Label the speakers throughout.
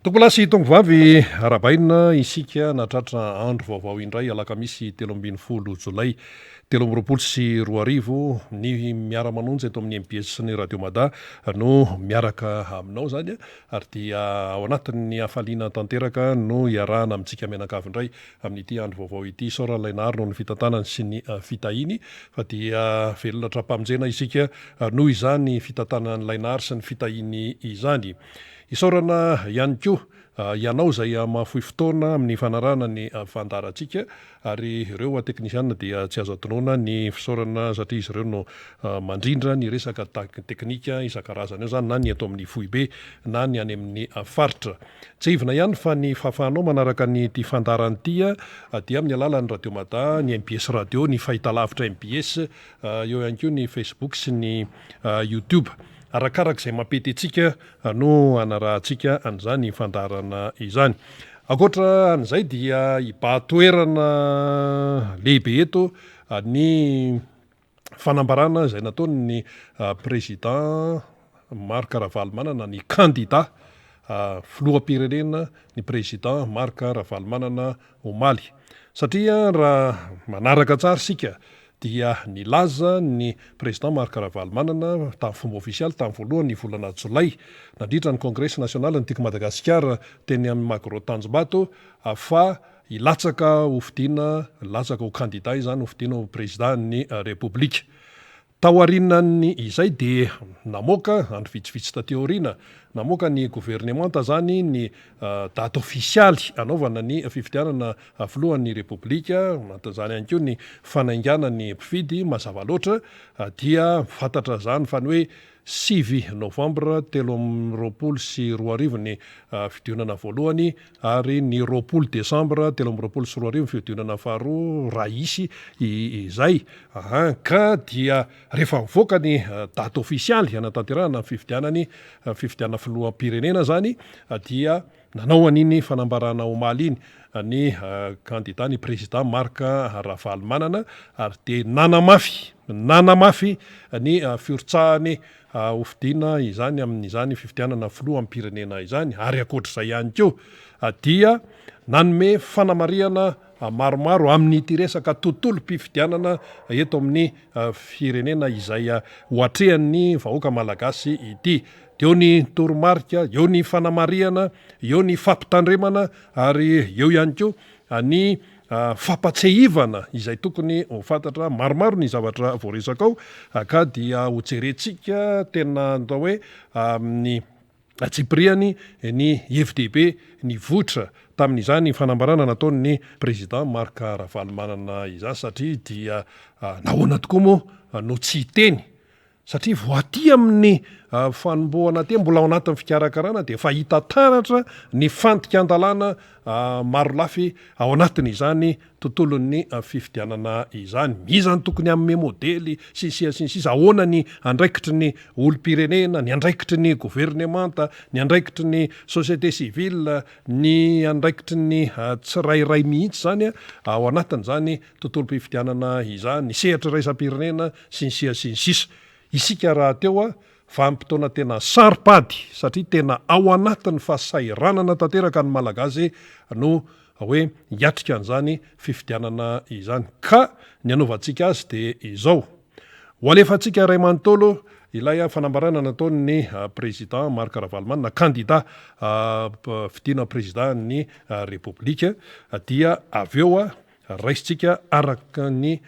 Speaker 1: Tompolahy sy tompovavy, arahabaina isika nahatratra andro vaovao indray alakamisy 13 jolay 2023. Ny miara-manonja eto amin'ny mbs sy ny Radio Mada no miaraka aminao izany ary dia ao anatin'ny hafaliana tanteraka no iarahana amintsika mianakavy indray amin'ity andro vaovao ity. Isaorana ilay Nahary noho ny fitantanany sy ny fitahiany fa dia velona hatrampamonjena isika noho izany fitantanan'ilay Nahary sy ny fitahiany izany. Isaorana ihany koa ianao izay mahafoy fotoana amin'ny fanarahana ny fandaharantsika ary ireo teknisiana dia tsy azo adinoina ny fisaorana satria izy ireo no mandrindra ny resaka teknika isan-karazany eo izany na ny eto amin'ny foibe na ny any amin'ny faritra. Tsiahivina ihany fa ny fahafahanao manaraka ny ity fandaharana ity dia amin'ny alalan'ny Radio Mada, ny mbs Radio, ny fahitalavitra mbs, eo ihany koa ny Facebook sy ny YouTube. Arakaraka izay mampety antsika no hanarahantsika an'izany fandaharana izany. Ankoatra an'izay dia hibahan-toerana lehibe eto ny fanambarana izay nataon'ny Président Marc Ravalomanana, ny kandida filoham-pirenena ny Président Marc Ravalomanana omaly. Satria raha manaraka tsara isika dia nilaza ny Président Marc Ravalomanana tamin'ny fomba ofisialy tamin'ny voalohan'ny volana jolay nandritra ny Kongresy nasionalin'ny Tiako Madagasikara teny amin'ny Magro Tanjombato fa hilatsaka ho fidiana, hilatsaka ho kandida izany ho fidiana ho Président-n'ny Repoblika. Tao aorianan'ny izay dia namoaka, andro vitsivitsy taty aoriana, namoaka ny governemanta izany ny daty ofisialy hanaovana ny fifidianana filohan'ny Repoblika, anatin'izany ihany koa ny fanaingàna ny mpifidy, mazava loatra dia fantatra izany fa ny hoe 9 novambra 2023 ny fidionana voalohany ary ny 20 desambra 2023 ny fihodinana faharoa raha hisy izay an, ka dia rehefa mivoaka ny daty ofisialy hanatanterahana ny fifidianany fifidianana filoham-pirenena zany dia nanao an'iny fanambarana omaly iny ny kandida ny président Marc Ravalomanana ary dia nanamafy nanamafy ny firotsahany Hofidiana izany amin'izany fifidianana filoham-pirenena izany ary ankoatr'izay ihany koa dia nanome fanamarihana maromaro amin'ity resaka tontolom-pifidianana eto amin'ny firenena izay ho atrehan'ny vahoaka malagasy ity. Eo ny toromarika, eo ny fanamarihana, eo ny fampitandremana ary eo ihany koa ny Fampatsiahivana izay tokony ho fantatra, maromaro ny zavatra voaresaka ao ka dia ho jerentsika tena atao hoe amin'ny antsipiriany ny hevi-dehibe nivoitra tamin'izany fanambarana nataon'ny Président Marc Ravalomanana izany satria dia nahoana tokoa moa no tsy hiteny Satria vao aty amin'ny fanombohana aty, mbola ao anatin'ny fikarakarana dia efa hita taratra ny fandikan-dalàna marolafy ao anatin'izany tontolon'ny fifidianana izany. Iza no tokony hanome modely sy ny sisa sy ny sisa, ahoana ny andraikitry ny olom-pirenena, ny andraikitry ny governemanta, ny andraikitry ny société civile, ny andraikitry ny tsirairay mihitsy izany ao anatin'izany tontolom-pifidianana izany, ny sehatra iraisam-pirenena sy ny sisa sy ny sisa Isika rahateo vanim-potoana tena saro-pady satria tena ao anatin'ny fahasahiranana tanteraka ny Malagasy no hoe hiatrika an'izany fifidianana izany ka ny hanaovantsika azy dia izao, ho alefantsika iray manontolo ilay fanambarana nataon'ny Président Marc Ravalomanana kandida fidiana Président ny Repoblika dia avy eo Raisintsika araka ny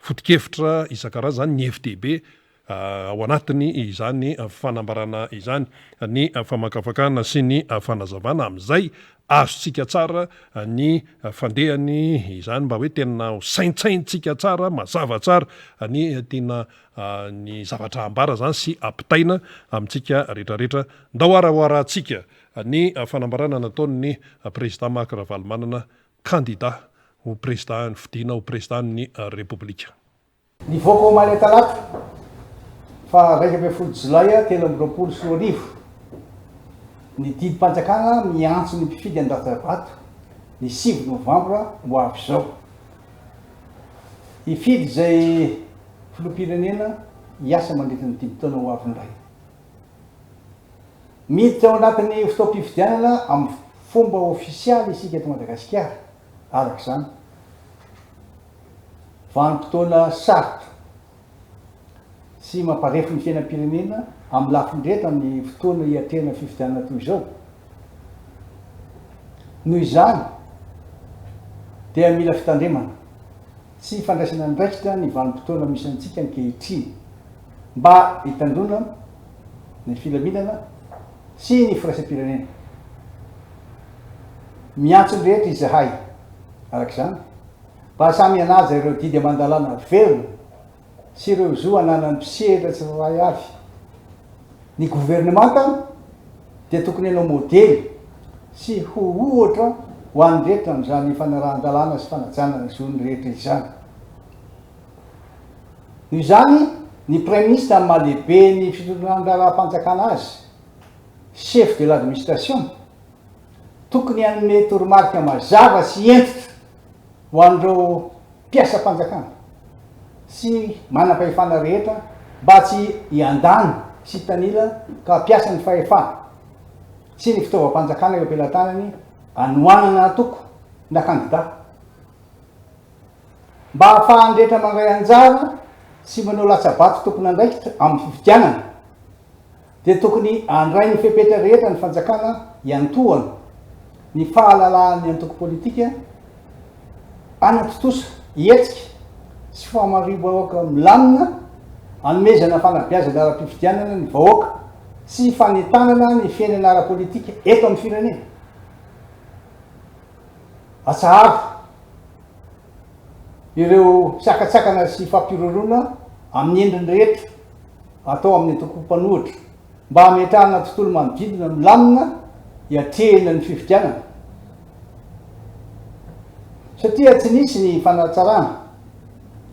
Speaker 1: foto-kevitra isan-karazany ny hevi-dehibe ao anatiny izany fanambarana izany, ny famakafakana sy ny fanazavana amin'izay azontsika tsara ny fandehany izany mba hoe tena ho saintsaintsika tsara, mazava tsara ny tiana ny zavatra ambara izany sy ampitaina amintsika rehetrarehetra. Ndao ary ho arahantsika Ny fanambarana nataon'ny Prezidà Marc Ravalomanana, kandida ho prezidà nofidina ho prezidàn'ny Repoblika.
Speaker 2: Nivoaka omaly talata faha 11 jolay 2023 ny didim-panjakana miantso ny mpifidy an-datsabato ny 9 novambra ho avy izao. Hifidy izay filoham-pirenena hiasa mandritra ny dimy taona ho avy indray. Miditra ao anatin'ny fotoam-pifidianana amin'ny fomba ofisialy isika eto Madagasikara, araka izany. Vanim-potoana sarotra sy mamparefo ny fiainam-pirenena amin'ny lafiny rehetra ny fotoana hiatrehana fifidianana toy izao. Noho izany dia mila fitandremana sy fandraisana andraikitra ny vanim-potoana misy antsika ankehitriny mba hitandroana ny filaminana sy ny firaisam-pirenena. Miantso ny rehetra izahay, araka izany, mba samy hanaja ireo didy aman-dalàna velona sy ireo zo ananan'ny mpisehatra tsirairay avy. Ny governemanta dia tokony hanao modely sy ho ohatra ho an'ny rehetra amin'izany fanarahan-dalàna sy fanajana ny zon'ny rehetra izany. Noho izany, ny Praiminisitra amin'ny maha lehiben'ny fitondran-draharaham-panjakana azy, chef de l'administration, tokony hanome toromarika mazava sy hentitra ho an'ireo mpiasam-panjakana sy manam-pahefana rehetra mba tsy hiandany sy hitanila ka hampiasa ny fahefana sy ny fitaovam-panjakana eo am-pelatanany hanohanana antoko na kandida mba hahafahan'ny rehetra mandray anjara sy manao latsa-bato tompon'andraikitra amin'ny fifidianana. dia tokony handray ny fepetra rehetra ny fanjakana hiantohana ny fahalalahan'ny antoko politika hanatontosa hetsika sy famariam-bahoaka milamina hanomezana fanabeazana ara-pifidianana ny vahoaka sy fanentanana ny fiainana ara-politika eto amin'ny firenena. Atsaharo ireo sakantsakana sy fampihorohoroana amin'ny endriny rehetra atao amin'ny antoko mpanohitra mba hametrahana tontolo manodidina milamina hiatrehina ny fifidianana. Satria tsy nisy ny fanatsarana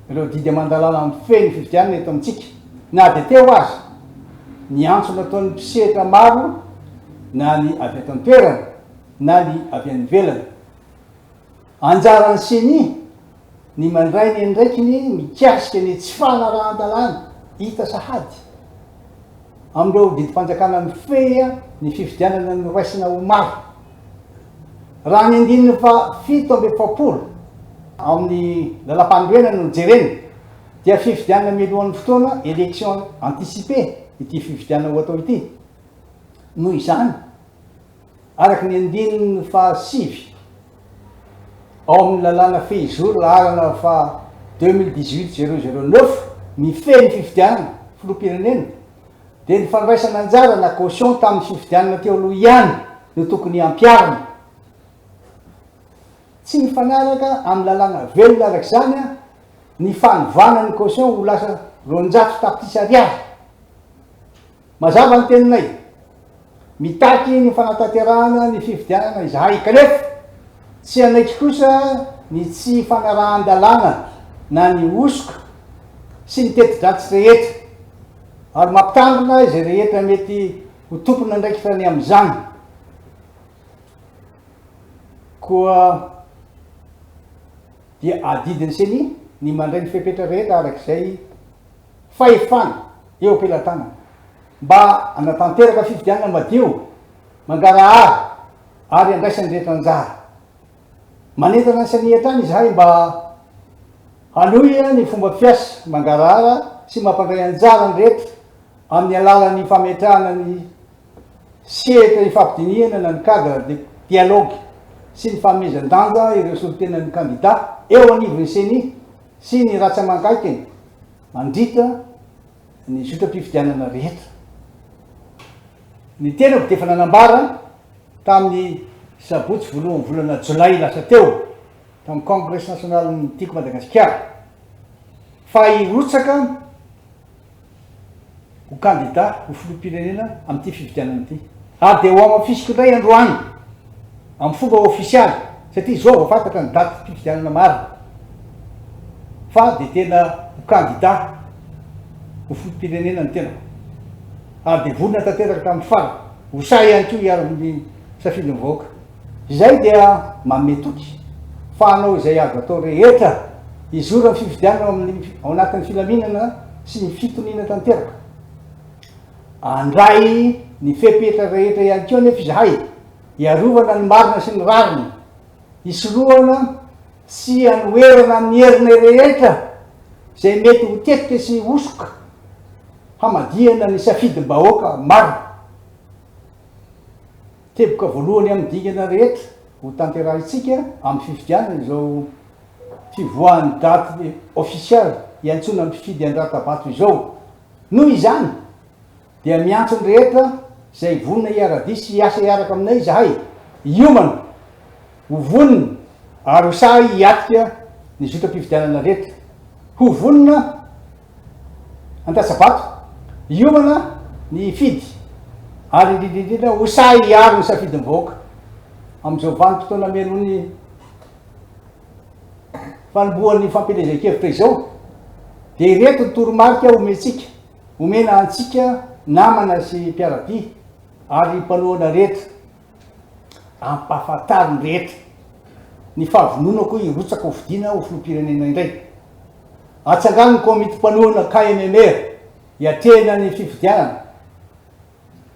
Speaker 2: ireo didy aman-dalàna mifehy ny fifidianana eto amintsika na dia teo aza ny antso nataon'ny mpisehatra maro na ny avy eto an-toerana na ny avy any ivelany. Anjaran'ny Ceni ny mandray ny andraikiny mikasika ny tsy fanarahan-dalàna hita sahady amin'ireo didim-panjakana mifehy ny fifidianana noraisina omaly. Raha ny andininy faha 47 amin'ny lalàmpanorenana no jerena dia fifidianana mialohan'ny fotoana, élection anticipée, ity fifidianana ho atao ity. Noho izany, Araka ny andininy faha-9 ao amin'ny lalàna fehizoro laharana faha 2018 009 mifehy ny fifidianana filoham-pirenena dia ny fandraisana anjara na caution tamin'ny fifidianana teo aloha ihany no tokony hampiharina. Tsy mifanaraka amin'ny lalàna velona araka izany ny fanovana ny caution ho lasa 200 tapitrisa ariary. Mazava ny teninay. Mitaky ny fanatanterahana ny fifidianana izahay kanefa tsy hanaiky kosa ny tsy fanarahan-dalàna na ny hosoka sy ny teti-dratsy rehetra ary mampitandrina izay rehetra mety ho tompon'andraikitra ny amin'izany. Koa dia adidin'ny Ceni ny mandray ny fepetra rehetra araka izay fahefana eo am-pelatanana mba hanatanteraka fifidianana madio, mangarahara ary handraisan'ny rehetra anjara. Manentana ny Ceni hatrany izahay mba hanohy ny fomba fiasa mangarahara sy mampandray anjara ny rehetra amin'ny alalan'ny fametrahana ny sehatra ifampidinihana na ny cadre de dialogue sy ny fanomezan-danja ireo solontenan'ny kandida eo anivon'ny Ceni sy ny ratsa-mangaikany mandritra ny zotram-pifidianana rehetra. Ny tenako dia efa nanambara tamin'ny sabotsy voalohan'ny volana jolay lasa teo tamin'ny Kongresy nasionalin'ny Tiako Madagasikara fa hirotsaka ho kandida ho filoham-pirenena amin'ity fifidianana ity. Ary dia hohamafisiko indray androany amin'ny fomba ofisialy satria izao vao fantatra ny datim-pifidianana marina fa dia tena ho kandida ho filoham-pirenena ny tenako ary dia vonona tanteraka hatramin'ny farany ho sahy ihany koa hiaro ny safidin'ny vahoaka. Izay dia manome toky fa hanao izay azo atao rehetra hizora ny fifidianana ao amin'ny ao anatin'ny filaminana sy ny fitoniana tanteraka. Handray. ny fepetra rehetra ihany koa anefa izahay hiarovana ny marina sy ny rariny, hisorohana sy hanoherana amin'ny herinay rehetra izay mety ho tetika sy hosoka hamadihana ny safidim-bahoaka marina. Teboka voalohany amin'ny dingana rehetra ho tanterahintsika amin'ny fifidianana izao fivoahan'ny daty ofisialy hiantsoana ny mpifidy handrata-bato izao. Noho izany dia miantso ny rehetra izay vonona hiara-dia sy hiasa hiaraka aminay izahay, hiomana, ho vonona ary ho sahy hiatrika ny zotram-pifidianana rehetra. Ho vonona handatsa-bato, hiomana ny hifidy ary indrindra indrindra ho sahy hiaro ny safidin'ny vahoaka amin'izao vanim-potoana mialoha ny fanombohan'ny fampielezan-kevitra izao dia ireto ny toromarika omentsika, omena antsika namana sy mpiara-dia ary mpanohana rehetra. Ampahafantaro ny rehetra ny fahavononako hirotsaka ho fidiana ho filoham-pirenena indray. Atsangano ny komity mpanohana KMMR hiatrehana ny fifidianana.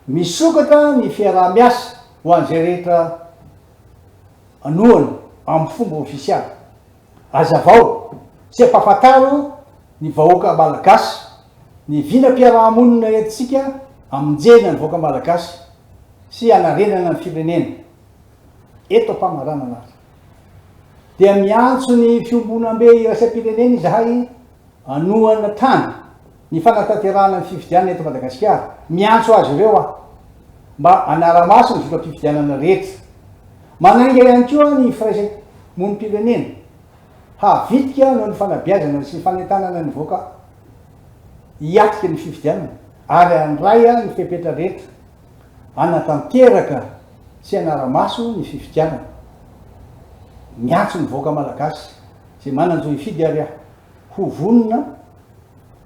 Speaker 2: Misokatra ny fiaraha-miasa ho an'izay rehetra hanohana amin'ny fomba ofisialy. Azavao sy ampahafantaro ny vahoaka Malagasy ny vinam-piaraha-monina entintsika hamonjena ny vahoaka Malagasy sy hanarenana ny firenena. Eto am-pamaranana ary dia miantso ny fiombonambe iraisam-pirenena izahay hanohana hatrany ny fanatanterahana ny fifidianana eto Madagasikara. Miantso azy ireo aho mba hanara-maso ny zotram-pifidianana rehetra. Manainga ihany koa ny firaisamonim-pirenena havitrika noho ny fanabeazana sy fanentanana ny vahoaka hiatrika ny fifidianana ary handray ny fepetra rehetra hanatanteraka sy hanara-maso ny fifidianana. Miantso ny vahoaka malagasy izay manan-jo hifidy ary aho ho vonona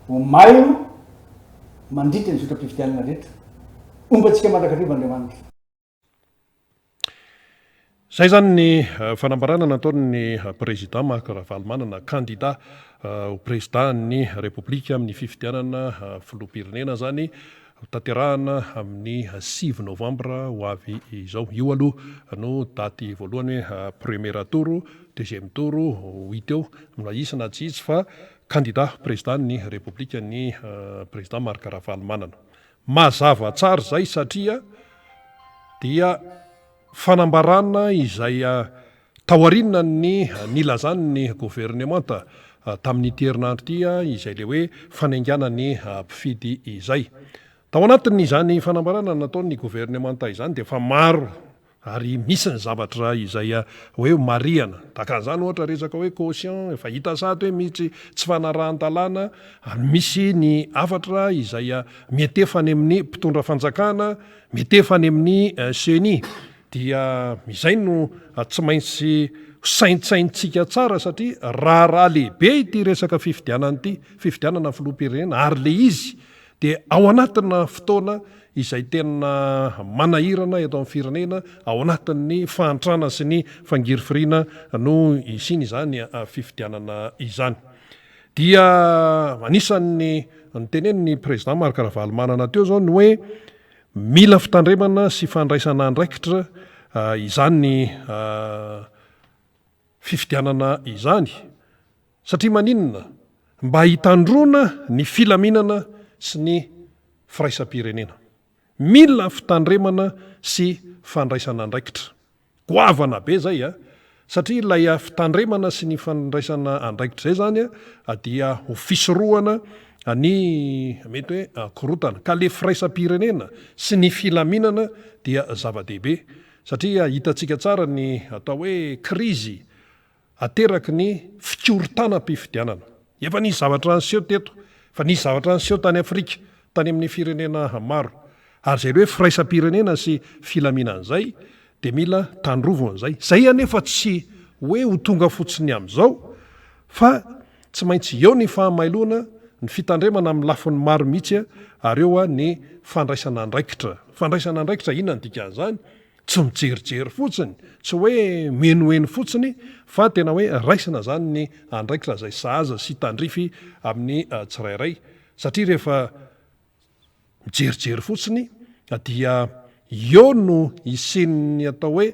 Speaker 2: ho mailo mandritra ny zotram-pifidianana rehetra. Homba antsika mandrakariva Andriamanitra.
Speaker 1: Izay izany ny fanambarana nataon'ny Prezida Marc Ravalomanana, kandida ho Prezidan'ny Repoblika amin'ny fifidianana filoham-pirenena izany hotanterahana amin'ny 9 novambra ho avy izao. Io aloha no daty voalohany hoe premier tour, deuxième tour ho hita eo na hisy na tsy hisy fa kandida Prezidan'ny Repoblika ny Prezida Marc Ravalomanana. Mazava tsara izay satria dia fanambarana izay taorian'ny nilazan'ny governemanta tamin'ity herinandro ity izay ilay hoe fanaingana ny mpifidy izay. Tao anatin'izany fanambarana nataon'ny governemanta izany dia efa maro Ary misy ny zavatra izay hoe marihana. Tahaka an'izany ohatra resaka hoe caution, efa hita sahady hoe misy tsy fanarahan-dalàna, ary misy ny hafatra izay miantefa any amin'ny mpitondra fanjakana, miantefa any amin'ny ceni. Dia izay no tsy maintsy saintsainintsika tsara satria raharaha lehibe ity resaka fifidianana ity, fifidianana filoham-pirenena, ary ilay izy dia ao anatina fotoana izay tena manahirana eto amin'ny firenena, ao anatin'ny fahantrana sy ny fangirifiriana no hisian'izany fifidianana izany. Dia anisan'ny notenenin'ny Président Marc Ravalomanana teo izao ny hoe mila fitandremana sy fandraisana andraikitra izany fifidianana izany. Satria maninona? Mba hitandroana ny filaminana sy ny firaisam-pirenena. Mila fitandremana sy fandraisana andraikitra. Goavana be izay a! Satria ilay fitandremana sy ny fandraisana andraikitra izay izany dia ho fisorohana ny mety hoe korontana. Ka ilay firaisam-pirenena sy ny filaminana dia zava-dehibe. Satria hitantsika tsara ny atao hoe krizy ateraky ny fikorontanam-pifidianana. Efa nisy zavatra niseho teto, efa nisy zavatra niseho tany Afrika, tany amin'ny firenena maro. Ary izay hoe firaisam-pirenena sy filaminana izay dia mila tandrovana izay. Izay anefa tsy hoe ho tonga fotsiny amin'izao fa tsy maintsy eo ny fahamailoana, ny fitandremana amin'ny lafiny maro mihitsy ary eo ny fandraisana andraikitra. Fandraisana andraikitra, inona no dikan'izany? Tsy mijerijery fotsiny, tsy hoe mihenoheno fotsiny fa tena hoe raisina izany ny andraikitra izay sahaza sy tandrify amin'ny tsirairay satria rehefa mijerijery fotsiny. Dia eo no hisian'ny atao hoe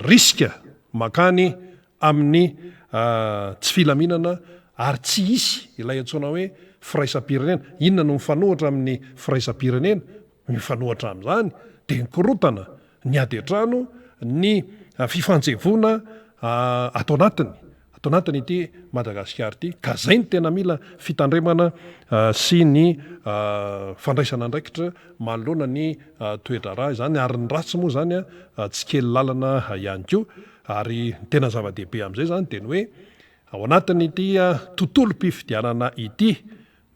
Speaker 1: risque mankany amin'ny tsy filaminana ary tsy hisy ilay antsoina hoe firaisam-pirenena. Inona no mifanohitra amin'ny firaisam-pirenena? Mifanohitra amin'izany dia ny korontana, ny ady an-trano, ny fifanjevoana ato anatiny, ato anatin'ity Madagasikara ity. Ka izay no tena mila fitandremana sy ny fandraisana andraikitra manoloana ny toe-draharaha izany ary ny ratsy moa izany tsy kely lalana ihany koa. Ary ny tena zava-dehibe amin'izay izany dia ny hoe ao anatin'ity tontolom-pifidianana ity,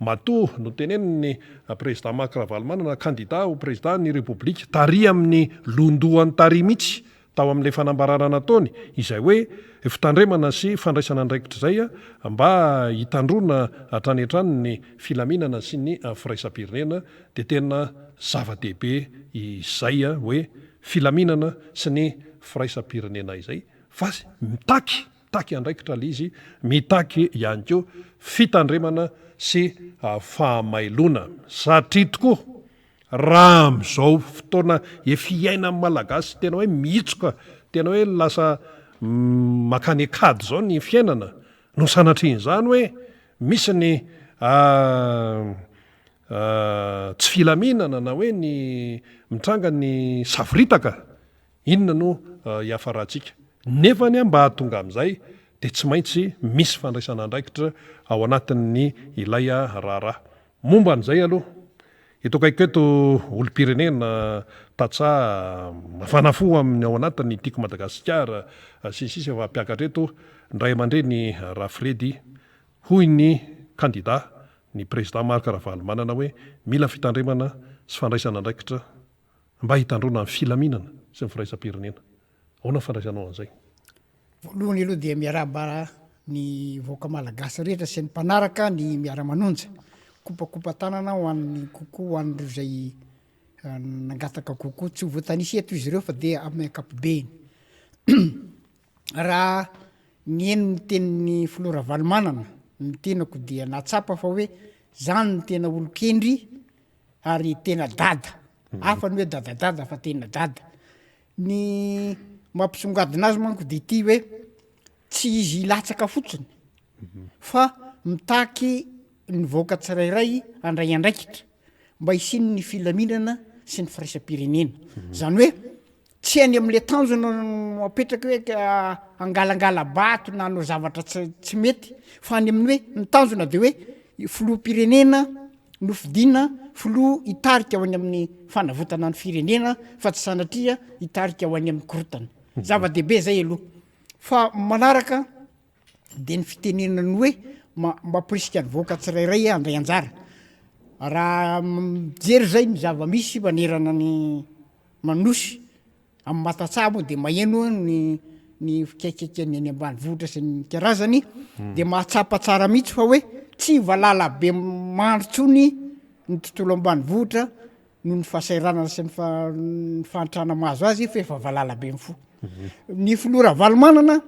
Speaker 1: matoa notenenin'ny Prezidà Marc Ravalomanana, kandida ho Prezidà ny Repoblika, tary amin'ny lohandohany tary mihitsy tao amin'ilay fanambarana nataony, izay hoe fitandremana sy fandraisana andraikitra izay mba hitandroana hatrany hatrany ny filaminana sy ny firaisam-pirenena dia tena zava-dehibe izay hoe filaminana sy ny firaisam-pirenena izay fa mitaky mitaky andraikitra ilay izy, mitaky ihany koa fitandremana sy fahamailoana satria tokoa raha amin'izao fotoana efa iainan'ny Malagasy tena hoe mihitsoka, tena hoe lasa mankany an-kady izao ny fiainana no sanatrian'izany hoe misy ny tsy filaminana na hoe ny mitranga ny savoritaka, inona no hiafarantsika? Nefa anie mba hahatonga amin'izay dia tsy maintsy misy fandraisana andraikitra ao anatin'ny ilay raharaha. Momba an'izay aloha, eto akaikiko eto olom-pirenena, tantsaha mafana fo amin'ny ao anatin'ny Tiako Madagasikara sy ny sisa efa mpiakatra eto ny ray aman-dreny Rafredy, hoy ny kandida ny Président Marc Ravalomanana hoe mila fitandremana sy fandraisana andraikitra mba hitandroana ny filaminana sy ny firaisam-pirenena. Ahoana ny fandraisanao an'izay?
Speaker 2: Voalohany aloha dia miarahaba ny vahoaka malagasy rehetra sy ny mpanaraka ny miara-manonja. Kopakopa-tanana ho an'ny kokoa ho an'ireo izay nangataka kokoa. Tsy ho voatanisa eto izy ireo fa dia amin'ny ankapobeny. Raha niheno ny tenin'ny filoha Ravalomanana ny tenako dia nahatsapa fa hoe zany no tena olon-kendry ary tena dada. Hafa ny hoe dadadada fa tena dada. Ny mampisongadina azy manko de ity hoe tsy izy hilatsaka fotsiny fa mitaky ny vahoaka tsirairay handray andraikitra mba hisian'ny filaminana sy ny firaisam-pirenena. Zany hoe Tsy any amin'ilay tanjona no apetraka hoe hangalangala-bato na hanao zavatra tsy tsy mety fa any amin'ny hoe ny tanjona de hoe filoham-pirenena no fidiana filoha hitarika ho any amin'ny fanavotana ny firenena fa tsy sanatria hitarika ho any amin'ny korontana. Zava-dehibe zay aloha fa manaraka de ny fitenenana ny hoe mamporisika ny vahoaka tsirairay handray anjara. Raha mijery zay ny zava-misy manerana ny Manosy, amin'ny maha tantsaha moa dia maheno ny ny fikaikaikan'ny any ambanivohitra sy ny karazany dia mahatsapa tsara mihitsy fa hoe tsy valala be mandry intsony ny tontolo ambanivohitra noho ny fahasahiranana sy ny fa- ny fahantrana mahazo azy fa efa valala be mifoha. Ny filoha Ravalomanana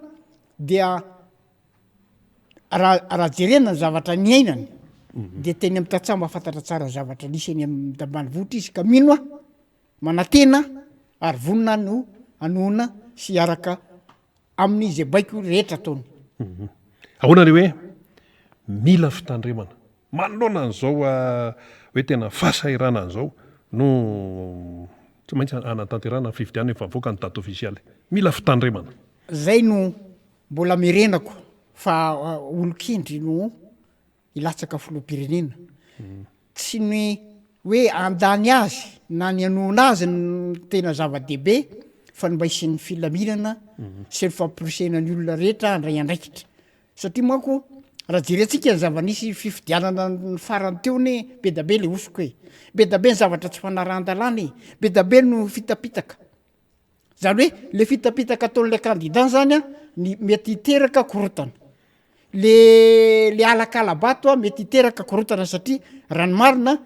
Speaker 2: dia raha raha jerena ny zavatra niainany dia teny amin'ny tantsaha mahafantatra tsara ny zavatra nisy eny amin'ny ambanivohitra izy ka mino aho Manantena ary vonona no hanohana sy hiaraka aminy izay baiko rehetra ataony.
Speaker 1: Ahoana le hoe mila fitandremana manoloana an'izao hoe tena fahasahiranana izao no tsy maintsy hanatanterahana ny fifidianana efa mivoaka ny date ofisialy. Mila fitandremana.
Speaker 2: Zay no mbola amerenako fa olon-kendry no hilatsaka filoham-pirenena. Tsy ny hoe handany azy na ny hanohana azy no tena zava-dehibe fa ny mba hisian'ny filaminana sy ny famporisihana ny olona rehetra handray andraikitra. Satria manko raha jerentsika ny zava-nisy fifidianana ny farany teo anie be da be le hosoka e, be da be ny zavatra tsy fanarahan-dalàna e, be da be no fitapitaka. Zany hoe le fitapitaka ataon'ilay candidat zany an, ny mety hiteraka korontana. Le le alakala-bato an mety hiteraka korontana satria raha ny marina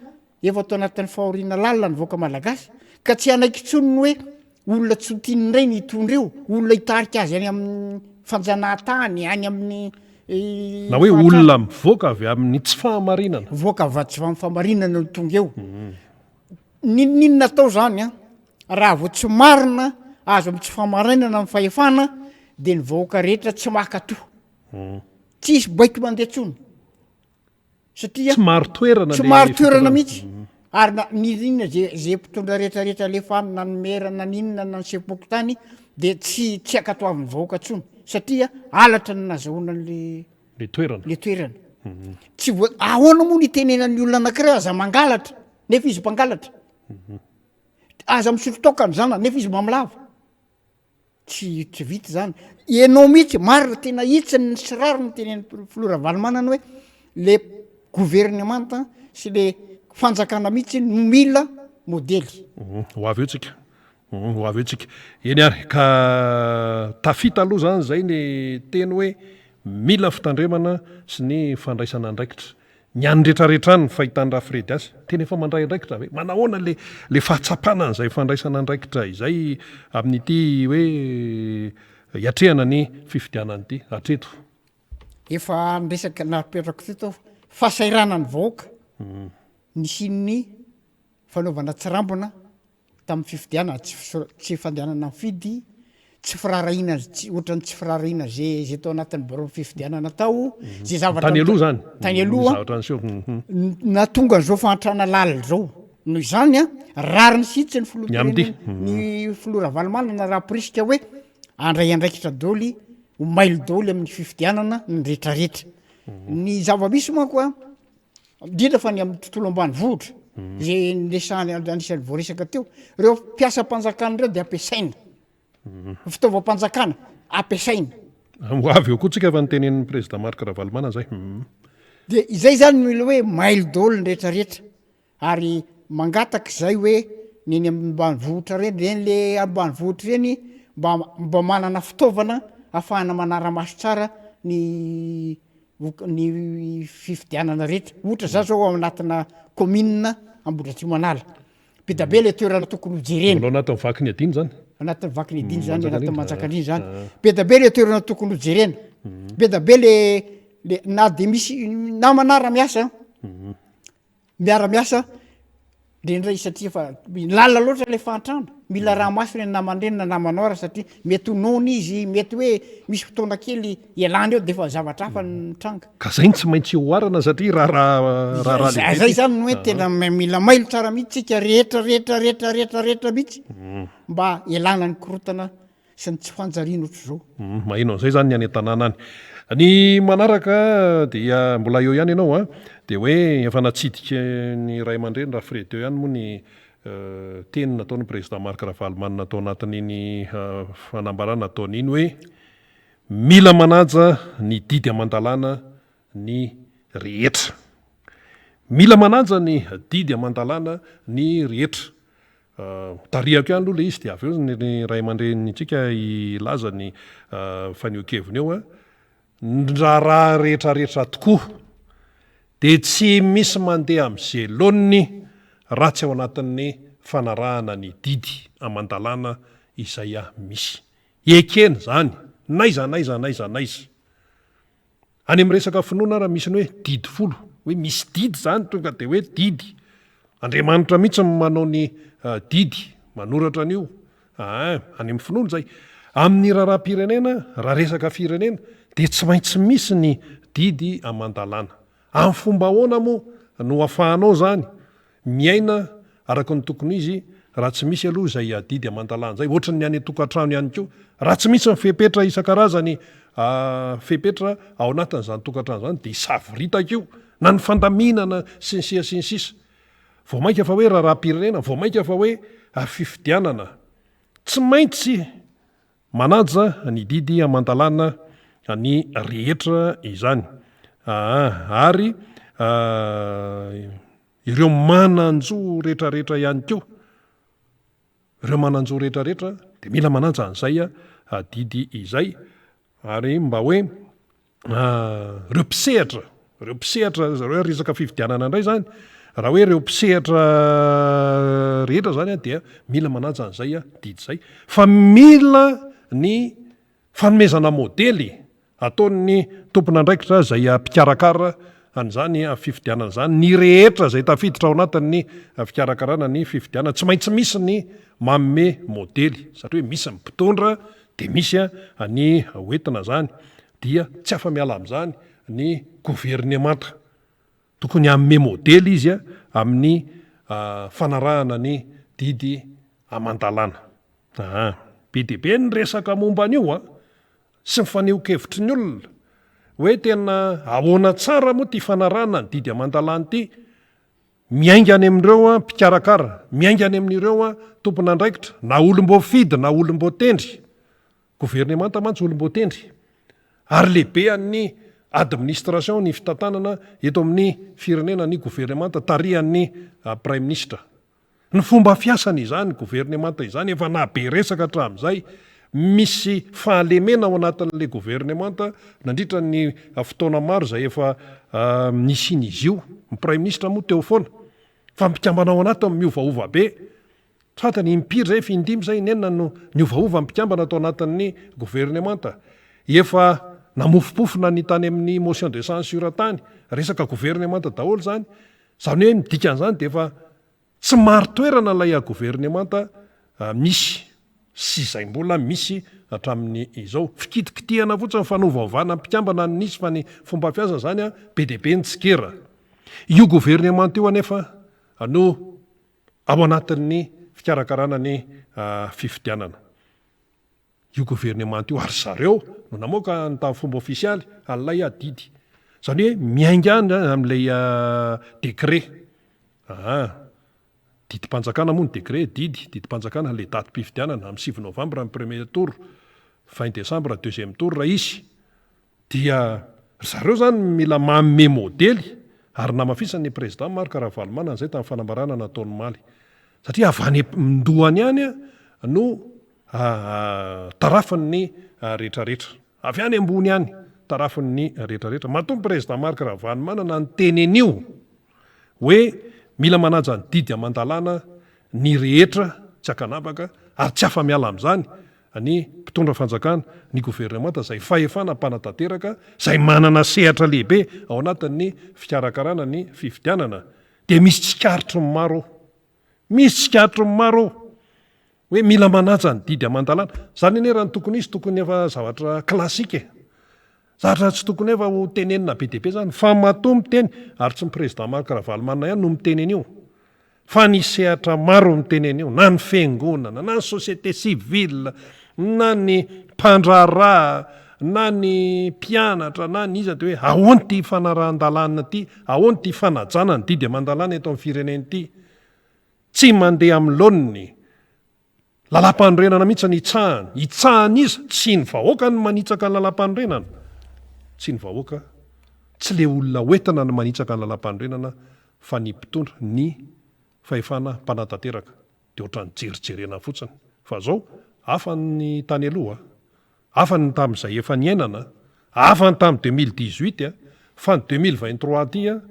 Speaker 2: efa ato anatin'ny fahoriana lalina ny vahoaka malagasy ka tsy hanaiky intsony ny hoe olona tsy ho tiany indray ny hitondra eo, olona hitarika azy any amin'ny fanjanahantany, any amin'ny
Speaker 1: Na hoe olona mivoaka avy amin'ny tsy fahamarinana.
Speaker 2: Mivoaka avy tsy fahamarinana no tonga eo.
Speaker 3: N'inon'inona atao zany an, raha vao tsy marina azo amin'ny tsy fahamarinana amin'ny fahefana de ny vahoaka rehetra tsy maka to. Tsisy baiko mandeha tsony. Satria
Speaker 1: Tsy marin-toerana
Speaker 3: tsy
Speaker 1: le
Speaker 3: marin-toerana
Speaker 1: fitondrana.
Speaker 3: mihitsy. Ary na n'inon'inona ze ze mpitondra rehetra rehetra alefa any na ny maire na ny inona na ny sefom-pokontany de tsy tsy ankatoavin'ny vahoaka tsony satria halatra no nazahoana an'le
Speaker 1: Le toerana.
Speaker 3: le toerana. Tsy voa- ahoana moa no itenenan'ny olona anankiray aza mangalatra nefa izy mpangalatra. Aza misotro toaka ny zanany nefa izy mamolava. Tsy tsy vita izany. Ianao mihitsy, marina tena hitsiny sy rariny ny tenenin'ny filoha Ravalomanana hoe le governemanta sy le fanjakana mihitsy no mila modely.
Speaker 1: Ho avy eo tsika. Ho avy eo tsika. Eny ary, ka tafita aloha izany izay ny teny hoe mila fitandremana sy ny fandraisana andraikitra. Ny any retraretra any ny fahitan'i Rafredy azy, tena efa mandray andraikitra ve? Manahoana le le fahatsapana an'izay fandraisana andraikitra izay amin'ity hoe hiatrehana ny fifidianana ity hatreto?
Speaker 3: Efa niresaka napetrako teto aho, fahasahiranan'ny vahoaka nisian'ny fanaovana tsirambina tamin'ny fifidianana, tsy fiso- tsy fandehanana mifidy, tsy firaharahiana tsy ohatran'ny tsy firaharahiana ze ze tao anatin'ny biraon'ny fifidianana tao, ze zavatra
Speaker 1: Tany aloha zany,
Speaker 3: tany aloha
Speaker 1: ny zavatra niseho.
Speaker 3: N- nahatonga an'izao fahantrana lalina izao. Noho izany an, rariny sy hitsiny ny
Speaker 1: Ny amin'ity.
Speaker 3: filoham-pirenena, ny filoha Ravalomanana raha hamporisika hoe handray andraikitra daholo, ho mailo daholo amin'ny fifidianana ny retraretra. Ny zava-misy manko an, indrindra fa ny amin'ny tontolo ambanivohitra izay niresahana anisan'ny voaresaka teo, ireo mpiasam-panjakana ireo dia ampiasaina, fitaovam-panjakana ampiasaina.
Speaker 1: Ho avy eo koa tsika fa nitenenin'ny président Marc Ravalomanana zay.
Speaker 3: Dia izay zany no ilay hoe mailo daholo ny rehetrarehetra ary mangataka izay hoe ny eny ambanivohitra ireny, ireny le ambanivohitra ireny mba mba manana fitaovana ahafahana manara-maso tsara ny ny fifidianana rehetra, ohatra za zao ao anatina commune Ambohidratrimo An'ala, be da be le toerana tokony ho jerena.
Speaker 1: Mbola ao anatin'ny vaky ny adino zany?
Speaker 3: Anatin'ny vaky ny adino zany, anatin'ny Manjakandriana zany, be da be le toerana tokony ho jerena, be da be le le na de misy namana ara miasa Miara-miasa indraindray satria efa lalina loatra ilay fahantrana, mila araha-maso ireny namana ireny na namanao ary satria mety ho noana izy, mety hoe misy fotoana kely ialany eo de efa zavatra hafa no mitranga.
Speaker 1: Ka zay no tsy maintsy oharana satria raharaha raharaha lehibe
Speaker 3: Zay zany no hoe tena mila mailo tsara mihitsy tsika rehetra rehetra rehetra rehetra rehetra mihitsy mba ialana ny korontana sy ny tsy fanjariana ohatr'izao.
Speaker 1: Maheno an'izay izany ny any an-tanàna any. Ny manaraka dia mbola eo ihany ianao an, dia hoe efa natsidika ny ray aman-dreny Rafredy teo ihany moa ny teny nataon'ny président Marc Ravalomanana tao anatin'iny fanambarana nataony iny hoe mila manaja ny didy aman-dalàna ny rehetra. Mila manaja ny didy aman-dalàna ny rehetra. Tarihako ihany aloha ilay izy dia avy eo ny ray aman-drenintsika hilaza ny fanehoan-keviny eo. Ny raharaha rehetrarehetra tokoa dia tsy misy mandeha amin'izay laoniny raha tsy ao anatin'ny fanarahana ny didy aman-dalàna izay misy. Ekena izany n'aiza n'aiza n'aiza n'aiza. Any amin'ny resaka finoana ara misy ny hoe didy folo, hoe misy didy izany tonga dia hoe didy. Andriamanitra mihitsy no manao ny didy, manoratra an'io. Aa, any amin'ny finoana izay. Amin'ny raharaham-pirenena, raha resaka firenena, dia tsy maintsy misy ny didy aman-dalàna. Amin'ny fomba ahoana moa no afahanao izany miaina araka ny tokony ho izy raha tsy misy aloha izay adidy aman-dalàna izay? Ohatran'ny any an-tokantrano ihany koa, raha tsy misy ny fepetra isan-karazany fepetra ao anatin'izany tokantrano izany dia savoritaka io, na ny fandaminana sy ny sisa sy ny sisa. Vao mainka fa hoe raharaham-pirenena, vao mainka fa hoe fifidianana. Tsy maintsy Manaja ny didy aman-dalàna ny rehetra izany aa ary ireo manan-jo rehetrarehetra ihany koa, ireo manan-jo rehetrarehetra dia mila manaja an'izay didy izay ary mba hoe ireo mpisehatra, ireo mpisehatra zareo hoe resaka fifidianana indray zany, raha hoe ireo mpisehatra rehetra zany dia mila manaja an'izay didy izay, fa mila ny fanomezana modely ataon'ny tompon'andraikitra izay mpikarakara. an'izany fifidianana izany, ny rehetra izay tafiditra ao anatin'ny fikarakarana ny fifidianana. Tsy maintsy misy ny manome modely, satria hoe misy ny mpitondra dia misy ny hoentina izany, dia tsy afa-miala amin'izany ny governemanta. Tokony hanome modely izy amin'ny fanarahana ny didy aman-dalàna. Aa. Be dia be ny resaka momba an'io an! Sy ny fanehoan-kevitry ny olona hoe tena ahoana tsara moa ity fanarahana ny didy aman-dalàna ity? Miainga any amin'ireo mpikarakara, miainga any amin'ireo tompon'andraikitra, na olom-boafidy na olom-boatendry. Governemanta mantsy olom-boatendry ary lehibe an'ny administration, ny fitantanana eto amin'ny firenena ny governemanta tarihan'ny praiminisitra. Ny fomba fiasany izany governemanta izany efa nahabe resaka hatramin'izay, misy fahalemena ao anatin'ilay governemanta nandritra ny fotoana maro izay efa nisian'izy io, ny praiminisitra moa teo foana fa ny mpikambana ao anatiny miovaova be. Tsy fantany impiry izay, efa indimy izay, inenina no niovaova ny mpikambana tao anatin'ny governemanta. Efa namofompofona ny tany amin'ny motion de censure tany, resaka governemanta daholo izany. Izany hoe ny dikan'izany dia efa tsy marin-toerana ilay governemanta misy sy izay mbola misy hatramin'izao. Fikitikitihana fotsiny, fanovaovana mpikambana no nisy fa ny fomba fiasa izany be dia be ny tsikera. Io governemanta io anefa no ao anatin'ny fikarakarana ny fifidianana io governemanta io ary zareo no namoaka ny tamin'ny fomba ofisialy an'ilay adidy. Izany hoe miainga any amin'ilay décret. Aa. Didim-panjakana moa ny décret, didy, didim-panjakana, ilay datim-pifidianana amin'ny 9 novambra ny premier tour, 20 décembre deuxième tour raha hisy. Dia ry zareo izany mila manome modely ary namafisan'ny Président Marc Ravalomanana izay tamin'ny fanambarana nataony omaly. Satria avy any am-dohany any no tarafin'ny rehetrarehetra. Avy any ambony any tarafin'ny rehetrarehetra. Matoa ny Président Marc Ravalomanana niteny an'io hoe mila manaja ny didy aman-dalàna ny rehetra tsy ankanavaka ary tsy afa-miala amin'izany ny mpitondra fanjakana, ny governemanta izay fahefana mpanatanteraka izay manana sehatra lehibe ao anatin'ny fikarakarana ny fifidianana dia misy tsikaritry ny maro ao. Misy tsikaritry ny maro ao hoe mila manaja ny didy aman-dalàna. Izany anie raha ny tokony hisy tokony efa zavatra classique e. Zavatra tsy tokony efa ho tenenina be dia be izany fa matoa miteny ary tsy ny président Marc Ravalomanana ihany no miteny an'io. Fa ny sehatra maro miteny an'io, na ny fiangonana, na ny société civile, na ny mpandraharaha, na ny mpianatra, na ny iza dia hoe ahoana ity fanarahan-dalàna ity, ahoana ity fanajana ny didy aman-dalàna eto amin'ny firenena ity. Tsy mandeha amin'ny laoniny. Lalàmpanorenana mihitsy ny hitsahany. Hitsahan'iza? Tsy ny vahoaka no manitsaka ny lalàmpanorenana. Tsy ny vahoaka, tsy le olona hoentina no manitsaka ny lalàmpanorenana fa ny mpitondra, ny fahefana mpanatanteraka. Dia ohatran'ny jerijerena fotsiny. Fa zao, hafa ny tany aloha, hafa ny tamin'izay efa niainana, hafa ny tamin'ny 2018, fa ny 2023 aty dia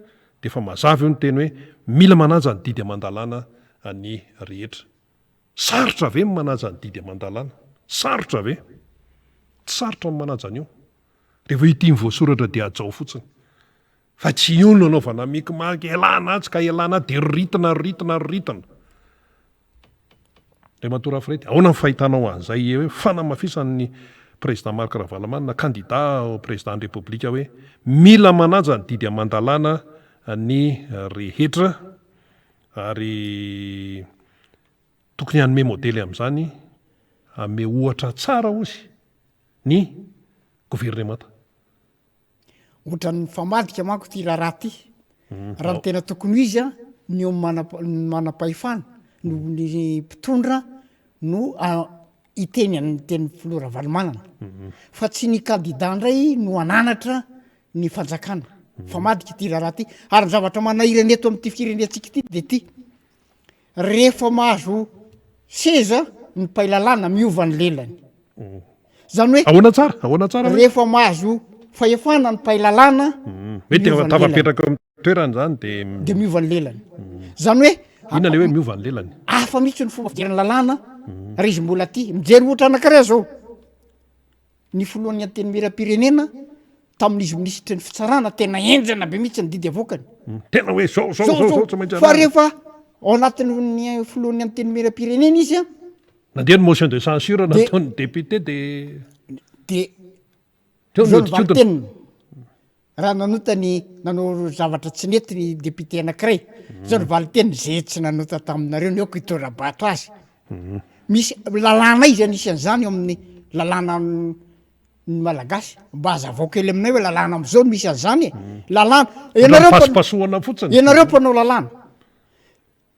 Speaker 1: efa mazava io ny teny hoe mila manaja ny didy aman-dalàna ny rehetra. Sarotra ve ny manaja ny didy aman-dalàna? Sarotra ve? Tsy sarotra ny manaja an'io. Rehefa io tiany voasoratra dia hajao fotsiny. Fa tsy io no anaovana micmac, ialana atsy ka ialana atsy dia roritina, roritina, roritina. Andriamatoa Rafrety, ahoana ny fahitanao an'izay hoe fanamafisan'ny Président Marc Ravalomanana, candidat ho Président ny Repoblika hoe mila manaja ny didy aman-dalàna ny rehetra? Ary tokony hanome modely amin'izany, hanome ohatra tsara hozy ny governemanta.
Speaker 3: Ohatran'ny mifamadika manko ity raharaha ity. Raha ny tena tokony ho izy an, ny eo amin'ny manam-pahefana, no ny mpitondra no hiteny an'ny tenin'ny filoha Ravalomanana. Fa tsy ny kandida indray no hananatra ny fanjakana. Mifamadika ity raharaha ity. Ary ny zavatra manahirana eto amin'ity firenentsika ity dia ity, rehefa mahazo seza ny mpay lalàna miova ny lelany. Zany hoe
Speaker 1: Ahoana tsara? Ahoana tsara?
Speaker 3: Rehefa mahazo fahefana ny mpay lalàna
Speaker 1: Hoe tena
Speaker 3: miova ny lelany.
Speaker 1: tafapetraka eo amin'ny toerany zany dia
Speaker 3: Dia miova ny lelany. Zany hoe
Speaker 1: Inona le hoe miova ny lelany?
Speaker 3: Hafa mihitsy ny fomba fijery ny lalàna raha izy mbola aty. Mijery ohatra anankiray zao. Ny filohan'ny Antenimierampirenena. Tamin'izy minisitry ny fitsarana tena henjana be mihitsy ny didy avoakany.
Speaker 1: Tena hoe zao zao zao zao tsy maintsy
Speaker 3: Fa rehefa ao anatin'ny filohan'ny antenimierampirenena izy an.
Speaker 1: Nandeha ny motion de censure nataon'ny député de.
Speaker 3: De Teo ny zao ny valin-teniny. Raha nanota ny nanao zavatra tsy nety ny député anankiray, zao ny valin-teniny, ze tsy nanota taminareo ny aoka hitora-bato azy. Misy lalàna aiza nisy an'izany eo amin'ny lalàna ny malagasy? Mba hazavao kely aminay hoe lalàna am'zao no misy an'izany e. Lalàna, ianareo mpa-
Speaker 1: Pasopasohana fotsiny.
Speaker 3: ianareo mpanao lalàna.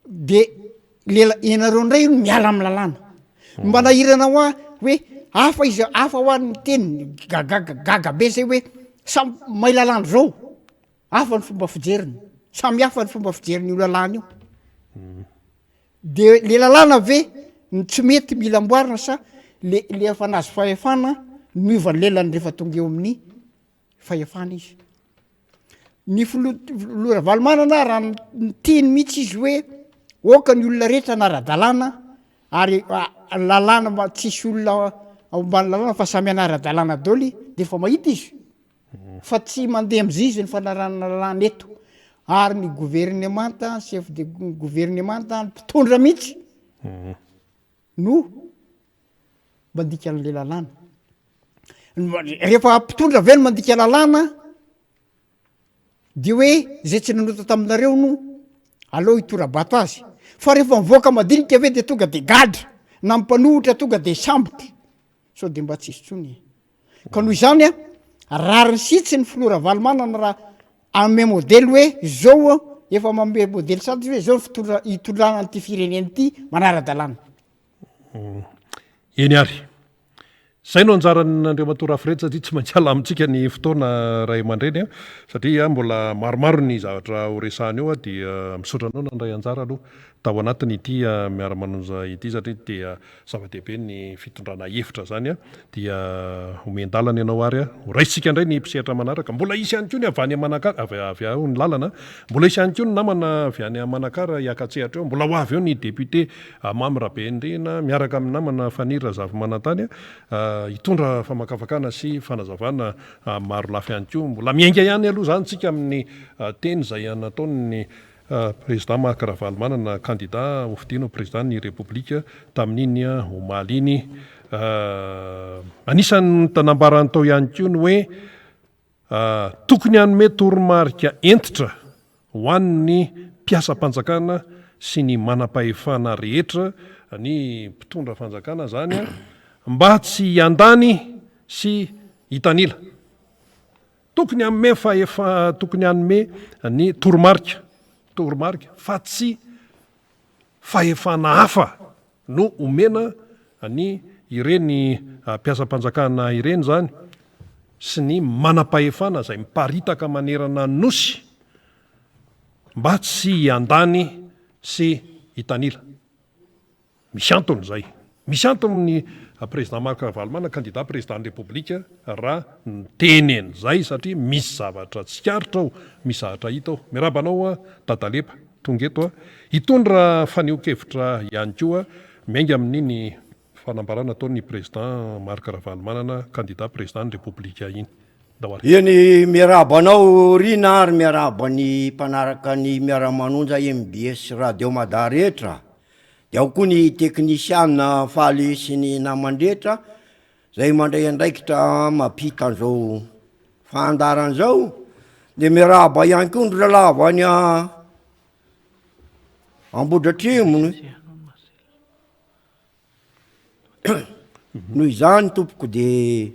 Speaker 3: De lela ianareo ndray no miala amin'ny lalàna. Mba nahirana ho ahy hoe hafa izy hafa ho ahy ny teniny gagaga gaga be zay hoe samy mahay lalàna zao hafa ny fomba fijeriny samy hafa ny fomba fijeriny io lalàna io. De le lalàna ve no tsy mety mila amboarina sa le le efa nahazo fahefana no miova ny lelany rehefa tonga eo amin'ny fahefana izy. Ny filoha filoha Ravalomanana raha niteny mihitsy izy hoe aoka ny olona rehetra hanara-dalàna ary lalàna mba tsisy olona ao ambany lalàna fa samy hanara-dalàna daholo de efa mahita izy fa tsy mandeha am'zay izy ny fanarahana lalàna eto ary ny governemanta, ny chef de governemanta, ny mpitondra mihitsy no mandika an'le lalàna. Rehefa mpitondra ve no mandika lalàna de hoe zay tsy nanota taminareo no aleo hitora-bato azy, fa rehefa mivoaka madinika ve de tonga de gadra, na ny mpanohitra tonga de sambotra, sao de mba tsisy tsony e. Ka noho izany a, rariny sy hitsiny ny filoha Ravalomanana raha hanome modely hoe zao efa manome modely sady izy hoe zao ny fitondra- hitondrana an'ity firenena ity manara-dalàna.
Speaker 1: Eny ary. Izay no anjaran'Andriamatoa Rafred satria tsy maintsy alamintsika ny fotoana ray aman-dreny a, satria mbola maromaro ny zavatra ho resahana eo dia misaotra anao nandray anjara aloha tao anatin'ity miara-manonja ity satria dia zava-dehibe ny fitondrana hevitra izany dia omen-dalana ianao ary ho raisintsika indray ny mpisehatra manaraka. Mbola hisy ihany koa ny avy any Manakara, avy avy ao ny lalana, mbola hisy ihany koa ny namana avy any Manakara hiaka-tsehatra eo, mbola ho avy eo ny député Mamy Rabenirina miaraka amin'ny namana Faniry Razafimanantany hitondra famakafakana sy fanazavana maro lafy ihany koa. Mbola miainga ihany aloha izany tsika amin'ny teny izay nataon'ny Président Marc Ravalomanana kandida hofidiana ho Président ny Repoblika tamin'iny omaly iny. Anisan'ny nambarany tao ihany koa ny hoe Tokony hanome toromarika hentitra ho an'ny mpiasam-panjakana sy ny manam-pahefana rehetra ny mpitondra fanjakana izany mba tsy hiandany sy hitanila. Tokony hanome fahefa, tokony hanome ny toromarika, toromarika fa tsy fahefana hafa no omena ny ireny mpiasam-panjakana ireny izany sy ny manam-pahefana izay miparitaka manerana ny Nosy mba tsy hiandany sy hitanila. Misy antony izay. Misy antony ny Président Marc Ravalomanana, candidat Président ny Repoblika raha niteny an'izay satria misy zavatra tsikaritra ao, misy zavatra hita ao. Miarahaba anao Dadalepa. Tonga eto aho hitondra fanehoan-kevitra ihany koa miainga amin'iny fanambarana nataon'ny Président Marc Ravalomanana, candidat Président ny Repoblika iny. Ndao ary.
Speaker 4: Eny, miarahaba anao Rina ary miarahaba ny mpanaraka ny Miara-manonja mbs Radio Mada rehetra, dia ao koa ny teknisiana Faly sy ny namany rehetra izay mandray andraikitra mampita an'izao fandaharana izao, dia miarahaba ihany koa ny rahalahy avy any Ambohidratrimo. Noho izany tompoko dia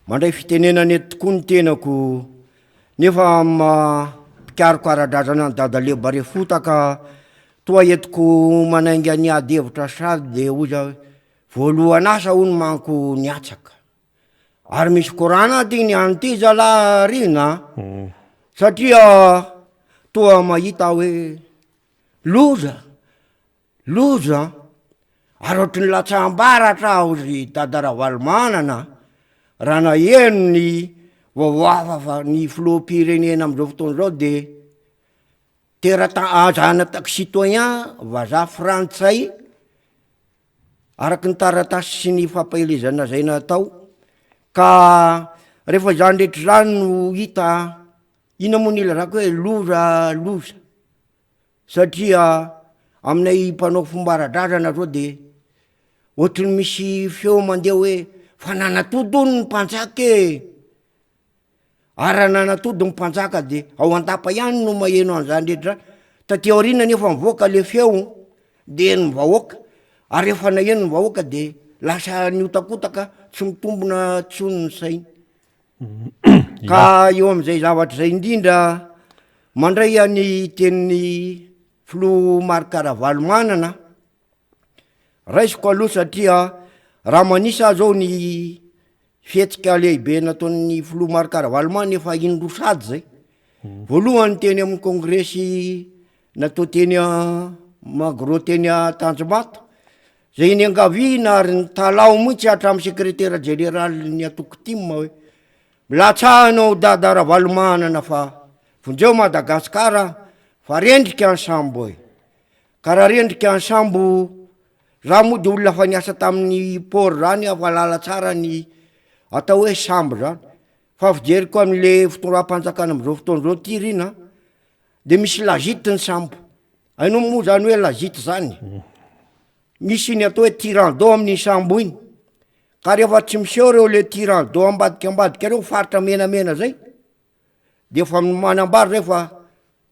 Speaker 4: mandray fitenenana eto tokoa ny tenako nefa amin'ny maha mpikaroka ara-drazana an'i Dada Leo Barefotaka toa entiko manainga ny ady hevitra sady dia hoy za hoe voalohan'asa hono manko niatsaka. Ary misy korana aty ny any ty zalahy Rina a! Satria toa mahita aho hoe loza, loza an! Ary ohatry ny latsaham-baratra aho ry Dada Ravalomanana raha naheno ny vaovao hafa fa ny filoham-pirenena amin'izao fotoana izao dia teratany zanatany citoyen vazaha frantsay Araka ny taratasy sy ny fampahelezana izay natao ka. Rehefa izany rehetra izany no hita, inona moa no ilazako hoe loza loza? Satria aminay mpanao fomba ara-drazana zao de ohatry ny misy feo mandeha hoe fa nanatody hono ny mpanjaka e! Ary raha nanatody ny mpanjaka de ao an-dapa ihany no maheno an'izany rehetra zany, taty aoriana nefa mivoaka le feo de henon'ny vahoaka, ary rehefa naheno ny vahoaka de lasa nihotakotaka tsy mitombina intsony ny sainy. Ka eo amin'izay zavatra izay indrindra mandray an'ny tenin'ny filoha Marc Ravalomanana, raisiko aloha satria raha manisa aho zao ny fihetsika lehibe nataon'ny filoha Marc Ravalomanana efa indroa sady zay, voalohany teny amin'ny kongresy natao teny Magro teny Tanjombato, Zay niangaviana ary nitalaho mihitsy hatramin'ny sekretera jeneralin'ny antoko tim hoe milatsaha anao Dada Ravalomanana fa vonjeo Madagasikara fa rendrika ny sambo e! Ka raha rendrika ny sambo, za moa de olona efa niasa tamin'ny port zany aho fa lala tsara ny atao hoe sambo zany, fa fijeriko an'le fitondram-panjakana am'zao fotoana zao ty ry na de misy lagite ny sambo. Hainao moa zany hoe lazity zany? Misy ny atao hoe tirant d'eau amin'iny sambo iny, ka rehefa tsy miseho reo le tirant d'eau ambadika ambadika reo faritra menamena zay, de efa manambara zay fa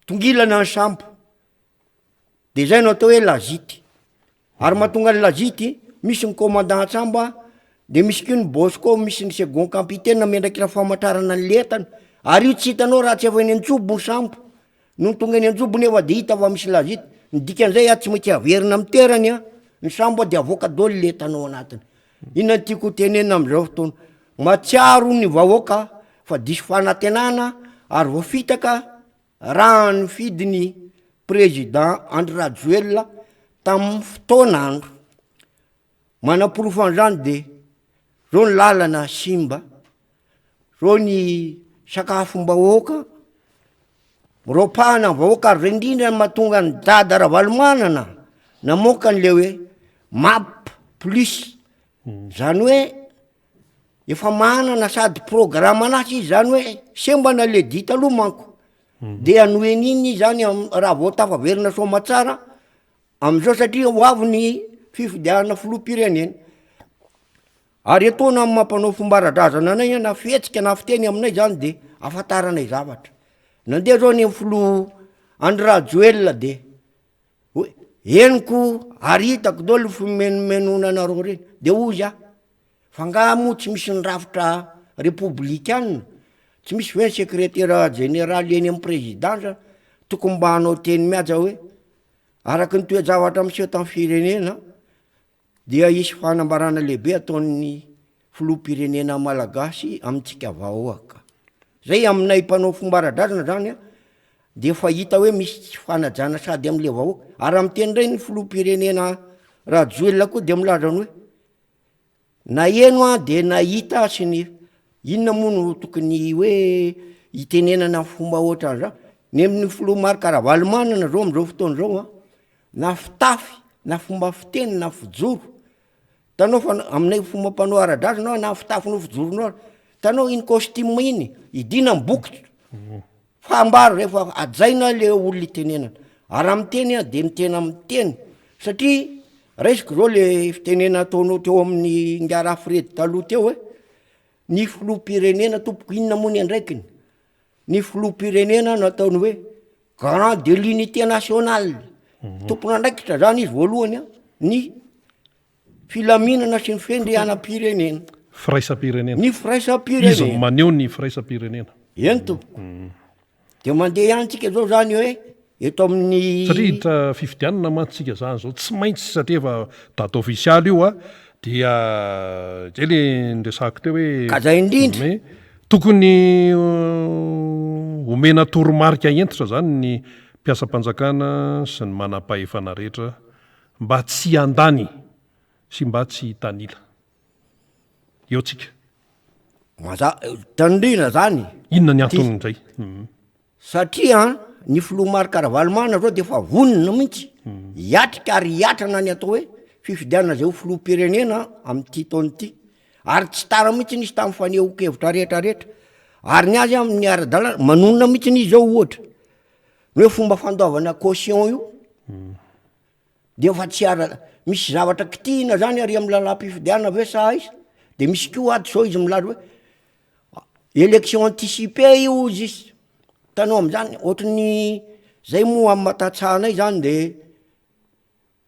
Speaker 4: tongilana ny sambo, de zay no atao hoe lazity. Ary mahatonga ny lazity, misy ny commandant an-tsambo a, de misy koa ny bosco, misy ny second capitaine miandraikitra famantarana an'le entana, ary io tsy hitanao raha tsy efa eny an-jobo ny sambo, nony tonga eny an-jobo nefa de hita fa misy lazity, ny dikan'izay a tsy maintsy averina amin'ny toerany a ny sambo a de avoaka daholo le entana ao anatiny. Inona no tiako ho tenenina am'zao fotoana? Mahatsiaro ny vahoaka fa diso fanantenana ary voafitaka Raha nifidy ny Président Andry Rajoelina tamin'ny fotoan'andro. Manaporofo an'izany dia zao ny lalana simba, zao ny sakafom-bahoaka, roapahana ny vahoaka ary zay indrindra no mahatonga an'i Dada Ravalomanana namoaka an'le hoe map plus, zany hoe Efa manana sady programan'asa izy zany hoe sembana le dita aloha manko de hanohy an'iny izy zany am- raha vao tafaverina soamatsara am'zao satria ho avy ny fifidianana filoham-pirenena, ary etoana amin'ny maha mpanao fomba ara-drazana anay na fihetsika na fiteny aminay zany de ahafantaranay zavatra, nandeha zao ny filoha Andry Rajoelina de hoe henoko ary hitako daholo fimenomenonanareo reny de hozy aho Fa angaha moa tsy misy ny rafitra repoblikana? Tsy misy ve ny sekretera jeneraly eny amin'ny prezidansa tokony mba hanao teny mihaja hoe araka ny toe-javatra miseho tamin'ny firenena dia hisy fanambarana lehibe ataon'ny filoham-pirenena malagasy amintsika vahoaka. Zay aminay mpanao fomba ara-drazana zany an, de efa hita hoe misy tsy fanajana sady am'le vahoaka. Ary raha miteny indray ny filoham-pirenena Rajoelina koa de milaza ny hoe Naheno aho de nahita sy ny, inona moa no tokony hoe hitenenana fomba ohatran'izany, ny amin'ny filoha Marc Ravalomanana zao am'zao fotoana zao an, na fitafy na fomba fiteny na fijoro, hitanao fa aminay fomba mpanao ara-drazana na fitafinao fijoronao ary, hitanao iny costume iny, idina ny bokotra, Fa ambaro rehefa hajaina le olona itenenana. Ary raha miteny aho de mitena miteny satria raisiko zao le fitenena ataonao teo amin'ny ingahy Rafredy taloha teo hoe ny filoham-pirenena tompoko inona moa ny andraikiny? Ny filoham-pirenena no ataony hoe garant de l'unité nationale, tompon'andraikitra zany izy voalohany an, ny Filaminana sy ny fendrianam-pirenena.
Speaker 1: Firaisam-pirenena.
Speaker 4: Ny firaisam-pirenena.
Speaker 1: Izy no maneho ny firaisam-pirenena.
Speaker 4: Eny tompoko. Dia mandeha ihany tsika zao zany hoe eto amin'ny.
Speaker 1: Satria hiditra fifidianana mantsy tsika zany zao, tsy maintsy satria efa date ofisialy io a, dia zay le niresahako teo hoe.
Speaker 4: Ka zay indrindra.
Speaker 1: Tokony omena toromarika hentitra zany ny mpiasam-panjakana sy ny manam-pahefana rehetra Mba tsy handany sy mba tsy hitanila. Eo tsika.
Speaker 4: Maza, tandrina zany.
Speaker 1: Inona ny anton'izay?
Speaker 4: Satria ny filoha Marc Ravalomanana zao de efa vonona mihitsy hiatrika ary hiatrana ny atao hoe fifidianana izay ho filoham-pirenena amin'ity taona ity. Ary tsy tara mihitsy izy tamin'ny fanehoan-kevitra rehetra rehetra. Ary ny azy amin'ny ara-dalàna, manonona mihitsy izy zao ohatra, ny hoe fomba fandoavana caution io, de efa tsy ara, misy zavatra kitihina zany ary amin'ny lalam-pifidianana ve sa aiza? De misy koa ato zao izy milaza hoe élection anticipée io hozy izy, hitanao am'zany ohatry ny zay moa amin'ny maha tantsaha anay zany de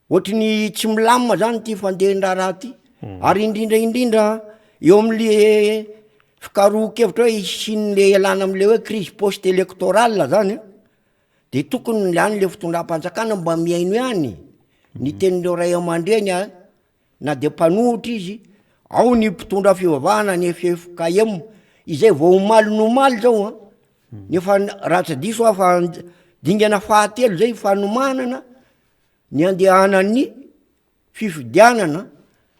Speaker 4: Ohatry ny tsy milamina zany ity fandehan-draharaha ty, ary indrindra indrindra eo am'le fikarohan-kevitra hoe hisian'le ialana am'le hoe crise post électorale zany an, de tokony lany le fitondram-panjakana mba mihaino ihany ny tenin'ireo ray aman-dreny a, na de mpanohitra izy, ao ny mpitondra fivavahana ny ffkm izay vao omaly no omaly zao an, nefa raha tsy diso aho fa dingana fahatelo zay fanomanana Ny andehanan'ny fifidianana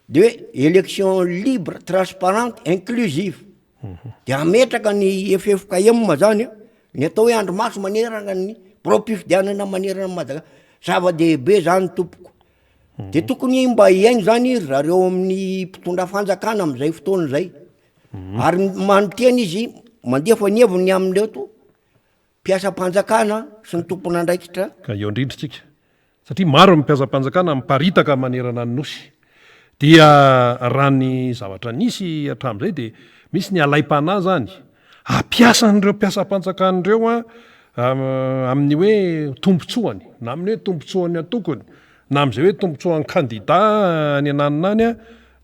Speaker 4: de hoe élection libre, transparente, inclusive, de ametraka ny ffkm zany an, ny atao hoe andrimaso manerana ny biraom-pifidianana manerana an'i Madagasikara, zava-dehibe zany tompoko, de tokony mba hihaino zany ry zareo amin'ny mpitondra fanjakana am'zay fotoana zay, ary manonteny izy mandefa ny heviny amin'ireto mpiasam-panjakana sy ny tompon'andraikitra.
Speaker 1: Ka eo indrindra isika, satria maro ny mpiasam-panjakana miparitaka manerana ny Nosy. Dia raha ny zavatra nisy hatramin'izay dia misy ny alaim-panahy izany hampiasa an'ireo mpiasam-panjakana ireo amin'ny hoe tombontsoany, na amin'ny hoe tombontsoan'ny antokony, na amin'izay hoe tombontsoan'ny kandida any ananona any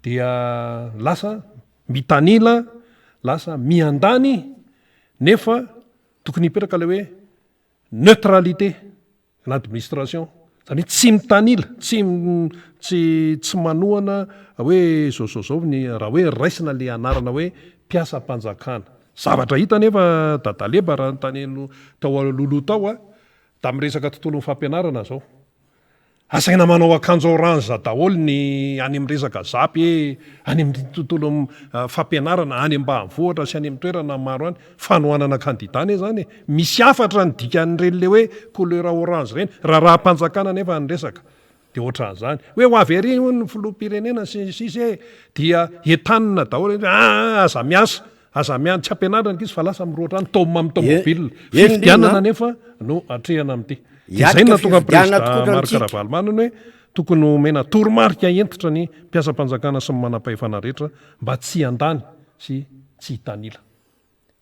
Speaker 1: dia lasa mitanila, lasa miandany Nefa tokony hipetraka ilay hoe neutralité l'administration, zany hoe tsy mitanila, tsy tsy tsy manohana hoe zao zao zao ny raha hoe raisina le anarana hoe mpiasam-panjakana. Zavatra hita anefa Dadaleba raha ny tany aloha tao alohaloha tao a, da miresaka tontolon'ny fampianarana zao. Asaina manao akanjo orange daholo ny any amin'ny resaka zap e, any amin'ny tontolon'ny fampianarana any ambanivohitra sy any amin'ny toerana maro any. Fanohanana kandida anie izany e. Misy hafatra ny dikan'ireny le hoe couleur orange ireny. Raharaham-panjakana anefa ny resaka. Dia ohatran'izany. Hoe ho avy ery hono ny filoham-pirenena sy ny sisa e. Dia entanina daholo hoe aa aza miasa. Aza miandry tsy ampianarina ny ankizy fa lasa mirohotra any taoma amin'ny tomobile. Fifidianana anefa no atrehina amin'ity. Dia izay no nahatonga ny Prezida Marc Ravalomanana hoe tokony homena toromarika hentitra ny mpiasam-panjakana sy ny manampahefana rehetra mba tsy handany sy tsy hitanila.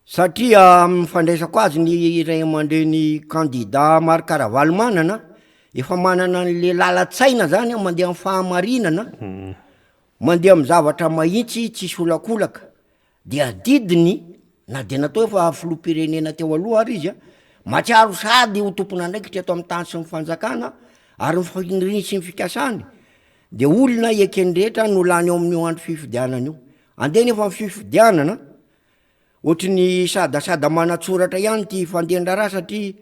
Speaker 4: Satria amin'ny fandraisako azy ny ray aman-dreny kandida Marc Ravalomanana efa manana an'le lalan-tsaina zany mandeha amin'ny fahamarinana, mandeha amin'ny zavatra mahitsy tsisy olakolaka dia adidiny na dia natao efa filoham-pirenena teo aloha ary izy a, mahatsiaro sady ho tompon'andraikitra eto amin'ny tany sy ny fanjakana ary ny faniriany sy ny fikasany de olona eken'ny rehetra no lany eo amin'io andro fifidianana io, andeha nefa ny fifidianana Ohatry ny sadasada manatsoratra ihany ity fandehan-draharaha satria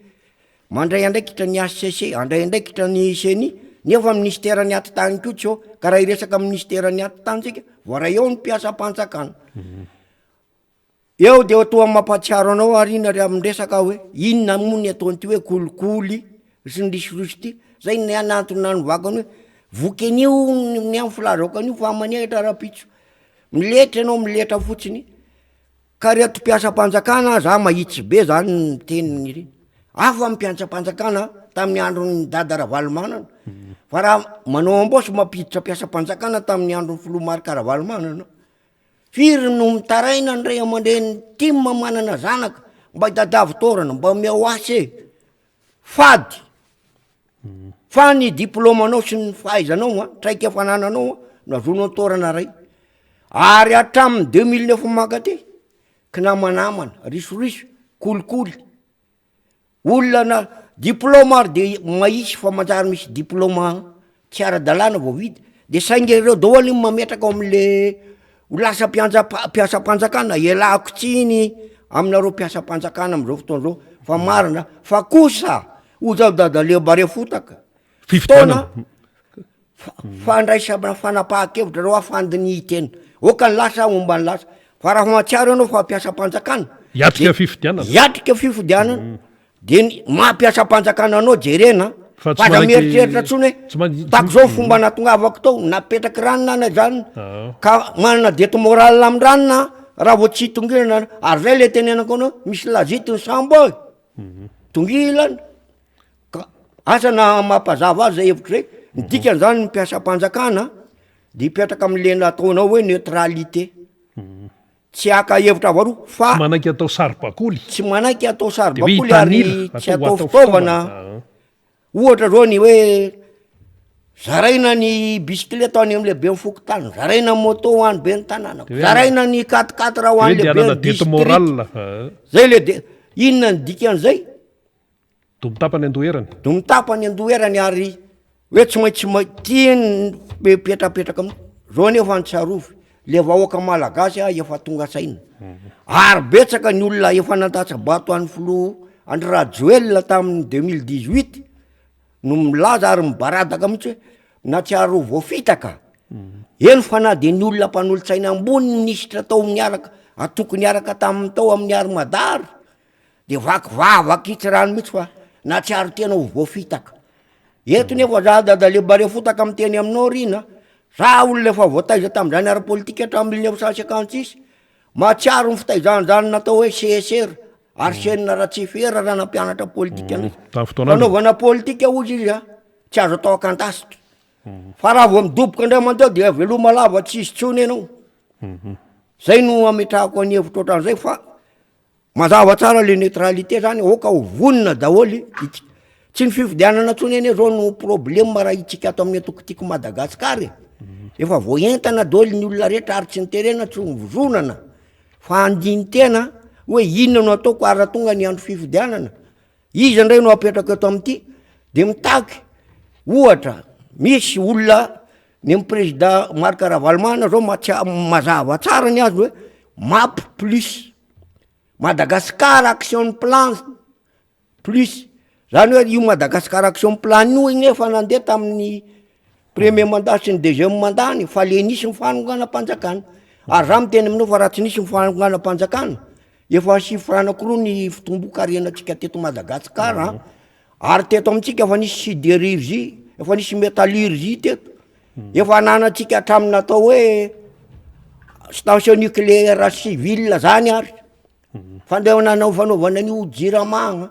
Speaker 4: mandray andraikitra ny HCC, handray andraikitra ny ceni, nefa minisiteran'ny atitany koa tsy eo, ka raha hiresaka minisiteran'ny atitany tsika, voaray eo ny mpiasam-panjakana. Eo de toa mampahatsiaro anao ary iny ary amin'ny resaka aho hoe inona moa ny ataon'ity hoe kolikoly sy ny risoriso ity, zay ny antony nanovako any hoe voky an'io ny amin'ny filazako an'io fa manehitra rahampitso. Miletra ianao miletra fotsiny, ka reto mpiasam-panjakana za mahitsy be zany ny miteniny ireny, hafa ny mpiantsam-panjakana tamin'ny andron'i dada Ravalomanana, fa raha manao embauche mampiditra mpiasam-panjakana tamin'ny andron'ny filoha Marc Ravalomanana, firy no mitaraina ny ray aman-dreny tim manana zanaka mba hitadiavo taorana, mba omeo asa e, fady. Fa ny diplaomanao sy ny fahaizanao an, traikefa anananao an, no azonao toerana iray. Ary hatramin'ny 2009 mankaty, kinamanamana, risoriso, kolikoly, olona na diplaoma ary de mahitsy fa manjary misy diplaoma tsy ara-dalàna vao vita, de saingy ireo daholo ny mametraka ao am'le ho lasa mpianja- mpiasam-panjakana, ialako tsiny aminareo mpiasam-panjakana am'zao fotoana zao fa marina fa kosa Hoy zao dada leo bare fotaka.
Speaker 1: Fifidianana.
Speaker 4: Fandraisana fanapahan-kevitra reo fandinihin-tena. Oka ny lasa homba ny lasa. Fa raha mahatsiaro ianao fa mpiasam-panjakana.
Speaker 1: Hiatrika fifidianana.
Speaker 4: Hiatrika fifidianana. De ny maha mpiasam-panjakana anao jerena.
Speaker 1: Fa
Speaker 4: tsy
Speaker 1: Fa
Speaker 4: aza
Speaker 1: manaiky
Speaker 4: mieritreritra intsony hoe
Speaker 1: tsy man-
Speaker 4: tako zao fomba natongavako tao, napetraky ranona na izany
Speaker 1: Ah.
Speaker 4: ka manana dette morale amin-dranona raha vao tsy tongilana ary zay le tenenako anao misy lazity ny sambo ao e, tongilana ka asa na mampazava azy zay hevitro zay, ny dikan'izany ny mpiasam-panjakana de hipetraka am'le nataonao hoe neutralité. Tsy haka hevitra avy aroa fa.
Speaker 1: Tsy manaiky atao saribakoly.
Speaker 4: Tsy manaiky atao
Speaker 1: Dia hoe
Speaker 4: saribakoly ary
Speaker 1: hitanila,
Speaker 4: tsy
Speaker 1: atao
Speaker 4: atao
Speaker 1: atao
Speaker 4: fitaovana.
Speaker 1: fitaovana.
Speaker 4: Ohatra zao ny hoe zaraina ny bisikileta ho any amin'ny lehiben'ny fokontany, zaraina ny moto ho an'ny ben'ny tanàna,
Speaker 1: Dia hoe
Speaker 4: zaraina ny quatre quatre ho
Speaker 1: Dia hoe
Speaker 4: an'ny
Speaker 1: dia hanana
Speaker 4: lehiben'ny
Speaker 1: dette
Speaker 4: district.
Speaker 1: morale. Ah.
Speaker 4: Zay le de, inona ny dikan'izay?
Speaker 1: Domitapany andoherany.
Speaker 4: Domitapany andoherany ary hoe tsy maintsy ma- tiany mipetrapetraka am- zao nefa ny tsarovy, le vahoaka malagasy a efa tonga saina, ary betsaka ny olona efa nandatsa-bato an'ny filoha Andry Rajoelina tamin'ny 2018 no milaza ary mibaradaka mihitsy hoe nahatsiaro ho voafitaka, eny fa na de ny olona mpanolotsaina ambony minisitra tao niaraka antoko niaraka taminy tao amin'ny Armada ary De vaky vava kitsy rano mihitsy fa nahatsiaro tena ho voafitaka. Eto nefa za dadaleba fotaka miteny aminao ry na, za olona efa voataiza tamin'izany ara-politika hatramin'ny 1956, mahatsiaro ny fitaizana zany natao hoe CSR, Arsène Ratsifera raha nampianatra politika anay.
Speaker 1: Tamin'ny fotoan'androny.
Speaker 4: Fanaovana politika hozy izy a, tsy azo atao an-kantasitra. Fa raha vao midoboka indray mandeha dia veloma lava tsisy intsony ianao. Zay no ametrahako ny hevitra ohatran'izay fa Mazava tsara le neutralité zany, aoka ho vonona daholo itsika, tsy ny fifidianana tsony anie zao no problème raha itsika ato amin'ny antoko tiako Madagascar e, efa voaentana daholo ny olona rehetra ary tsy niterena tsy novozonana fa andinin-tena hoe inona no ataoko ary raha tonga ny andro fifidianana iza ndray no apetrako eto amin'ity, de mitaky ohatra misy olona ny amy président Marc Ravalomanana zao mahatsia- mazava tsara ny azy hoe map plus. Madagascar action plan plus, zany hoe io Madagascar action plan io anie efa nandeha tamin'ny premier mandat sy ny deuxième mandat-ny fa le nisy ny fanonganam-panjakana, ary za miteny aminao fa raha tsy nisy ny fanonganam-panjakana efa chiffre anakiroa ny fitomboan-karenantsika teto Madagasikara an, ary teto amintsika efa nisy siderurgie, efa nisy metallurgie teto, Efa ananantsika hatramin'ny natao hoe station nucléaire civile zany ary fa ndeha nanao fanaovana an'io jirama an,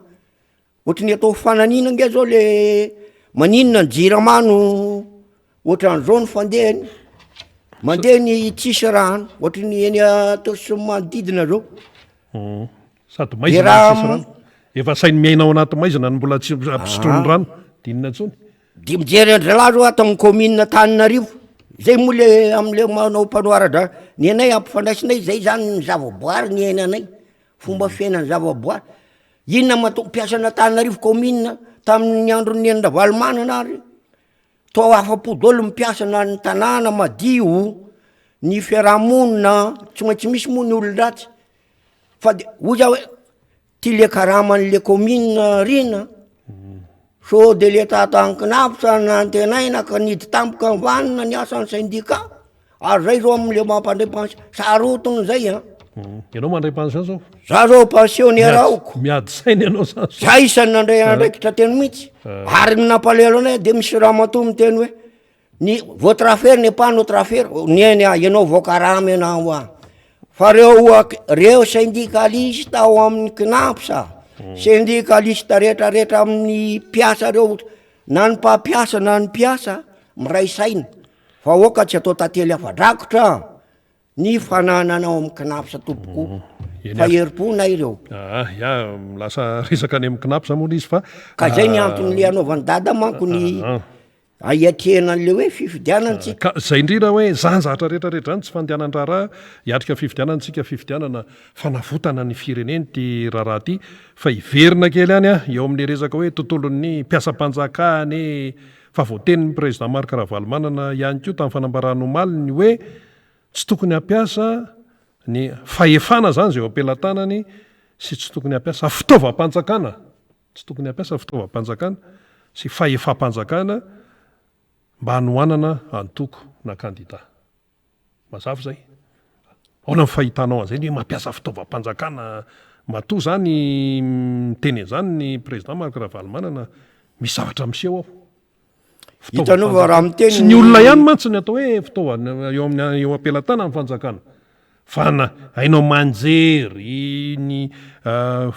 Speaker 4: ohatry ny atao fananina nge zao le maninona ny jirama no ohatran'izao ny fandehany, mandeha ny tsisy rano ohatry ny eny Antaosy sy ny manodidina zao.
Speaker 1: Sady maizina no tsisy rano. Efa sainy miaina ao anaty maizina no mbola tsy ampisotroiny rano, de inona intsony?
Speaker 4: De mijery an-dralahy zao ato amin'ny commune Antananarivo, zay moa le am'le manao panneau ara-dra-, ny anay ampifandraisinay zay zany ny zavaboary niainanay, fomba fiainan'ny zavaboary, inona mahatonga mpiasan'Antananarivo commune tamin'ny andron'i Neny Ravalomanana ary toa afa-po daholo ny mpiasa na ny tanàna madio, ny fiarahamonina, tsy maintsy misy moa ny olon-dratsy fa de hoy zaho hoe Ty le karaman'le commune rina sao de le tata ankinavitra nantenaina ka nidy tampoka vanona ny asan'ny syndicat ary zay zao amle mampandray pension sarotiny zay an.
Speaker 1: Ianao mandray pension zao?
Speaker 4: Za zao pensionnaire aoko.
Speaker 1: Miady saina ianao zany zao.
Speaker 4: Za isan'ny nandray andraikitra teny mihitsy ary ny nampalahelo anay de misy ramatoa miteny hoe Ny votre affaire n'est pas notre affaire, neny ah, ianao vao karama ianao ah. Fa reo reo syndicaliste ao amin'ny CNAPS, syndicaliste rehetrarehetra amin'ny mpiasa reo, na ny mpampiasa na ny mpiasa, miray saina, fa aoka tsy atao tantely afa-drakotra. Ny fananana ao amin'ny CNAPS tompoko fa herim-po na ireo.
Speaker 1: Ah, ya, lasa resaka any amin'ny CNAPS moa ilay izy fa.
Speaker 4: Ka zay ny antony le anaovan'i Dada manko ny hiatrehana an'le hoe fifidianana tsika.
Speaker 1: Ka zay indrindra hoe zany zavatra rehetra rehetra zany tsy fandehanan-draharaha hiatrika fifidianana tsika, fifidianana fanavotana ny firenena ity raharaha ity fa hiverina kely ihany aho eo amin'le resaka hoe tontolon'ny mpiasam-panjakana e, fa voatenin'ny président Marc Ravalomanana ihany koa tamin'ny fanambarany omaly ny hoe Tsy tokony hampiasa ny fahefana izany izay eo am-pelatanany sy tsy tokony hampiasa fitaovam-panjakana, tsy tokony hampiasa fitaovam-panjakana sy fahefam-panjakana mba hanohanana antoko na kandida. Mazava izay. Ahoana ny fahitanao an'izay ny hoe mampiasa fitaovam-panjakana matoa izany miteny an'izany ny président Marc Ravalomanana? Misy zavatra miseho ao.
Speaker 4: Hitanao fa raha miteny
Speaker 1: Tsy ny olona ihany mantsy ny atao hoe fitaovana eo amin'ny eo am-pelatanan'ny fanjakana fa na haino aman-jery, ny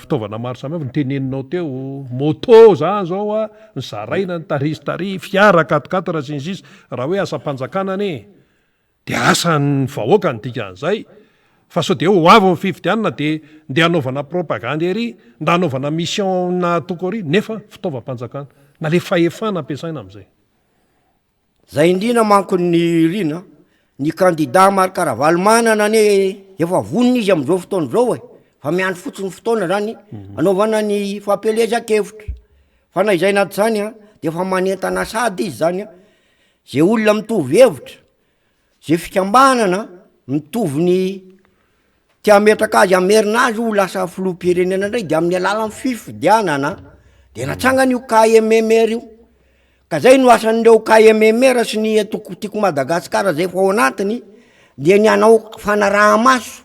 Speaker 1: fitaovana maro samihafa, ny teneninao teo, moto zany zao a, ny zaraina, ny tary sy tary, fiara quatre quatre sy ny sisa, raha hoe asam-panjakana anie Dia asan'ny vahoaka ny dikan'izay fa sao dia ho avy ny fifidianana dia ndeha hanaovana propagandy ery, nda hanaovana mission na antoko ery nefa fitaovam-panjakana na le fahefana ampiasaina amin'izay.
Speaker 4: Zay indrindra manko ny Rina, ny kandida Marc Ravalomanana anie efa vonona izy amin'izao fotoana izao e, fa miandry fotsiny fotoana zany anaovana ny fampielezan-kevitra, fa na izay na tsy izany an, de efa manentana sady izy zany an, Ze olona mitovy hevitra, ze fikambanana mitovy ny te hametraka azy hamerina azy ho lasa filoham-pirenena indray de amin'ny alalan'ny fifidianana de natsangana io KMMR io, ka zay no asan'ireo KMMR sy ny antoko Tiako Madagasikara zay efa ao anatiny dia ny hanao fanaraha-maso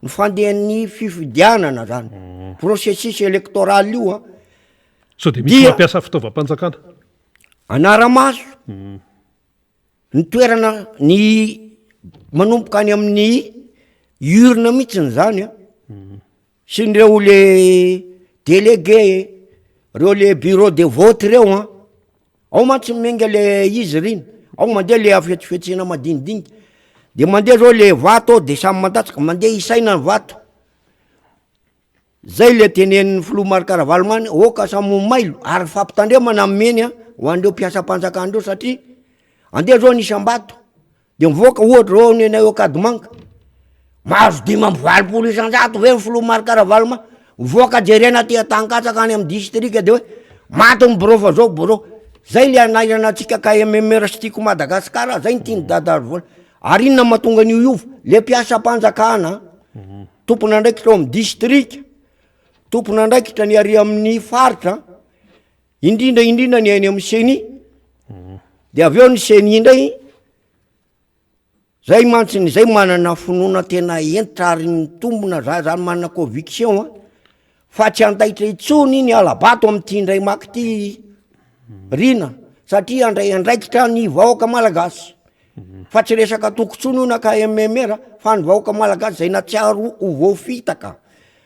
Speaker 4: ny fandehan'ny fifidianana zany, processus électoral io an.
Speaker 1: Sao de misy mampiasa fitaovam-panjakana?
Speaker 4: Anara-maso ny toerana ny manomboka any amin'ny urne mihitsiny zany an, sy ireo le délégué, reo le bureau de vote reo an, ao mantsy miainga le izy r'iny, ao mandeha le hafetsifetsena madinidinika, de mandeha zao le vato ao de samy mandatsaka, mandeha isaina ny vato. Zay le tenenin'ny filoha Marc Ravalomanana, aoka samy ho mailo ary fampitandremana omeny ho an'ireo mpiasam-panjakana ireo satria andeha zao ny isam-bato de mivoaka ohatra zao ny anay ao Ankadimanga, mahazo 85% ve ny filoha Marc Ravalomanana, mivoaka jerena aty Antanikatsaka any amin'ny distrika de hoe maty ny birao fa zao birao, zay le anairana antsika KMMR sy Tiako Madagasikara, zay no tian'i Dada vola, ary inona no mahatonga an'io hiova? Le mpiasam-panjakana. Tompon'andraikitra ao amin'ny distrika, tompon'andraikitra ny ary amin'ny faritra, indrindra indrindra ny any amin'ny ceni, de avy eo ny ceni indray, zay mantsy ny zay manana finoana tena hentitra ary mitombina za zany manana conviction an, fa tsy handaitra intsony ny hala-bato amin'ity indray maka ity Rina satria handray andraikitra ny vahoaka malagasy. Fa tsy resaka antoko intsony io na KMMR fa ny vahoaka malagasy izay nahatsiaro ho voafitaka.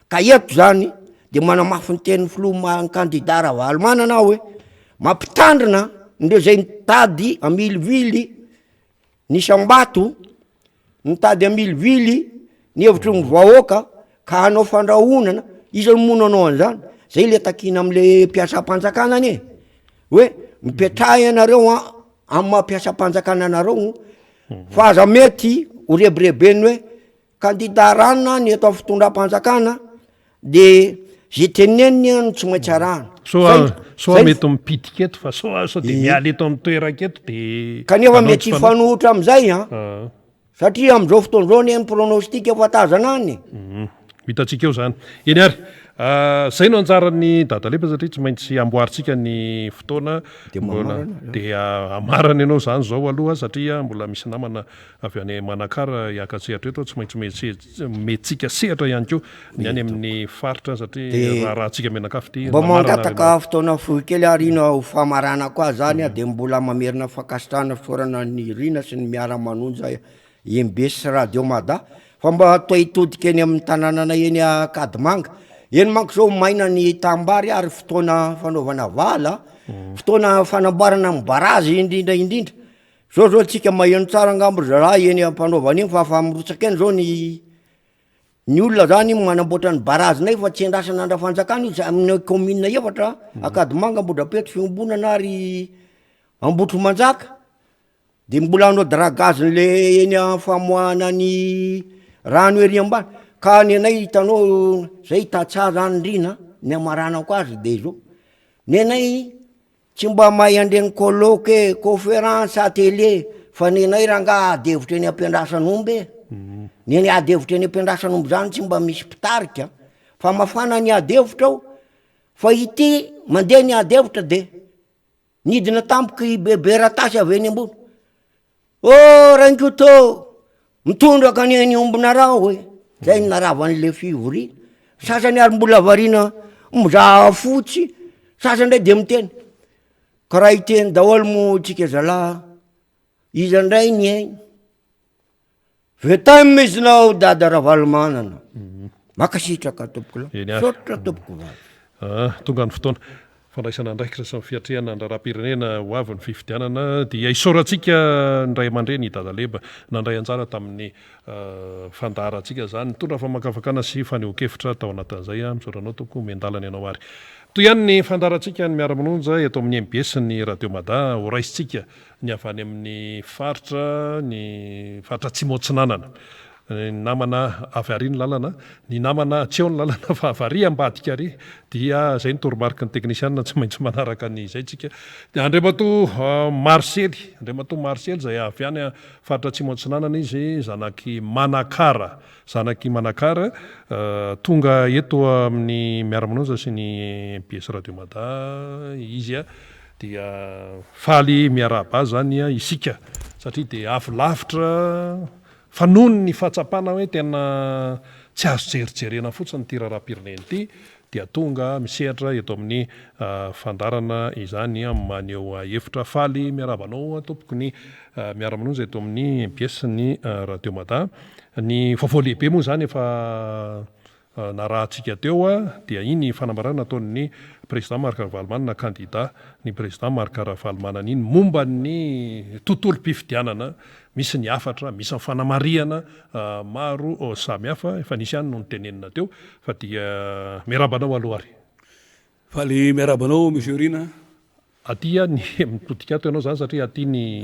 Speaker 4: Ka eto zany de manamafy ny tenin'ny filoha kandida Ravalomanana aho hoe mampitandrina ireo izay mitady hamilivily ny isam-bato, mitady hamilivily ny hevitry ny vahoaka ka hanao fandrahonana, iza moa no hanao an'izany? Zay le takiana am'le mpiasam-panjakana anie hoe mipetraha ianareo an amin'ny maha mpiasam-panjakana anareo fa aza mety ho rebireben'ny hoe kandida ranona ny eto amin'ny fitondram-panjakana de ze teneniny no tsy maintsy arahana.
Speaker 1: Sao sao mety mipitika eto fa sao sao de miala eto amin'ny toerako eto de
Speaker 4: Kanefa mety hifanohitra amin'izay an. Satria amin'izao fotoana izao anie ny pronostic efa tazana any e.
Speaker 1: Ho hitantsika eo izany. Eny ary, izay no anjaran'i Dadalepa satria tsy maintsy amboarintsika ny fotoana.
Speaker 4: Dia mamarana.
Speaker 1: Dia hamarana ianao izany izao aloha satria mbola misy namana avy any Manakara hiaka-tsehatra eto, tsy maintsy omentsika sehatra ihany koa ny any amin'ny faritra satria raharahantsika mianakavy ity.
Speaker 4: Mba mangataka fotoana fohy kely aho Rina ho famaranako azy zany aho dia mbola mamerina fankasitrahana fisaorana an'i Rina sy ny miara-manonja MBS sy Radio Mada fa mba toa hitodika eny amin'ny tanànanay eny Ankadimanga eny manko zao maina ny tanimbary ary fotoana fanaovana vala, fotoana fanamboarana ny barazy indrindra indrindra Zao zao tsika maheno tsara angamba ry zalahy eny ampanaovana eny fa fa mirotsaka eny zao ny ny olona zany manamboatra ny barazinay fa tsy andrasana andra-fanjakana io, amin'ny commune efatra Ankadimanga, Ambohidrapeto, Fiombonana ary Ambohitrimanjaka, de mbola hanao dragage le eny famoahana ny rano ery ambany, ka ny anay hitanao zay tantsaha zany ndrina ny hamaranako azy de zao, ny anay Tsy mba mahay an'ireny colloque e, conférence, atelier, fa nenay rangaha ady hevitra eny am-piandrasan'omby e. Ny ady hevitra eny am-piandrasan'omby zany tsy mba misy mpitarika fa mafana ny ady hevitra ao, fa ity mandeha ny ady hevitra de nidina tampoka i Bebe Ratasy avy eny ambony, Oh Rainkoto ô, mitondraka anie ny ombinareo e, zay no naravan'le fivoriana, sasany ary mbola variana mizaha fotsy, sasany ndray de miteny. Ka raha hiteny daholo moa tsika zalahy, iza ndray ny ainy? The time is now Dada Ravalomanana. Mankasitraka tompoko lahy.
Speaker 1: Eny ary.
Speaker 4: Misaotra tompoko vavy.
Speaker 1: Ah, tonga ny fotoana fandraisana andraikitra sy ny fiatrehana ny raharaham-pirenena ho avy ny fifidianana dia isaorantsika ny ray aman-dreny i Dada Leba nandray anjara tamin'ny fandaharantsika izany nitondra famakafakana sy fanehoan-kevitra tao anatin'izay. Misaotra anao tompoko, omen-dalana ianao ary. Toy ihany ny fandaharantsika ny Miara-manonja eto amin'ny mbs ny Radio Mada horaisintsika ny avy any amin'ny faritra ny faritra Atsimo Atsinanana. Ny namana avy ary ny lalana, ny namana tsy eo ny lalana fa avy ary ambadika ary dia izay ny toromariky ny teknisianina tsy maintsy manaraka ny izay tsika. Dia Andriamatoa Marisely, Andriamatoa Marisely izay avy any faritra Atsimo Atsinanana izy, zanak'i Manakara, zanak'i Manakara, tonga eto amin'ny Miara-manonja sy ny mbs Radio Mada izy dia faly miarahaba azy izany isika satria dia avy lavitra fa noho ny fahatsapana hoe tena tsy azo jerijerena fotsiny ity raharaham-pirenena ity dia tonga misehatra eto amin'ny fandaharana izany maneho hevitra. Faly miarahaba anao tompoko ny miara-manonja eto amin'ny mbs ny Radio Mada. Ny vaovao lehibe moa izany efa narahantsika teo dia iny fanambarana nataon'ny Président Marc Ravalomanana kandida ny Président Marc Ravalomanana iny momba ny tontolom-pifidianana. Misy ny hafatra, misy ny fanamarihana maro samihafa, efa nisy ihany no notenenina teo fa dia miarahaba anao aloha ary.
Speaker 5: Faly miarahaba anao Monsieur Rina.
Speaker 1: Aty ny mitodika ato ianao zany satria aty ny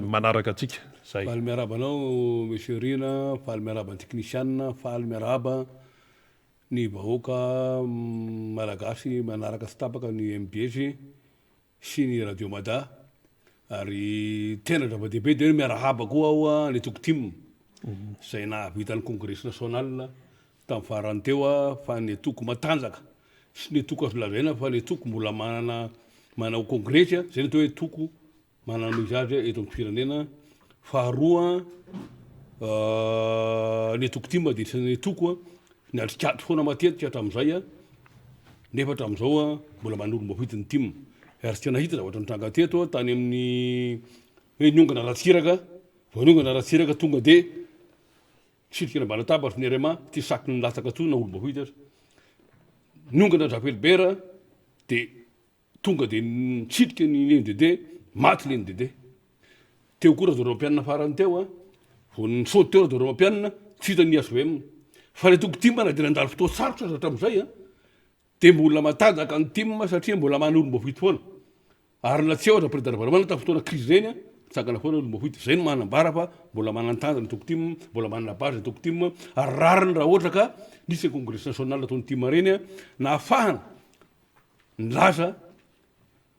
Speaker 1: manaraka antsika. Zay.
Speaker 5: Faly miarahaba anao Monsieur Rina, faly miarahaba ny teknisianina, faly miarahaba ny vahoaka malagasy manaraka tsy tapaka ny mbs sy ny Radio Mada ary tena zava-dehibe dia hoe miarahaba koa aho ny antoko tim izay nahavita ny Congrès national tamin'ny farany teo fa ny antoko matanjaka sy ny antoko azo lazaina fa ny antoko mbola manana manao Congrès izay no atao hoe antoko manana ny izy azy eto amin'ny firenena. Faharoa ny antoko tim dia isan'ny antoko niatrik'ady foana matetika hatramin'izay nefa hatramin'izao mbola manolo-boafidy ny tim. Ary tsy nahita zavatra nitranga teto tany amin'ny hoe niongana Ratsiraka, vao niongana Ratsiraka tonga dia nisitrika ny Ambalatabatry ny rma, tsy saky ny nilatsaka intsony na olom-boafidy aza. Niongana Rafelibera dia Tonga dia nitsidika ny Neny Dede, maty Neny Dede. Teo koa Rajaonarimampianina farany teo an, vao nisaoty teo Rajaonarimampianina, tsy hita ny HVM. Fa ilay toko tim na dia nandalo fotoan-tsarotra aza hatramin'izay an, dia mbola matanjaka ny tim satria mbola manana olom-boafidy foana. Ary na tsy eo aza Président Ravalomanana tamin'ny fotoana crise ireny an, mitsangana foana ny olom-boafidy. Izay no manambara fa mbola manan-tanjaka ny toko tim, mbola manana base ny toko tim, ary rariny raha ohatra ka nisy ny congrès national nataon'ny tim ireny an, nahafahana Nilaza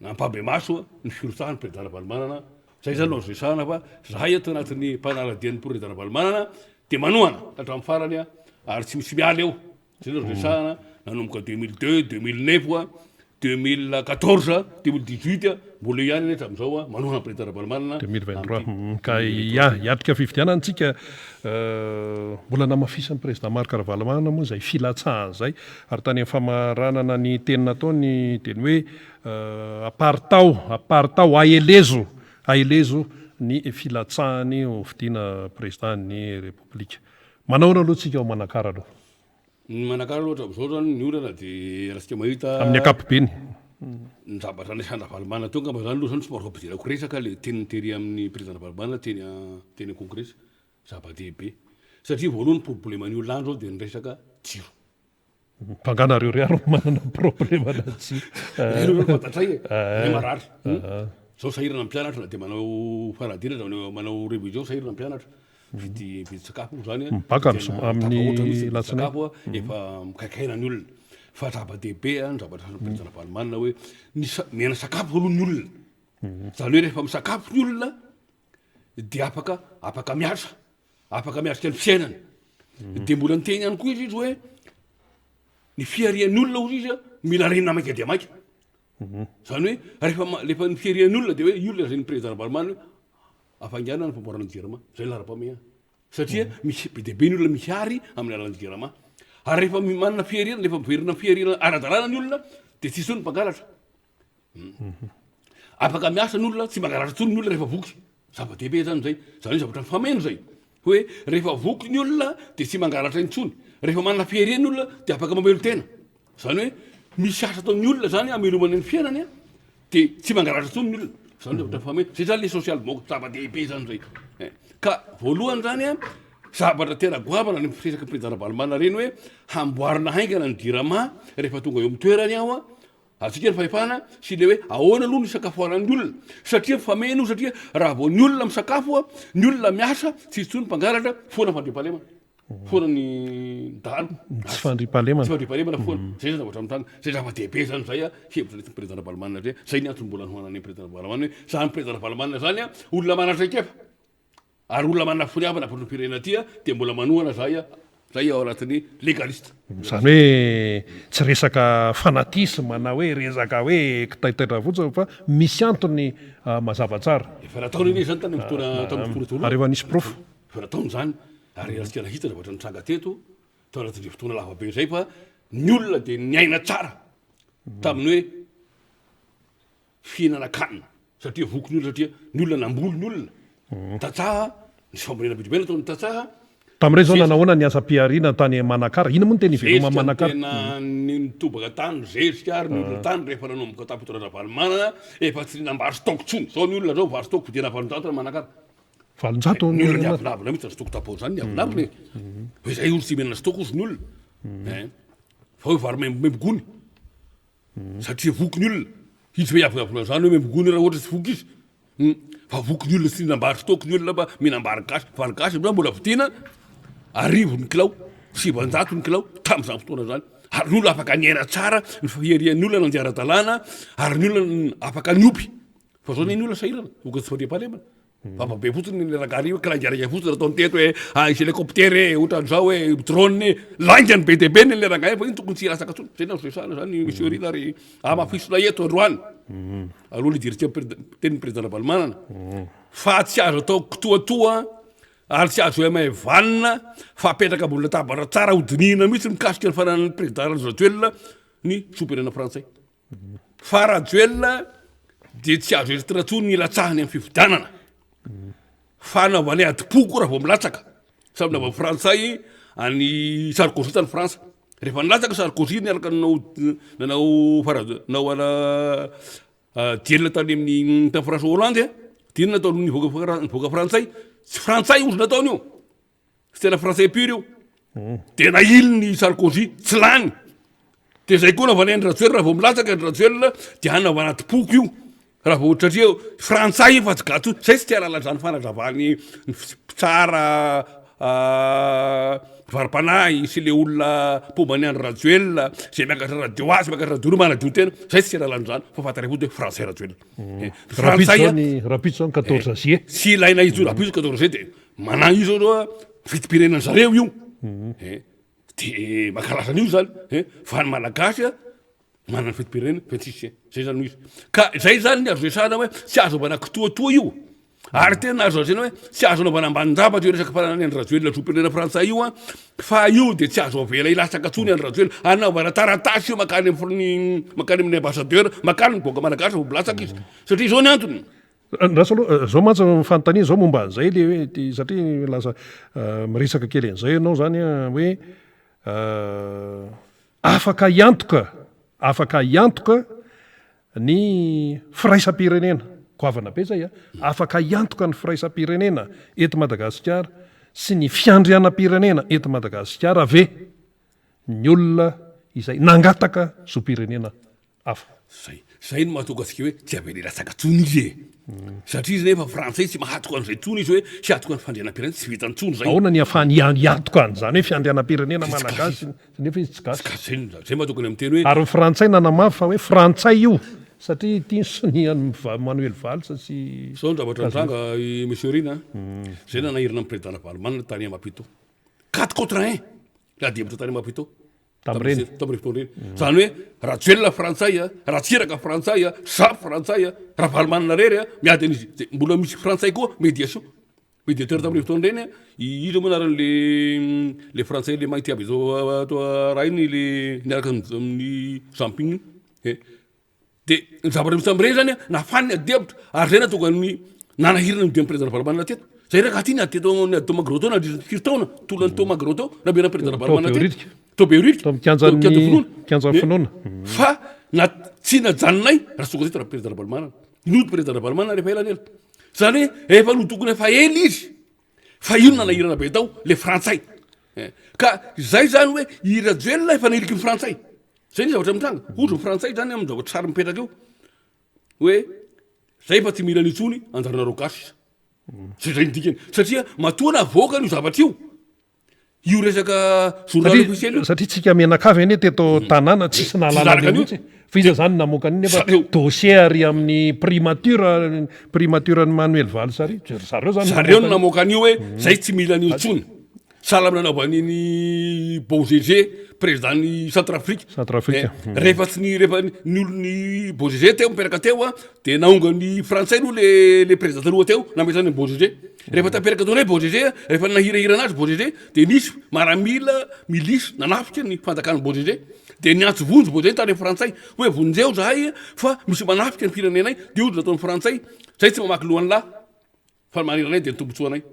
Speaker 5: ampahibemaso ny firotsahan'ny Président Ravalomanana, zay zany no azo resahana fa zahay ato anatin'ny mpanara-dia ny Président Ravalomanana dia manohana hatramin'ny farany ary tsy misy miala eo, zay no azo resahana nanomboka 2002, 2009, 2014, 2018 mbola eo ihany hatramin'izao manohana ny Président Ravalomanana.
Speaker 1: 2023 ka hiatrika fifidianana tsika Mbola namafisin'ny Président Marc Ravalomanana moa izay filatsahany izay ary tany amin'ny famaranana ny teny nataony dia ny hoe aparitao, aparitao, aelezo, aelezo ny filatsahany ho fidiana Président ny Repoblika. Manahoana aloha tsika ao Manakara aloha?
Speaker 5: Ny Manakara aloha hatramin'izao zany ny olana dia raha tsika mahita.
Speaker 1: Amin'ny ankapobeny.
Speaker 5: Ny zavatra niasan-dRavalomanana teo angamba zany aloha zany somary fampidirako resaka le teniny tery amin'ny Président Ravalomanana teny teny Kongresy. Zava-dehibe. Satria voalohany probleman'ny olona any zao dia ny resaka jiro.
Speaker 1: Fa nga nareo ry ary manana problemana jiro?
Speaker 5: Ireo aloha fantatray e, ireo marary. Zao sahirana ny mpianatra na dia manao fanadinana aza, manao revision sahirana ny mpianatra. Mividy mividy sakafo moa zany an,
Speaker 1: Mibaka amin'ny zoma amin'ny alatsinainy.
Speaker 5: Sakafo efa mikaikaina ny olona. Fa zava-dehibe ny zavatra azon'ny Président Ravalomanana hoe ny sa- mihena sakafo aloha ny olona. Zany hoe rehefa misakafo ny olona dia afaka afaka miasa, afaka miatrika ny fiainana. Dia mbola niteny ihany koa izy izy hoe ny fiharian'ny olona hozy izy mila renina maika dia maika. Zany hoe rehefa rehefa ny fiharian'ny olona dia hoe io lazain'ny Président Ravalomanana hoe Hafainganana ny famboarana ny jirama, zay laharam-pahamehana. Satria misy be dia be ny olona mihary amin'ny alalan'ny jirama. Ary rehefa manana fihariana, rehefa miverina amin'ny fihariana ara-dalàna ny olona dia tsy hisy intsony ny mpangalatra. Afaka miasa ny olona, tsy mangalatra intsony ny olona rehefa voky. Zava-dehibe zany zay. Zany hoe zavatra mifameno zay. Hoe rehefa voky ny olona dia tsy mangalatra intsony. Rehefa manana fihariana ny olona dia afaka mamelon-tena. Zany hoe misy asa ataon'ny olona zany hamelomany ny fiainany dia tsy mangalatra intsony ny olona. Zany zavatra mifameno. Zay zany le social democratie, zava-dehibe zany zay. Ka voalohany zany an, zavatra tena goavana ny firesaky président Ravalomanana ireny hoe hamboarina haingana ny jirama rehefa tonga eo amin'ny toerany aho an, Antsika ny fahefana sy le hoe ahoana aloha ny isakafoanan'ny olona satria mifameno io satria raha vao ny olona misakafo ny olona miasa tsy hisy intsony mpangalatra foana fandriampahalemana foana ny dahalo
Speaker 1: tsy fandriampahalemana
Speaker 5: tsy fandriampahalemana foana mhm. zay zavatra mitranga zay zava-dehibe zany zay a hevitra nentin'ny président Ravalomanana zay zay ny antony mbola nohanan'ny président Ravalomanana hoe zany président Ravalomanana zany a olona manana traikefa Ary olona manana finiavana fa firenena aty dia mbola manohana zahay zay ao anatin'ny legaliste.
Speaker 1: Izany hoe tsy resaka fanatisme na hoe resaka hoe kitaitaitra fotsiny fa misy antony mazava tsara.
Speaker 5: Efa nataony anie izany tany amin'ny fotoana tamin'ny fotoana voalohany.
Speaker 1: Ary efa nisy porofo.
Speaker 5: Efa nataony izany ary azontsika nahita zavatra nitranga teto tao anatin'izay fotoana lava be izay fa ny olona dia niaina tsara tamin'ny hoe fihinana-kanina satria voky ny olona satria ny olona namboly ny olona tantsaha nisy fambolena be dia be nataon'ny tantsaha.
Speaker 1: Tamin'ireny izao nanahoana ny asam-pihariana tany Manakara? Inona moa no tena iveloman'i Manakara?
Speaker 5: Zezika no tena nitobaka tany, zezika ary ny olona tany rehefa nanomboka tamin'ny fitondran-dRavalomanana efa tsy nihinam-bary stock intsony. Izao ny olona izao vary stock vidiana 800 any Manakara.
Speaker 1: 800
Speaker 5: Ny olona niavonavona mihitsy ny stock tapoha izany niavonavona e. Hoe izay olo tsy mihinana stock ozy ny olona. Hein. Fa hoe vary maimbo maimbo gony. Satria voky ny olona. Izy ve hiavonavona an'izany hoe membo gony raha ohatra tsy voky izy? Hum. Fa voky ny olona tsy mihinam-bary stock ny olona fa mihinam-bary gasy. Vary gasy amin'izao mbola vidiana arivo ny kilao, 900 ny kilao tamin'izany fotoana izany. Ary ny olona afaka niaina tsara, ny fiharian'ny olona nandeha ara-dalàna, ary ny olona afaka niompy. Fa zao anie ny olona sahirana, vokatry tsy fandriampahalemana. Vava be fotsiny ny rangahy io, kilainga fotsiny ataony teto hoe ah hisy hélicoptère e, ohatran'izao e, drone e, laingany be dia be ny le rangahy fa iny tokony tsy hilatsaka intsony. Zay no azo resahana zany monsieur Rina ary hamafisina eto androany. Aloha hidirantsika amin'ny tenin'ny président Ravalomanana fa tsy azo atao kitoatoa ary tsy azo haimahivanina fa apetraka ambony latabatra tsara hodinihina mihitsy mikasika ny fananan'ny président Andry Rajoelina ny zom-pirenena frantsay. Fa Rajoelina dia tsy azo entina intsony ny hilatsahany amin'ny fifidianana. Fa anaovany adim-poko raha vao milatsaka. Samy naovan'ny frantsay an'i Sarkozy tany Frantsa. Rehefa nilatsaka Sarkozy niaraka nanao nanao fara nanao ana duel tany amin'ny tany François Hollande dia inona nataon'ny vahoaka vahoaka frantsay? Tsy frantsay ozy nataony io. Tsy tena français pur io. Dia nahiliny i Sarkozy, tsy lany. Dia zay koa naovan'i Andry Rajoelina, raha vao milatsaka Andry Rajoelina dia hanaovana adim-poko io. Raha vao satria frantsay io fa tsy gasy. Zay tsy te hahalala izany fanazavan'ny mpitsara mpivaro-panahy sy le olona mpomba an'i Andry Rajoelina, zay miakatra radio azy, miakatra radio manadio tena. Zay tsy te hahalala an'izany fa fantaray fotsiny hoe français Rajoelina.
Speaker 1: Frantsay Rahampitso izao ny 14 juillet.
Speaker 5: Tsy ilaina intsony, rahampitso 14 juillet dia Manahy io zao aloha vidim-pirenena zareo io eh, de mankalaza an'io zany eh, fa ny malagasy a manana ny fetim-pirenena fa tsisy eh, zay zany no izy. Ka zay zany ny azo resahana hoe tsy azo anaovana kitoatoa io, ary tena azo lazaina hoe tsy azo anaovana ambanin-javatra io resaka fananan'i Andry Rajoelina zom-pirenena frantsay io an, fa io de tsy azo avela hilatsaka intsony Andry Rajoelina, anaovana taratasy io mankany amin'ny mankany amin'ny ambassadeur, mankany ny vahoaka malagasy vao milatsaka izy, satria izao ny antony.
Speaker 1: Andraso aloha, zao mantsy ny fanontaniana zao momba an'izay le hoe ty satria lasa miresaka kely an'izay ianao zany hoe afaka hiantoka, afaka hiantoka ny firaisam-pirenena, goavana be zay a, afaka hiantoka ny firaisam-pirenena eto Madagasikara sy ny fiandrianam-pirenena eto Madagasikara ve ny olona izay nangataka zom-pirenena hafa.
Speaker 5: Zay. Zay no mahatonga antsika hoe tsy avela hilatsaka intsony izy e. Satria izy nefa frantsay tsy mahatoka an'izay intsony izy hoe hiatoka ny fandrianam-pirenena tsy vitany intsony zay.
Speaker 1: Ahoana ny ahafahany hiantoka an'izany hoe fiandrianam-pirenena malagasy nefa izy tsy gasy.
Speaker 5: Tsy gasy zay, zay mahatonga ny miteny hoe.
Speaker 1: Ary ny frantsay nanamafy fa hoe frantsay io satria ity ny sonian'i Manuel Valls sy.
Speaker 5: Zao ny zavatra nitranga i Monsieur Rina a. Zay nanahirana ny président Ravalomanana tany Maputo. Quatre contre un ny ady hevitra tany Maputo.
Speaker 1: Tamin'ireny.
Speaker 5: Tamin'ireny fotoana ireny. Izany hoe Rajoelina frantsay a, Ratsiraka frantsay a, Zafy frantsay a, Ravalomanana irery a, miady an'izy. Dia mbola misy frantsay koa médiation. Médiateur tamin'ireny fotoana ireny a, iza moa anaran'le le frantsay le mainty aby zao toa raha iny le niaraka tamin'ny Jean Ping iny. Dia ny zavatra misy tamin'ireny zany nafany ny adihevitra ary zay nahatonga ny nanahirana ny dian'ny président Ravalomanana teto. Zay raka aty ny ady teto ny ady tao Magro tao nandritra ny firy taona, tolona ny tao Magro tao nameran'ny président Ravalomanana teto. Tao Behoririka.
Speaker 1: Tao amin'ny kianjan'ny kianjan'ny finoana.
Speaker 5: Fa na tsy najanonay raha tsy tonga teto président Ravalomanana. Nody président Ravalomanana rehefa ela ny ela. Zany hoe efa notokony efa ela izy fa io no nanahirana be tao le frantsay. Ka izay zany hoe i Rajoelina efa nahiliky ny frantsay. Zay ny zavatra mitranga. Ohatra ny frantsay zany amin'ny zavatra sary mipetraka eo hoe zay fa tsy mila an'io intsony anjaranareo gasy sisa. Zay zay ny dikany. Satria matoa navoakany io zavatra io, io resaka journal officiel io.
Speaker 1: Satria tsika mianakavy anie teto tanàna tsisy nahalala an'io mihitsy. Fa iza zany namoaka an'io nefa dossier ary amin'ny primature primature an'i Manuel Valls ary. Zareo
Speaker 5: zany. Zareo no namoaka an'io hoe zay tsy mila an'io intsony. Sahala amin'ny nanaovan'i Bozeze, président-n'i Centrafrique.
Speaker 1: Centrafrique.
Speaker 5: Eh, rehefa tsy ny rehefa ny olon'i Bozeze teo mipetraka teo a, dia naongan'ny frantsay aloha le le président taloha teo nametrahany an'i Bozeze. Rehefa taperaka teo indray Bozeze, rehefa nahirahira anazy Bozeze, dia nisy maramila milice nanafika ny fanjakan'i Bozeze. Dia niantso vonjy Bozeze tany amin'ny frantsay hoe vonjeo zahay fa misy manafika ny firenenay. Dia hoy ny nataon'ny frantsay, zay tsy mamaky lohan'lah. Fa ny manerana anay dia ny tombotsoanay.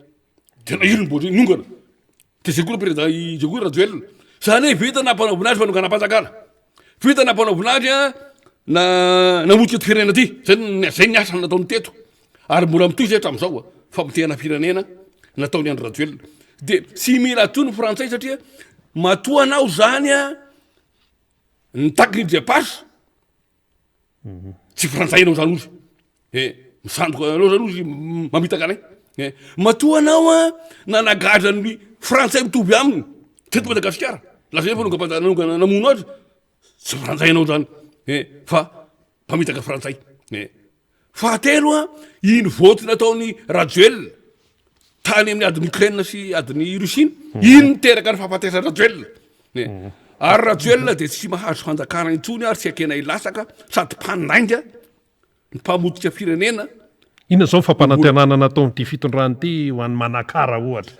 Speaker 5: Tena io ny mbola niongana. Dia zay koa président zay koa Rajoelina. Zany hoe vita nampanaovina azy fanonganam-panjakana. Vita nampanaovina azy a na namotika ty firenena ty. Zay ny zay ny asa nataony teto. Ary mbola mitohy zay hatramin'izao a. Famotehana firenena nataon'i Andry Rajoelina. Dia tsy mila toy ny frantsay satria matoa anao zany a nitaky ny jepas Tsy frantsay anao zany ozy eh, misandoka anao zany ozy mamitaka anay eh, matoa anao a nanagadra ny frantsay mitovy aminy teto Madagasikara, lazaina fa nongam-panjakana nongana namono azy, tsy frantsay anao zany eh, fa mpamitaka frantsay eh. Fahatelo a, iny vote nataon'i Rajoelina tany amin'ny adin'i Ukraine sy adin'i Russie iny, iny niteraka ny fahafatesan'i Rajoelina. Ary Rajoelina dia tsy mahazo fanjakana intsony ary tsy ekena hilatsaka sady mpandainga ny mpamotika firenena.
Speaker 1: Inona izao ny fampanantenana nataon'ity fitondrana ity ho an'i Manakara ohatra?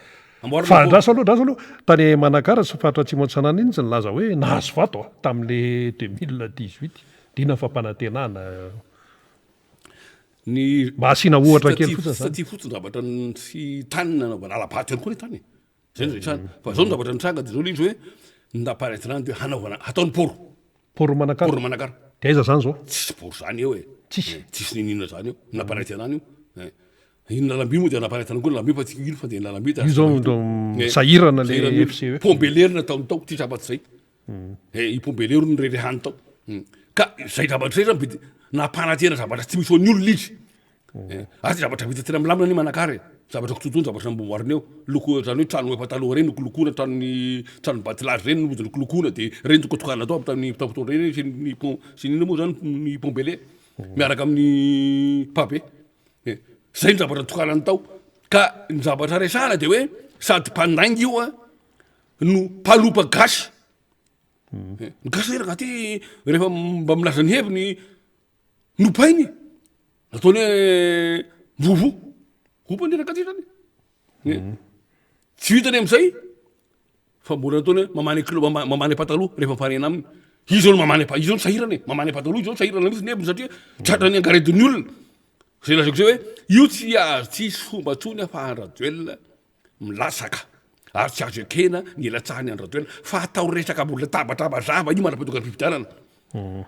Speaker 1: Fa andraso aloha, andraso aloha, tany Manakara sy faritra Atsimo Atsinanana iny izy nilaza hoe nahazo vato tamin'le 2018. Dia inona ny fampanantenana?
Speaker 5: Ny
Speaker 1: Mba asiana ohatra kely fotsiny
Speaker 5: zany. Tsy fotsiny zavatra sy tany nanaovana alabato ihany koa ny tany e. Zay no resahana. Fa zao ny zavatra nitranga dia zao le izy hoe ny namparetina dia hanaovana hatao ny port.
Speaker 1: Port Manakara.
Speaker 5: Port Manakara.
Speaker 1: Dia aiza zany zao?
Speaker 5: Tsisy port zany eo e.
Speaker 1: Tsisy.
Speaker 5: Tsisy niniana zany eo. Ny namparetina any io. Eh. Iny lalamby moa dia namparetina koa ny lalamby fa tsy ino fa dia ny lalamby
Speaker 1: dia. Io zao no sahirana le FCE.
Speaker 5: Pont Bel Air nataony tao, tsisy afa-tsy zay. Eh, i Pont Bel Air no nirerehany tao. Ka zay zavatra zay zany be nampanantena zavatra tsy misy ho an'ny olona izy. Eh, ary zavatra vita tena milamina ny Manakara e. Zavatra kitotoa ny zavatra namboarina eo. Loko zany hoe trano efa taloha reny nolokolokoana, tranon'ny trano batilazy reny no nolokolokoana de reny tokatokana tao tamin'ny fotoana reny sy ny pont sy ny inona moa zany ny pont Bel Air miaraka amin'ny pavé. Eh, zay ny zavatra notokanany tao. Ka ny zavatra resahana de hoe sady mpandainga io a no mpanopa gasy. Ny gasy ranga ty rehefa mba milaza ny heviny nopainy ataony hoe mivovo. Opa ny ranga ty zany. Tsy vitany amizay fa mbola ataony hoe mamany kilo mamany pataloha rehefa mifanena aminy. Izy zao no mamany izy zao no sahirana e, mamany pataloha izy zao sahirana mihitsy ny heviny satria tratran'ny angaredon'ny olona. Zay lazaiko zay hoe io tsy azo tsisy fomba tsony afahan-dRajoelina milatsaka ary tsy azo ekena ny hilatsahan'i Andry Rajoelina fa atao resaka ambony latabatra mazava io mandra-pahatonga ny fifidianana.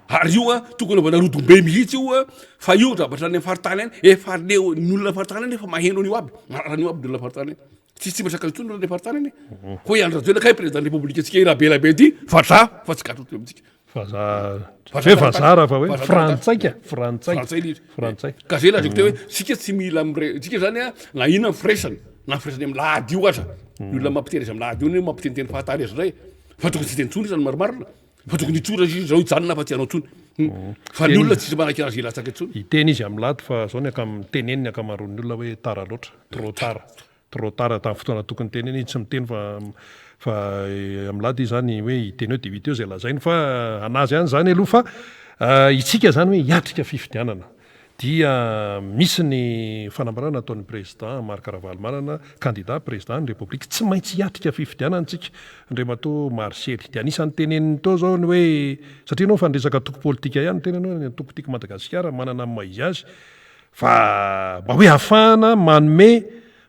Speaker 5: Ary io a tokony anaovana rodombe mihitsy io a fa io zavatra any amin'ny faritany any efa leo ny olona faritany any efa maheno an'io aby mahalala an'io aby ny olona faritany any. Tsy tsy miresaka intsony ny olona faritany any. Hoy Andry Rajoelina kay président ny république antsika ela be ela be ity vazaha fa tsy gadra amintsika.
Speaker 1: Vazaha, tsy hoe vazaha raha fa hoe frantsay ka, frantsay.
Speaker 5: Frantsay ilay izy.
Speaker 1: Frantsay.
Speaker 5: Ka zay lazaiko teo hoe tsika tsy mila mire, tsika zany a na inona ny firaisana, na ny firaisana amin'ny lahady io aza, ny olona mampiteny azy amin'ny lahady io anie mampiteniteny fahatany azy indray, fa tokony tsy hiteny intsony izy raha ny marimarina, fa tokony hitsotra izy zao hijanona fa tsy hanao intsony, fa ny olona tsisy manaiky azy hilatsaka intsony.
Speaker 1: Hiteny izy amin'ny lahady fa zao ny ankam, teneniny ny ankamaroan'ny olona hoe tara loatra, trop tard. Trop tard tamin'ny fotoana tokony hitenena izy tsy miteny fa fa amin'ny izy zany hoe hiteny eo dia hita eo izay lazainy fa anazy ihany izany aloha fa isika izany hoe hiatrika fifidianana. Dia misy ny fanambarana ataon'ny Président Marc Ravalomanana, kandida Président ny Repoblika. Tsy maintsy hiatrika fifidianana isika, Andriamatoa Marisely. Dia anisan'ny teneniny teo izao ny hoe, satria ianao efa niresaka antoko politika ihany, niteny ianao hoe ny antoko Tiako Madagasikara manana ny maha izy azy, fa mba hoe ahafahana manome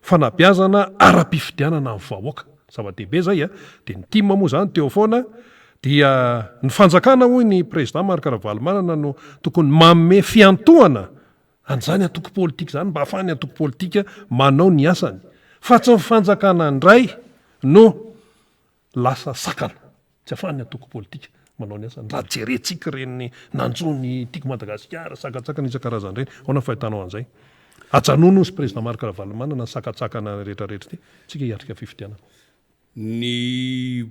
Speaker 1: fanabeazana ara-pifidianana ny vahoaka. Zava-dehibe izay a! Dia ny tim moa izany teo foana. Dia ny fanjakana hoy ny Président Marc Ravalomanana no tokony manome fiantohana an'izany antoko politika izany mba ahafahan'ny antoko politika manao ny asany fa tsy ny fanjakana indray no lasa sakana tsy ahafahan'ny antoko politika manao ny asany. Raha jerentsika ireny nanjo ny Tiako Madagasikara, sakantsakana isan-karazany ireny, ahoana ny fahitanao an'izay? Ajanony hozy Président Marc Ravalomanana ny sakantsakana rehetrarehetra ity, tsika hiatrika fifidianana.
Speaker 5: Ny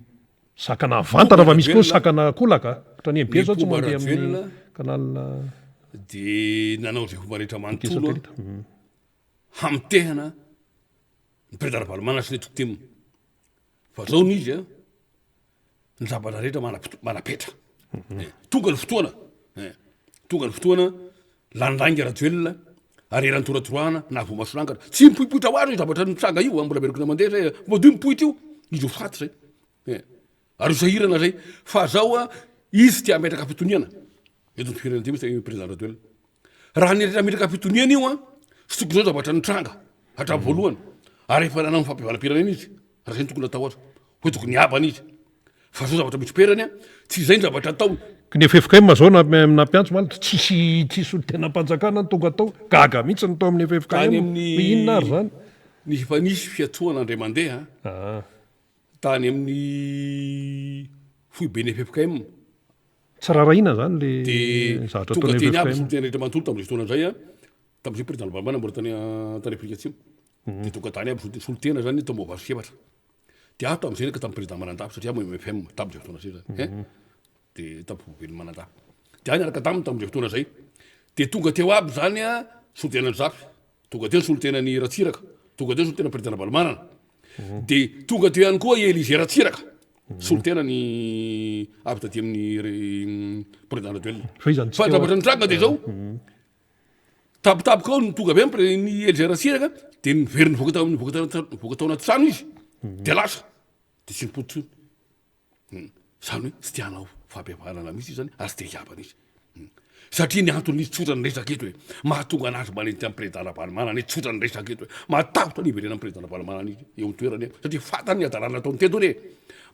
Speaker 1: Sakana avantana fa misy koa sakana kolaka. Ohatran'ny MB zao tsy mandeha amin'ny canal.
Speaker 5: Dia nanao izay fomba rehetra manontolo hamotehana ny Président Ravalomanana sy ny antoko tim. Fa zao ny izy a, ny zavatra rehetra manam-petra. Tonga ny fotoana, tonga ny fotoana, lany lainga Rajoelina, ary eran'ny toratorahana na voamasolangana. Tsy mipoipoitra ho azy io zavatra nitranga io, mbola averiko mandeha zay, madio mipoitra io, izy ho faty zay. Ary ho sahirana zay. Fa zao a, izy te hametraka fitoniana eto amin'ny firenena ity mihitsy président Rajoelina. Raha ny hametraka fitoniana io an, tsy tokony zao zavatra nitranga hatramin'ny voalohany. Ary efa nanao ny fampihavanam-pirenena izy, raha zay no tokony atao azy. Hoe tokony hihavana izy. Fa zao zavatra misy perany an, tsy izay ny zavatra ataony.
Speaker 1: Ny ffkm zao nampiantso omaly dia tsisy tsisy solontenam-panjakana no tonga tao. Gaga mihitsy ny tao amin'ny ffkm
Speaker 5: Tany amin'ny
Speaker 1: hoe inona ary izany?
Speaker 5: Nisy efa nisy fiantsoana indray mandeha tany amin'ny foiben'ny ffkm.
Speaker 1: Tsy rarahina izany le
Speaker 5: Dia
Speaker 1: zavatra
Speaker 5: tonga
Speaker 1: ataon'ny
Speaker 5: teny aby
Speaker 1: ffkm.
Speaker 5: solontena rehetra manontolo tamin'izay fotoana izay an, tamin'izay président Ravalomanana mbola tany tany Afrika Atsimo. Dia tonga tany aby solontena zany tao Mboavasy efatra. Dia aho tamin'izay naka tamin'ny président Manandafy satria aho MFM tamin'izay fotoana izay zany hein. Dia tamin'ny foiben'ny Manandafy. Dia aho niaraka taminy tamin'izay fotoana izay. Dia tonga teo aby zany an solontenan'i Zafy, tonga teo ny solontenan'i Ratsiraka, tonga teo ny solontenan'ny président Ravalomanana. Dia tonga teo ihany koa i Elysée Ratsiraka, solontenany avy taty amin'ny président Rajoelina.
Speaker 1: Fa iza no tsy
Speaker 5: Fa
Speaker 1: teo
Speaker 5: zavatra nitranga dia izao, Tampotampoka ao no tonga avy any ny Elysée Ratsiraka dia niverina nivoaka tao nivoaka tao nivoaka tao anaty trano izy dia lasa dia tsy nipody intsony. Hmm. Izany hoe tsy te hanao fampihavanana mihitsy izy zany ary tsy te hihavana izy. Hmm. Satria ny antony izy tsotra ny resaka eto e. Mahatonga anazy manenjika amin'ny président Ravalomanana e, tsotra ny resaka eto e. Matahotra ny hiverenan'ny président Ravalomanana izy eo amin'ny toerany e. Satria fantany ny hadalana nataony teto anie.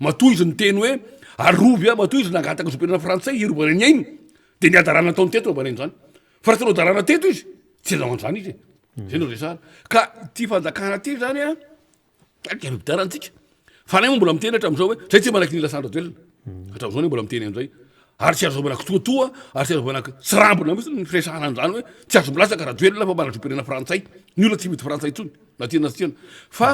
Speaker 5: Matoa izy niteny hoe arovy aho, matoa izy nangataka zom-pirenena frantsay hiarovana ny ainy. Dia ny hadalana nataony teto no maneno izany. Fa raha tsy nanao hadalana teto izy, tsy hanao an'izany izy e. Zay no resahana. Ka ity fanjakana ity zany an, dia mipidarana antsika. Fa anay moa mbola miteny hatramin'izao hoe, zay tsy manaiky ny lasan-dRajoelina. Hatramin'izao anie mbola miteny an'izay. Ary tsy azo anaovana kitoatoa, ary tsy azo anaovana tsirambina mihitsy ny firesahana an'izany hoe tsy azo milatsaka Rajoelina fa manana zom-pirenena frantsay. Ny olona tsy mividy frantsay intsony, na tiana na tsy tiana. Fa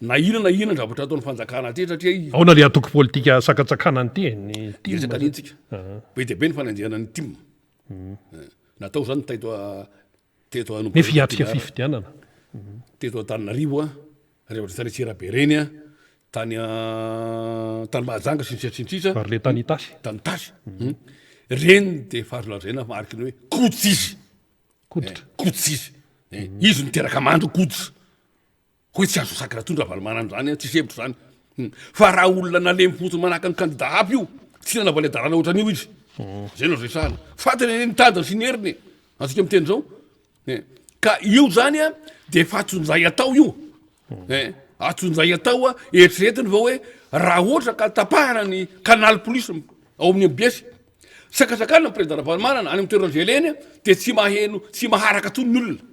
Speaker 5: Na inona na inona zavatra ataon'ny fanjakana aty satria i.
Speaker 1: Ahoana le antoko politika sakantsakana an'ity e? Ny tim.
Speaker 5: Hiresaka an'iny tsika. Be dia be ny fanenjehana ny tim. Natao zany teto teto
Speaker 1: Nefa hiatrika fifidianana.
Speaker 5: Teto Antananarivo a, rehefa tany Antsirabe reny a, tany tany Mahajanga sy ny sisa sy ny sisa.
Speaker 1: Ary le tany Itasy.
Speaker 5: Tany Itasy. Reny dia efa azo lazaina fa mariky ny hoe koditra izy.
Speaker 1: Koditra.
Speaker 5: Koditra izy. Izy no niteraka mandry koditra. Hoe tsy azo sakana intsony Ravalomanana zany an, tsisy hevitra zany. Fa raha olona nalemy fotsiny manahaka ny kandida hafa io, tsy nanaovany hadalana ohatran'io izy. Zay no resahana. Fantany anie ny tanjany sy ny heriny e. Antsika miteny zao. Eh, ka io zany an, de efa atsonjay atao io. Eh, atsonjay atao an, eritreretiny fa hoe raha ohatra ka tapahana ny canal plus ao amin'ny MBS, sakasakana ny président Ravalomanana any amin'ny toerana izay alehany an, de tsy maheno, tsy maharaka intsony ny olona.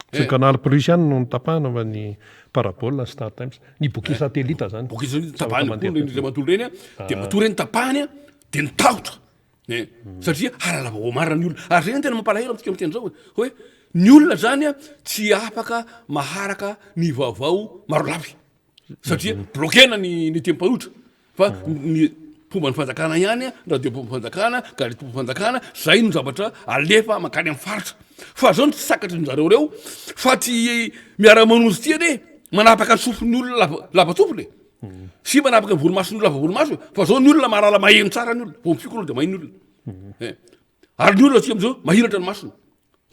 Speaker 1: Tsy ny Canal Plus ihany no notapahana fa ny Parabole, Star Times. Ny bouquet satellite zany.
Speaker 5: Bouquet satellite tapahana koa ireny iray manontolo ireny a, dia matoa ireny tapahany a, dia ny tahotra e, satria hahalala vaovao marina ny olona. Ary zay no tena mampalahelo amintsika miteny izao e, hoe ny olona zany a tsy afaka maharaka ny vaovao marolafy satria bloquer-na ny ny teny-mpanohitra. Fa ny mpomba ny fanjakana ihany, ny radio mpomba fanjakana, gazety mpomba fanjakana, zay no zavatra alefa mankany amin'ny faritra. Fa zao no tsy sakatry ny zareo reo, fa tsy miara-manonjy ty anie, manapaka ny sofin'ny olona lava lava sofina e. Sy manapaka ny volomason'ny olona lava volomaso e. Fa zao ny olona mahalala maheno tsara ny olona, vao mifikona de maheno ny olona. Eh. Ary ny olona atsika am'zao mahiratra ny masony.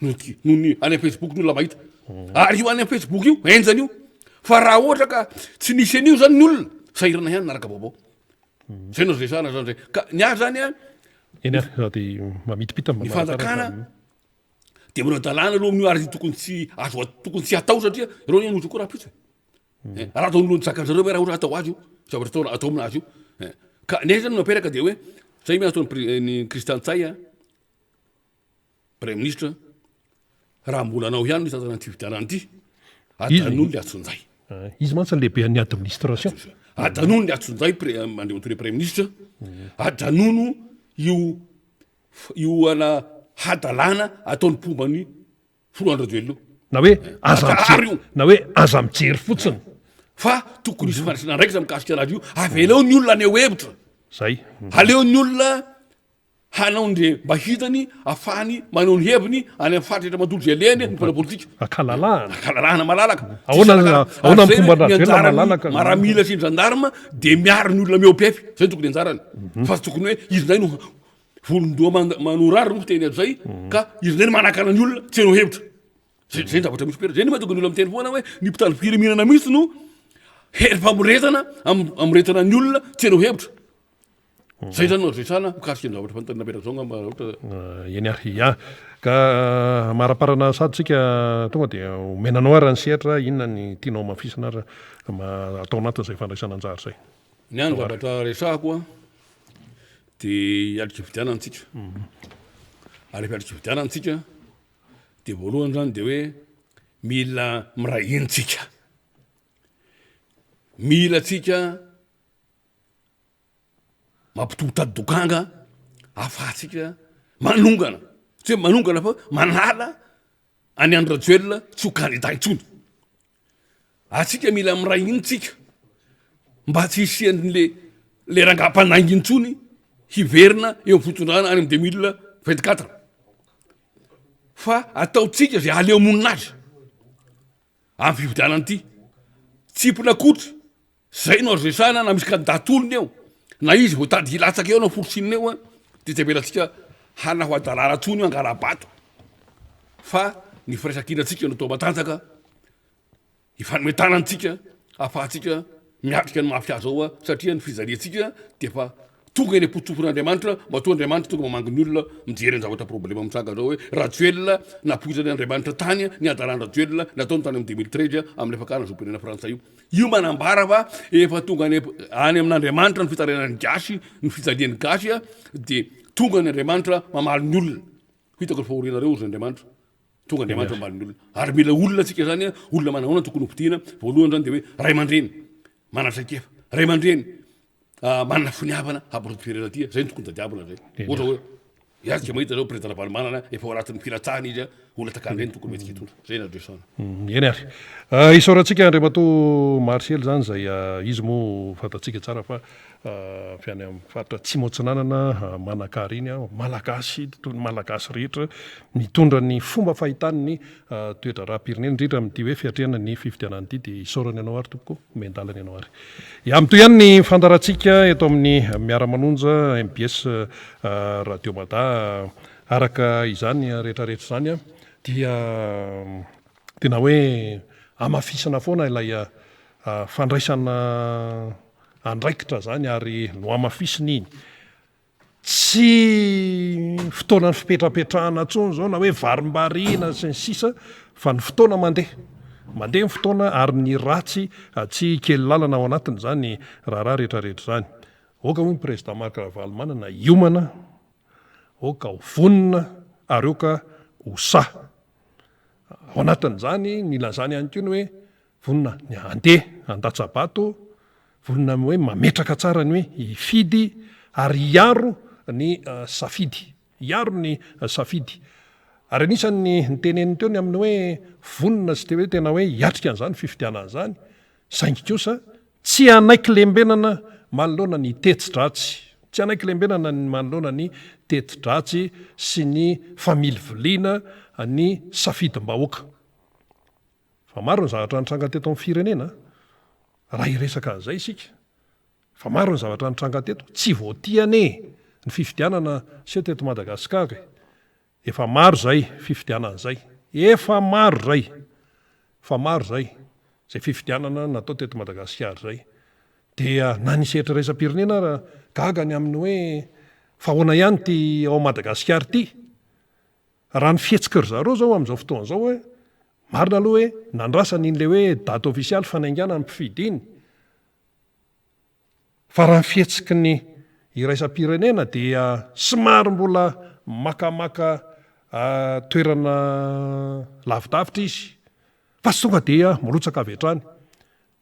Speaker 5: Noho ty, noho ny any amin'ny Facebook ny olona mahita. Ary io any amin'ny Facebook io, henjana io. Fa raha ohatra ka tsy nisy an'io zany ny olona, sahirana ihany naraka vaovao. Zay no azo resahana zany zay. Ka ny ahy zany an,
Speaker 1: Eny ary, raha dia mamitipita
Speaker 5: ny fanjakana dia manao dalàna aloha amin'io ary tokony tsy azo tokony tsy hatao satria ireo anie hanohitra koa rahampitso e. Eh, raha atao alohan'ny zakan-dry zareo ve raha ohatra atao azy io, zavatra atao atao aminazy io. Eh, ka ny ahy zany no napetraka dia hoe zay mi ataon'ny ny Christian Ntsay a, Praiminisitra, raha mbola anao ihany no hitantana an'ity fifidianana ity, ajanony le antsonjay.
Speaker 1: Eh, izy mantsy ny lehiben'ny administration.
Speaker 5: Ajanony le antsonjay, Andriamatoa le Praiminisitra, ajanono io io ana hadalana ataon'ny mpomba ny Filoha Andry Rajoelina io.
Speaker 1: Na hoe aza mijery, na hoe aza mijery fotsiny.
Speaker 5: Fa tokony hisy fandraisana andraikitra mikasika anazy io. Avelao ny olona haneho hevitra.
Speaker 1: Zay.
Speaker 5: Aleo ny olona hanao ny mba hitany afahany maneho ny heviny any amin'ny faritra rehetra manontolo izay alehany ny mpanao politika.
Speaker 1: Ankalalahana.
Speaker 5: Ankalalahana malalaka.
Speaker 1: Ahoana ahoana ny fomba Rajoelina malalaka?
Speaker 5: Maramila sy ny gendarme dia miaro ny olona mihoa-pefy. Zay no tokony anjarany. Fa tsy tokony hoe izy indray no Volon-doha manorary no fiteny hatrizay ka izy indray no manakana ny olona tsy hanao hevitra. Zay zay ny zavatra misy Zay no mahatonga ny olona miteny foana hoe ny mpitandro filaminana mihitsy no hery famoretana amoretana ny olona tsy hanao hevitra. Zay zany no azo resahana mikasika ny zavatra fanontaniana napetraka zao angamba raha ohatra.
Speaker 1: Eny ary, ya. Ka amaraparana sady tsika tonga dia omena anao ary ny sehatra, inona ny tianao hamafisina ary atao anatin'izay fandraisana anjara izay.
Speaker 5: Ny ahy ny zavatra resahako an, dia hiatrika fifidianana tsika. Ary rehefa hiatrika fifidianana tsika, dia voalohany zany dia hoe mila miray hina tsika. Mila tsika mampitombo tady dokanga ahafahantsika manongana, tsy hoe manongana fa manala an'i Andry Rajoelina tsy ho kandida intsony. Atsika mila miray hina tsika mba tsy hisian'le le rangahy mpanainga intsony hiverina eo amin'ny fitondrana any amin'ny 2024 fa ataontsika zay aleo monina azy amin'ny fifidianana ity. Tsimpona kotry zay no azo resahana na misy candidat tolona eo na izy voatady hilatsaka eo na forcine eo a de tsy avelantsika hanao hadalana intsony io hangala-bato fa ny firaisankinantsika no atao matanjaka. Hifanome tanana antsika ahafahantsika miatrika ny mafy azy ao satria ny fijaliantsika dia efa tonga eny am-potsofon'Andriamanitra, matoa Andriamanitra tonga mamangy ny olona mijery ny zavatra problema mitranga zao hoe Rajoelina napoitrany Andriamanitra tany ny hadalan-dRajoelina nataony tany amin'ny 2013 amin'ilay fakana zom-pirenena frantsay io. Io manambara fa efa tonga any any amin'Andriamanitra ny fitarainan'ny gasy, ny fijalian'ny gasy dia tonga ny Andriamanitra mamaly ny olona. Hitako ny fahorianareo hozy Andriamanitra. Tonga Andriamanitra ambany ny olona. Ary mila olona tsika zany, olona manahoana tokony ho fidiana? Voalohany zany de hoe ray aman-dreny manana traikefa, ray aman-dreny ah, manana finiavana hampiroborobo firenena aty, zay no tokony tadiavina zay. Ohatra hoe iazika mahita zao président Ravalomanana efa ao anatin'ny filatsahana izy, olona takan'ireny tokony mety hitondra. Zay no adresana.
Speaker 1: Mm, eny ary. Ah, isaorantsika Andriamatoa Marcel zany izay ah, izy moa fantatsika tsara fa Avy any amin'ny faritra Atsimo Atsinanana, Manakara iny aho, Malagasy toy ny Malagasy rehetra, mitondra ny fomba fahitany ny toe-draharaham-pirenena, indrindra amin'ity hoe fiatrehana ny fifidianana ity, dia isaorana ianao ary tompoko, omen-dalana ianao ary. Ya, mitohy ihany ny fandaharantsika eto amin'ny Miara-manonja mbs Radio Mada, araka izany rehetra rehetra izany dia tena hoe hamafisina foana ilay fandraisana andraikitra zany ary nohamafisiny iny. Tsy fotoanan'ny fipetrapetrahana intsony izao na hoe varimbariana sy ny sisa fa ny fotoana mandeha. Mandeha ny fotoana ary ny ratsy tsy kely lalana ao anatin'izany raharaha rehetrarehetra izany. Aoka hoy ny Président Marc Ravalomanana hiomana, aoka ho vonona ary aoka ho sahy. Ao anatin'izany nilazany ihany koa ny hoe Vonona ny handeha handatsa-bato, vonona amin'ny hoe mametraka tsara ny hoe hifidy ary hiaro ny safidy. Hiaro ny safidy. Ary anisan'ny niteneniny teo ny amin'ny hoe vonona sy te hoe tena hoe hiatrika an'izany fifidianana izany, saingy kosa tsy hanaiky lembenana manoloana ny teti-dratsy. Tsy hanaiky lembenana ny manoloana ny teti-dratsy sy ny familiviliana ny safidim-bahoaka. Fa maro ny zavatra nitranga teto amin'ny firenena raha hiresaka an'izay isika. Fa maro ny zavatra nitranga teto. Tsy vao ity anie ny fifidianana seho teto Madagasikara e. Efa maro izay fifidianana izay. Efa maro izay. Efa maro izay. Izay fifidianana natao teto Madagasikara izay. Dia na ny sehatra iraisam-pirenena ara gaga ny amin'ny hoe fa ahoana ihany ity ao Madagasikara ity. Raha ny fihetsiky ry zareo izao amin'izao fotoana izao hoe, marina aloha hoe nandrasana iny ilay hoe date ofisialy fanaingana ny mpifidy iny. Fa raha ny fihetsiky ny iraisam-pirenena dia somary mbola makamaka toerana lavidavitra izy fa tsy tonga dia mirotsaka avy hatrany.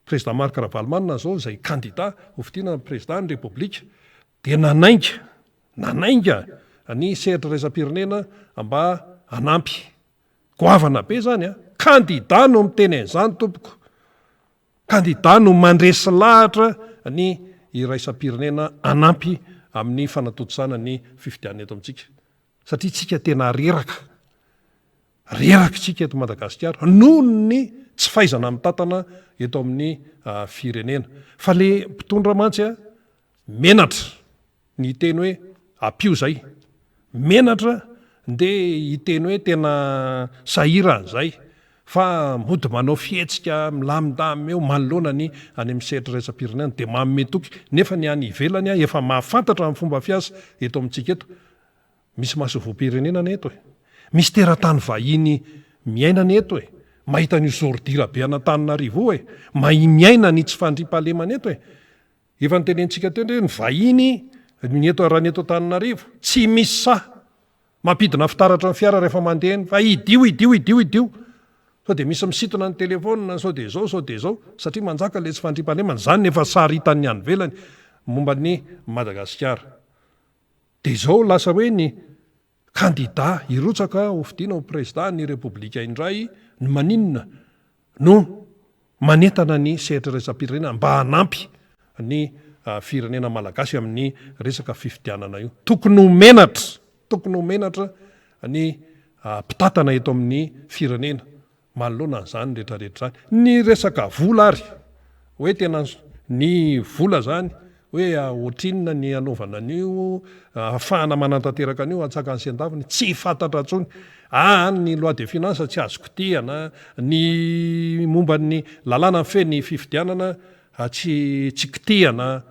Speaker 1: Président Marc Ravalomanana izao izay kandida ho fidiana président ny Repoblika dia nanainga nanainga ny sehatra iraisam-pirenena mba hanampy. Goavana be izany an! Kandida no miteny an'izany tompoko. Kandida no mandresy lahatra ny iraisam-pirenena hanampy amin'ny fanatontosana ny fifidianana eto amintsika satria tsika tena reraka, reraka isika eto Madagasikara noho ny tsy fahaizana mitantana eto amin'ny firenena. Fa le mpitondra mantsy a, menatra. Ny hiteny hoe ampio zay. Menatra ndeha hiteny hoe tena sahirana zay fa mody manao fihetsika milamindamina eo manoloana ny any amin'ny sehatra iraisam-pirenena dia manome toky nefa ny any ivelany efa mahafantatra ny fomba fiasa eto amintsika eto. Misy masoivohom-pirenena anie eto e. Misy teratany vahiny miaina anie eto e. Mahita an'io zôridira be an'Antananarivo io e. Mahay miaina ny tsy fandriampahalemana eto e. Efa notenenintsika teo ndray ny vahiny ny eto raha ny eto Antananarivo tsy misy sahy mampidina fitaratra ny fiara rehefa mandeha eny fa idio idio idio idio sao dia misy misintona ny telephone sao dia izao sao dia izao satria manjaka ilay tsy fandriampahalemana izany efa sary hitan'ny any ivelany momba ny Madagasikara dia izao lasa hoe ny Kandida hirotsaka ho fidiana ho prezida ny Repoblika indray ny maninona no manentana ny sehatra iraisam-pirenena mba hanampy ny firenena malagasy amin'ny resaka fifidianana io. Tokony ho menatra, tokony ho menatra ny mpitantana eto amin'ny firenena Manoloana an'izany rehetra rehetra izany, ny resaka vola ary, hoe tena ny vola izany, hoe ohatrinona ny hanaovana an'io, ahafahana manatanteraka an'io antsakany sy andaviny, tsy fantatra intsony. Aa ny loi de finance tsy azo kitihana, ny momba ny lalàna mifehy ny fifidianana tsy tsy kitihana.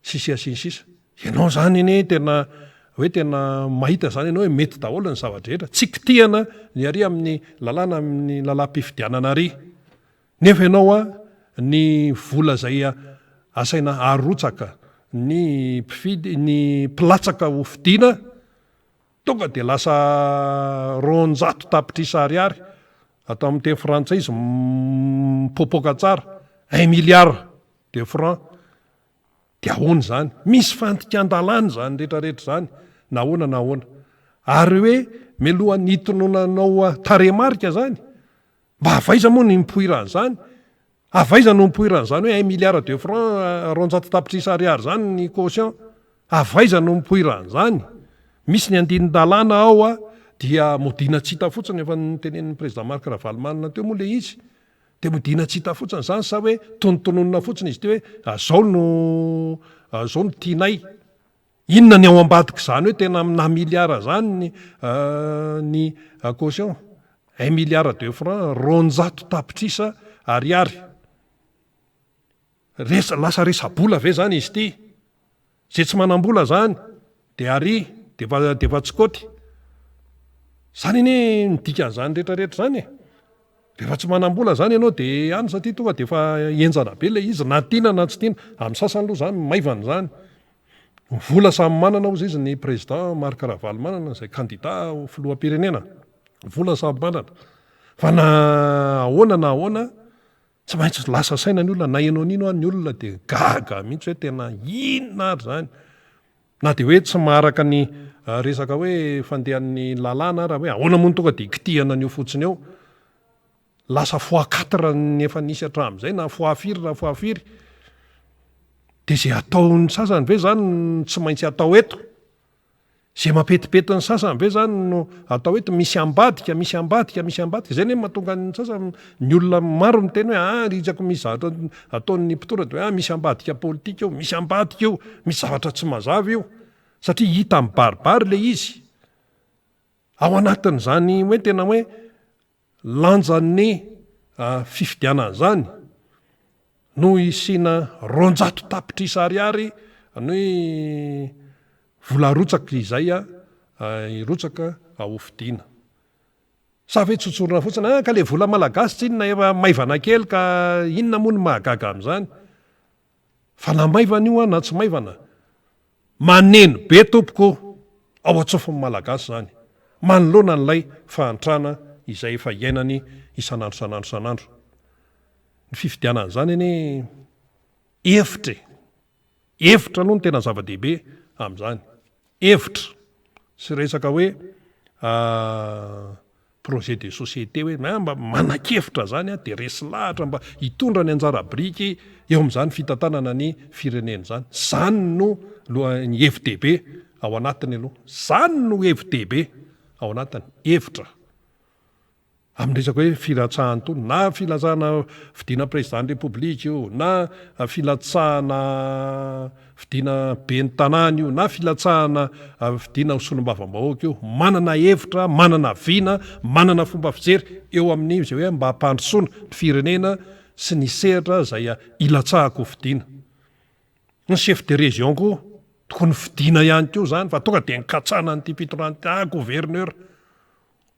Speaker 1: Sisia sy ny sisa. Ianao izany anie tena hoe tena mahita izany ianao hoe mety daholo ny zava-drehetra. Tsy kitihana ny ary amin'ny lalàna amin'ny lalàm-pifidianana ary. Nefa ianao a, ny vola izay asaina arotsaka ny mpifidy, ny mpilatsaka ho fidiana, tonga dia lasa 200 tapitrisa ariary, atao amin'ny teny frantsay izy mipoapoaka tsara, un milliard de francs. Dia ahoana izany? Misy fandikan-dalàna izany rehetra rehetra izany, na ahoana na ahoana. Ary hoe mialohan'ny hitononanao tarehimarika izany, mba avy aiza moa ny nipoiran'izany? Avy aiza no nipoiran'izany hoe un milliard de francs, 200 tapitrisa ariary izany ny caution? Avy aiza no nipoiran'izany? Misy ny andinin-dalàna ao dia modiana tsy hita fotsiny, efa notenenin'ny Président Marc Ravalomanana teo moa ilay izy. Dia modiana tsy hita fotsiny izany sa hoe tonontononina fotsiny izy ity hoe zao no zao no tianay? Inona ny ao ambadik'izany hoe tena amina milliard izany ny ny caution? Un milliard de francs, 200 tapitrisa ariary. Resa, lasa resa-bola ve izany izy ity? Izay tsy manam-bola izany dia ary dia efa dia efa tsy kaoty. Izany anie ny dikan'izany rehetra rehetra izany e. Rehefa tsy manam-bola izany ianao dia any satria tonga dia efa henjana be ilay izy na tiana na tsy tiana. Amin'ny sasany aloha izany maivana izany. Ny vola samy manana hozy izy ny président Marc Ravalomanana izay kandida ho filoham-pirenena. Vola samy manana. Fa na ahoana na ahoana Tsy maintsy lasa saina ny olona, na ianao nino ary ny olona dia gaga mihitsy hoe tena inona ary izany. Na dia hoe tsy maharaka ny resaka hoe fandehan'ny lalàna ara hoe ahoana moa no tonga dia kitihana an'io fotsiny eo. Lasa fois quatre ny efa nisy hatramin'izay na fois firy na fois firy. Dia izay ataon'ny sasany ve izany no tsy maintsy atao eto? Izay mampetipety ny sasany ve zany no atao eto misy ambadika, misy ambadika, misy ambadika, izay anie mahatonga ny sasany, ny olona maro miteny hoe ah ritsako misy zavatra ataon'ny mpitondra dia hoe ah misy ambadika politika io, misy ambadika io, misy zavatra tsy mazava io, satria hita mibaribary ilay izy. Ao anatin'izany hoe tena hoe lanjan'ny fifidianana izany no hisiana 200 tapitrisa ariary ny vola arotsaka izay hirotsaka hofidiana. Sa ve tsotsorina fotsiny, ah ka le vola malagasy tsinona efa maivana kely ka inona moa no mahagaga amin'izany? Fa na maivana io na tsy maivana, maneno be tompoko ao an-tsofin'ny Malagasy izany, manoloana an'ilay fahantrana izay efa iainany isan'andro isan'andro isan'andro. Ny fifidianana izany anie hevitra e! Hevitra aloha no tena zava-dehibe amin'izany. Hevitra sy resaka hoe projet de société hoe mba manan-kevitra izany aho dia resy lahatra mba hitondra ny anjara biriky eo amin'izany fitantanana ny firenena izany. Izany no ny hevi-dehibe ao anatiny aloha. Izany no hevi-dehibe ao anatiny, hevitra. Amin'ny resaka hoe filatsahan-tony, na filatsahana fidiana président-n'ny Repoblika io, na filatsahana fidiana ben'ny tanàna io, na filatsahana fidiana ho solombavambahoaka io, manana hevitra, manana vina, manana fomba fijery eo amin'ny izay hoe mba hampandrosoana ny firenena sy ny sehatra izay ilatsahako ho fidiana. Ny chef de région koa tokony fidiana ihany koa izany fa tonga dia nikatsahana an'ity fitondrana ity, ah gouverneur.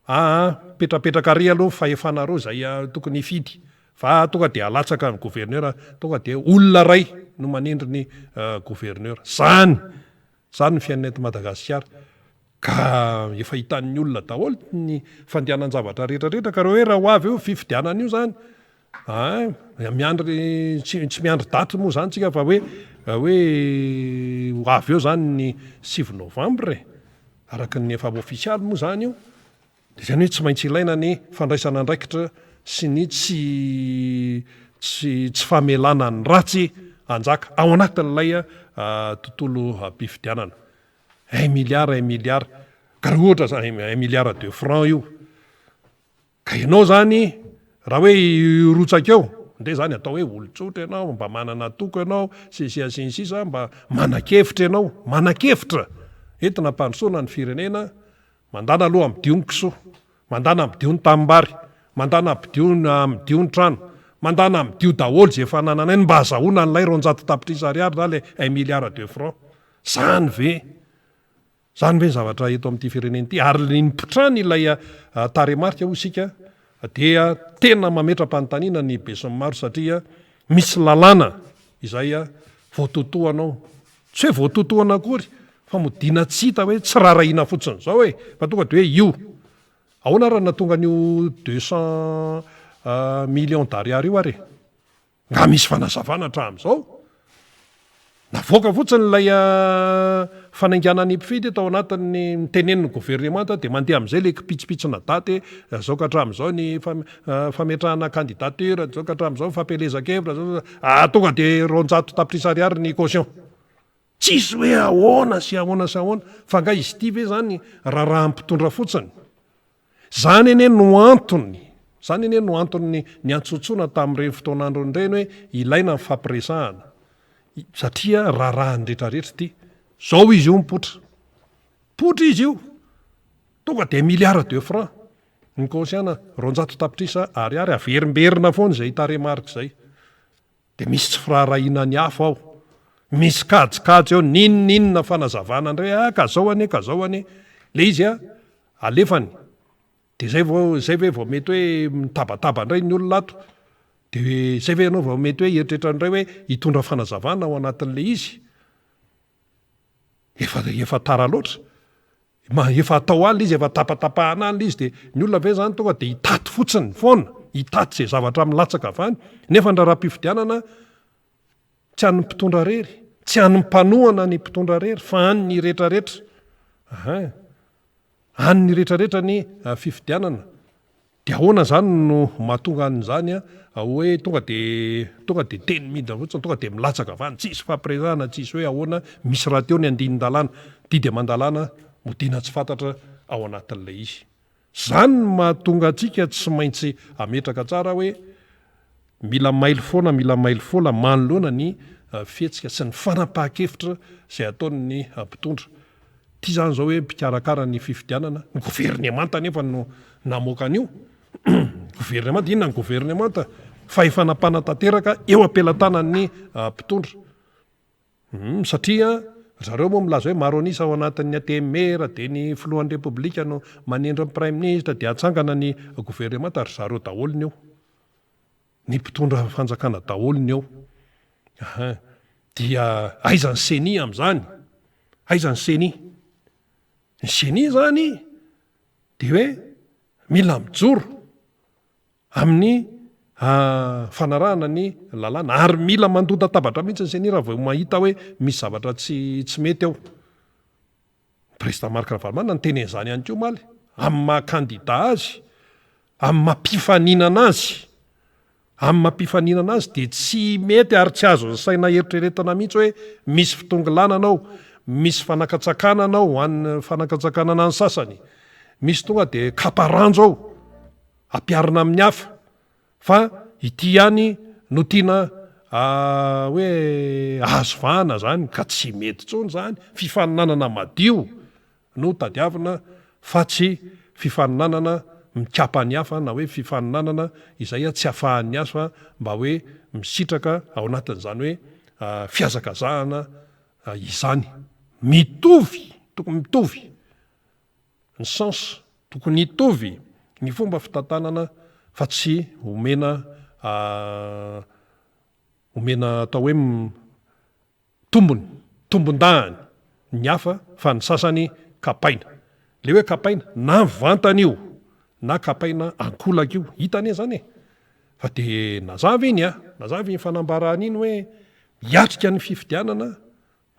Speaker 1: Aa mipetrapetraka ary aloha ny fahefanareo izay tokony hifidy fa tonga dia alatsaka ny gouverneur tonga dia olona iray no manendry ny gouverneur zany zany ny fiainana eto Madagasikara ka efa hitan'ny olona daholo ny fandehanan-javatra rehetra rehetra ka raha hoe raha ho avy eo fifidianana io zany aa miandry tsy tsy miandry daty moa zany tsika fa hoe hoe ho avy eo zany ny sivy novambra e. Araka ny efa ofisialy moa izany io, dia izany hoe tsy maintsy ilaina ny fandraisana andraikitra sy ny tsy tsy tsy famelana ny ratsy hanjaka ao anatin'ilay tontolom-pifidianana. Un milliard, un milliard, ka raha ohatra izany, un milliard de francs io. Ka ianao zany raha hoe hirotsaka eo, ndeha zany atao hoe olon-tsotra ianao, mba manana antoko ianao, sy ny sisa sy ny sisa, mba manan-kevitra ianao, manan-kevitra entina hampandrosoana ny firenena, mandàna aloha amidio ny kisoa, mandàna amidio ny tanimbary, mandàna amidio amidio ny trano, mandàna amidio daholo izay fanananay mba azahoana an'ilay 200 tapitrisa ariary na ilay un milliard de francs. Zany ve? Izany ve ny zavatra eto amin'ity firenena ity? Ary ny nipotrany ilay tarehimarika hoy isika dia tena mametra-panontaniana ny besinimaro satria misy lalàna izay voatotohana ao. Tsy hoe voatotohana akory fa modiana tsy hita hoe tsy rarahiana fotsiny izao e! Fa tonga dia hoe io. Ahoana ary no nahatonga an'io 200 millions d'ariary io ary e? Nga misy fanazavana hatramin'izao? Navoaka fotsiny ilay fanaingana ny mpifidy tao anatin'ny nitenenin'ny governemanta dia mandeha amin'izay ilay kipitsipitsina daty izao ka hatramin'izao ny fametrahana candidature, izao ka hatramin'izao ny fampielezan-kevitra, izao ah tonga dia 200 tapitrisa ariary ny caution. Tsisy hoe ahoana sy ahoana sy ahoana fa nga izy ity ve zany raharahan'ny mpitondra fotsiny? Zany anie no antony, zany anie no antony niantsoantsoana tamin'ireny fotoan'androny ireny hoe ilaina ny fampiresahana satria raharahan'ny retraretra ity. Zao izy io mipoitra. Mipoitra izy io. Tonga dia milliard de francs. Ny conscient 200 tapitrisa ariary averimberina foana izay tarehimarika izay. Dia misy tsy firaharahiana ny hafa ao. Misy kajikajy ao, n'inon'inona fanazavana indray, ah ka zao anie, ka zao anie. Ilay izy an, alefany. Dia izay vao, izay ve vao mety hoe mitabataba indray ny olona ato. Dia izay ve ianao vao mety hoe hieritreritra indray hoe hitondra fanazavana ao anatin'ilay izy. Efa, efa tara loatra. Ma, efa atao any ilay izy, efa tapatapahana any ilay izy dia ny olona ve izany tonga dia hitaty fotsiny foana, hitaty izay zavatra milatsaka avy any, nefa ny raharaham-pifidianana tsy an'ny mpitondra irery, tsy an'ny mpanohana ny mpitondra irery fa an'ny rehetrarehetra. Aha. An'ny rehetrarehetra ny fifidianana. Dia ahoana izany no mahatonga an'izany hoe tonga dia tonga dia teny midina fotsiny, tonga dia milatsaka avy any, tsisy fampiresahana, tsisy hoe ahoana, misy rahateo ny andinin-dalàna, didy aman-dalàna modiana tsy fantatra ao anatin'ilay izy. Izany no mahatonga antsika tsy maintsy hametraka tsara hoe mila mailo foana, mila mailo foana manoloana ny fihetsika sy ny fanapahan-kevitra izay ataon'ny mpitondra. Ity izany izao hoe mpikarakara ny fifidianana, ny governemanta anefa no namoaka an'io. Governemanta, inona ny governemanta? Fahefana mpanatanteraka eo am-pelatanan'ny mpitondra. Humm satria ry zareo moa milaza hoe maro an'isa ao anatin'ny ATMR dia ny filohan'ny repoblika no manendry ny praiminisitra dia atsangana ny governemanta, ry zareo daholo ny eo. Ny mpitondra fanjakana daholo ny eo. Aha. Dia aiza ny ceni amin'izany? Aiza ny ceni? Ny ceni izany dia hoe mila mijoro amin'ny fanarahana ny lalàna ary mila mandonta-tabatra mihitsy ny ceni raha vao mahita hoe misy zavatra tsy tsy mety ao. Ny Président Marc Ravalomanana niteny an'izany ihany koa omaly, amin'ny maha kandida azy, amin'ny maha mpifaninana azy, amin'ny maha mpifaninana azy dia tsy mety ary tsy azon'ny saina eritreretina mihitsy hoe misy fitongilanana ao, misy fanakatsakanana ao ho an'ny fanakatsakanana ny sasany, misy tonga dia kapa ranjo ao, ampiharina amin'ny hafa. Fa ity ihany no tiana hoe azo vahana zany ka tsy mety intsony zany, fifaninanana madio no tadiavina fa tsy fifaninanana mikapa ny hafa na hoe fifaninanana izay tsy afahan'ny hafa mba hoe misitraka ao anatin'izany hoe fihazakazahana izany. Mitovy, tokony mitovy. Ny sens, tokony hitovy ny fomba fitantanana fa tsy omena omena atao hoe tombony, tombondahiny ny hafa fa ny sasany kapaina. Le hoe kapaina, na mivantana io na kapaina ankolaka io, hita anie zany e! Fa de nazava iny a, nazava iny fanambarana iny hoe hiatrika ny fifidianana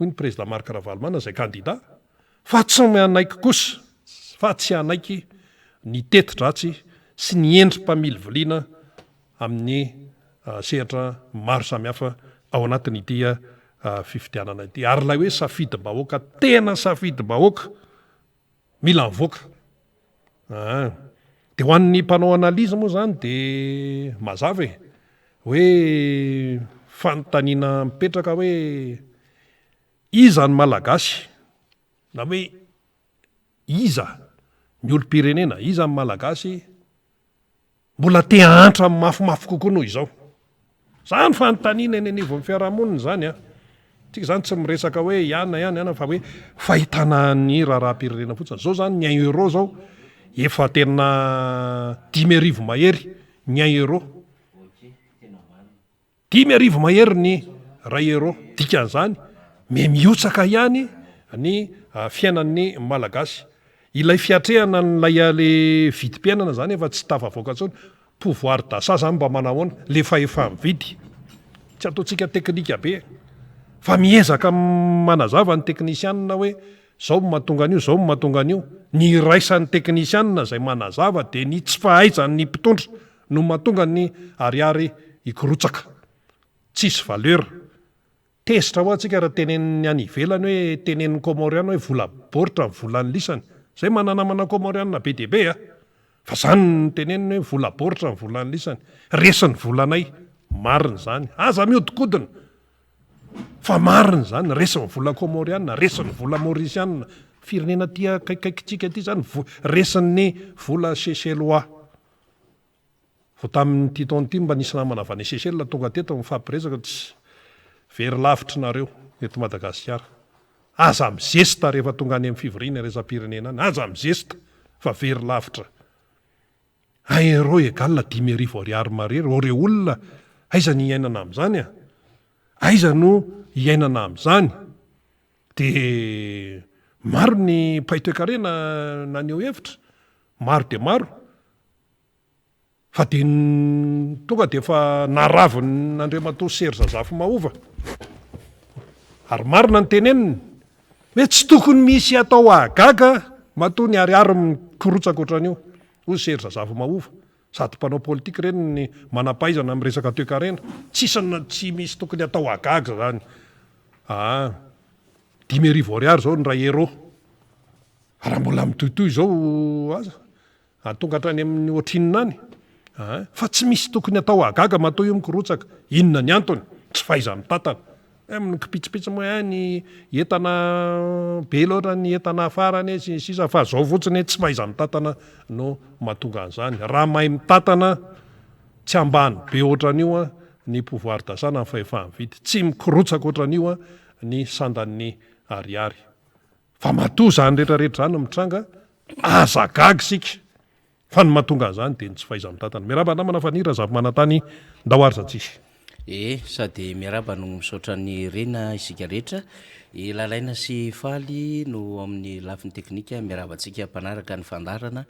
Speaker 1: hoy ny Prezida Marc Ravalomanana izay kandida, fa tsy manaiky kosa fa tsy hanaiky ny teti-dratsy sy ny endri-pamiliviliana amin'ny sehatra maro samihafa ao anatin'ity fifidianana ity. Ary ilay hoe safidim-bahoaka, tena safidim-bahoaka Mila mivoaka. Aa. Dia ho an'ny mpanao analyse moa izany dia mazava e. Hoe fanontaniana mipetraka hoe iza ny Malagasy? Na hoe iza ny olom-pirenena, iza ny Malagasy Mbola te hahantra mafimafy kokoa noho izao. Izany fanontaniana eny anivon'ny fiarahamonina izany an. Tsika izany tsy miresaka hoe iana iana iana fa hoe fahitana ny raharaham-pirenena fotsiny. Izao izany ny un euro izao efa tena 5000 mahery ny un euro. 5000 mahery ny iray euro. Dikan'izany, miha mihotsaka ihany ny fiainan'ny Malagasy. Ilay fiatrehana an'ilay le vidim-piainana izany efa tsy tafavoaka intsony. Pouvoir d'achat izany mba manahoana? Le fahefa-mividy. Tsy ataontsika teknika be fa miezaka manazava ny teknisianina hoe zao no mahatonga an'io, zao no mahatonga an'io. Ny iraisan'ny teknisianina izay manazava dia ny tsy fahaizan'ny mpitondra no mahatonga ny ariary hikorotsaka. Tsisy valeur. Tezitra hoa tsika raha tenenin'ny any ivelany hoe tenenin'ny Comoriana hoe vola baoritra ny volan'ny lisany. Zay mananamana Comoriana be dia be a! Fa zany no teneniny hoe vola baoritra ny volan'ny lisany. Resin'ny volanay. Marina izany. Aza mihodinkodina. Fa marina izany. Resin'ny vola Comoriana, resin'ny vola Maurisiana. Firenena aty akaikikaikintsika aty izany, resin'ny vola Seychellois. Vao tamin'ity taona ity mba nisy namana avy any Seychelles tonga teto nifampiresaka, tsy very lavitra nareo eto Madagasikara. Aza mizesta rehefa tonga any amin'ny fivoriana iraisam-pirenena any, aza mizesta fa very lavitra. Un euro egal 5000 ariary marery, ô re olona, aiza ny hiainana amin'izany a? Aiza no hiainana amin'izany? Dia maro ny mpahay toekarena naneho hevitra, maro dia maro. Fa dia tonga dia efa naravon' Andriamatoa Serge Zafimahova. Ary marina ny teneniny hoe tsy tokony misy atao hahagaga matoa ny ariary mikorotsaka ohatran'io, hoy Serge Zafimahova. Sady mpanao politika ireny ny manam-pahaizana amin'ny resaka toekarena. Tsisy tsy misy tokony atao hahagaga izany. Aa 5000 ariary izao ny iray euro. Raha mbola mitohitohy izao aza. Ary tonga hatrany amin'ny ohatrinona any a! Fa tsy misy tokony atao hahagaga matoa io mikorotsaka. Inona ny antony? Tsy fahaiza-mitantana. Amin'ny kipitsipitsy moa eh ny entana be loatra ny entana afarany sy ny sisa fa zao fotsiny tsy fahaiza-mitantana no mahatonga an'izany. Raha mahay mitantana tsy ambany be ohatran'io an ny pouvoir d'achat na ny fahefaha-mividy. Tsy mikorotsaka ohatran'io an ny sandan'ny ariary. Fa matoa izany rehetra rehetra izany mitranga, aza gaga isika fa ny mahatonga an'izany dia ny tsy fahaiza-mitantana. Miarahaba namana Faniry Razafimanantany, ndao ary za tsisy.
Speaker 6: Ee, sady miarahaba no misaotra an'i Rena isika rehetra. I Lalaina sy Faly no amin'ny lafiny teknika miarahaba antsika mpanaraka ny fandaharana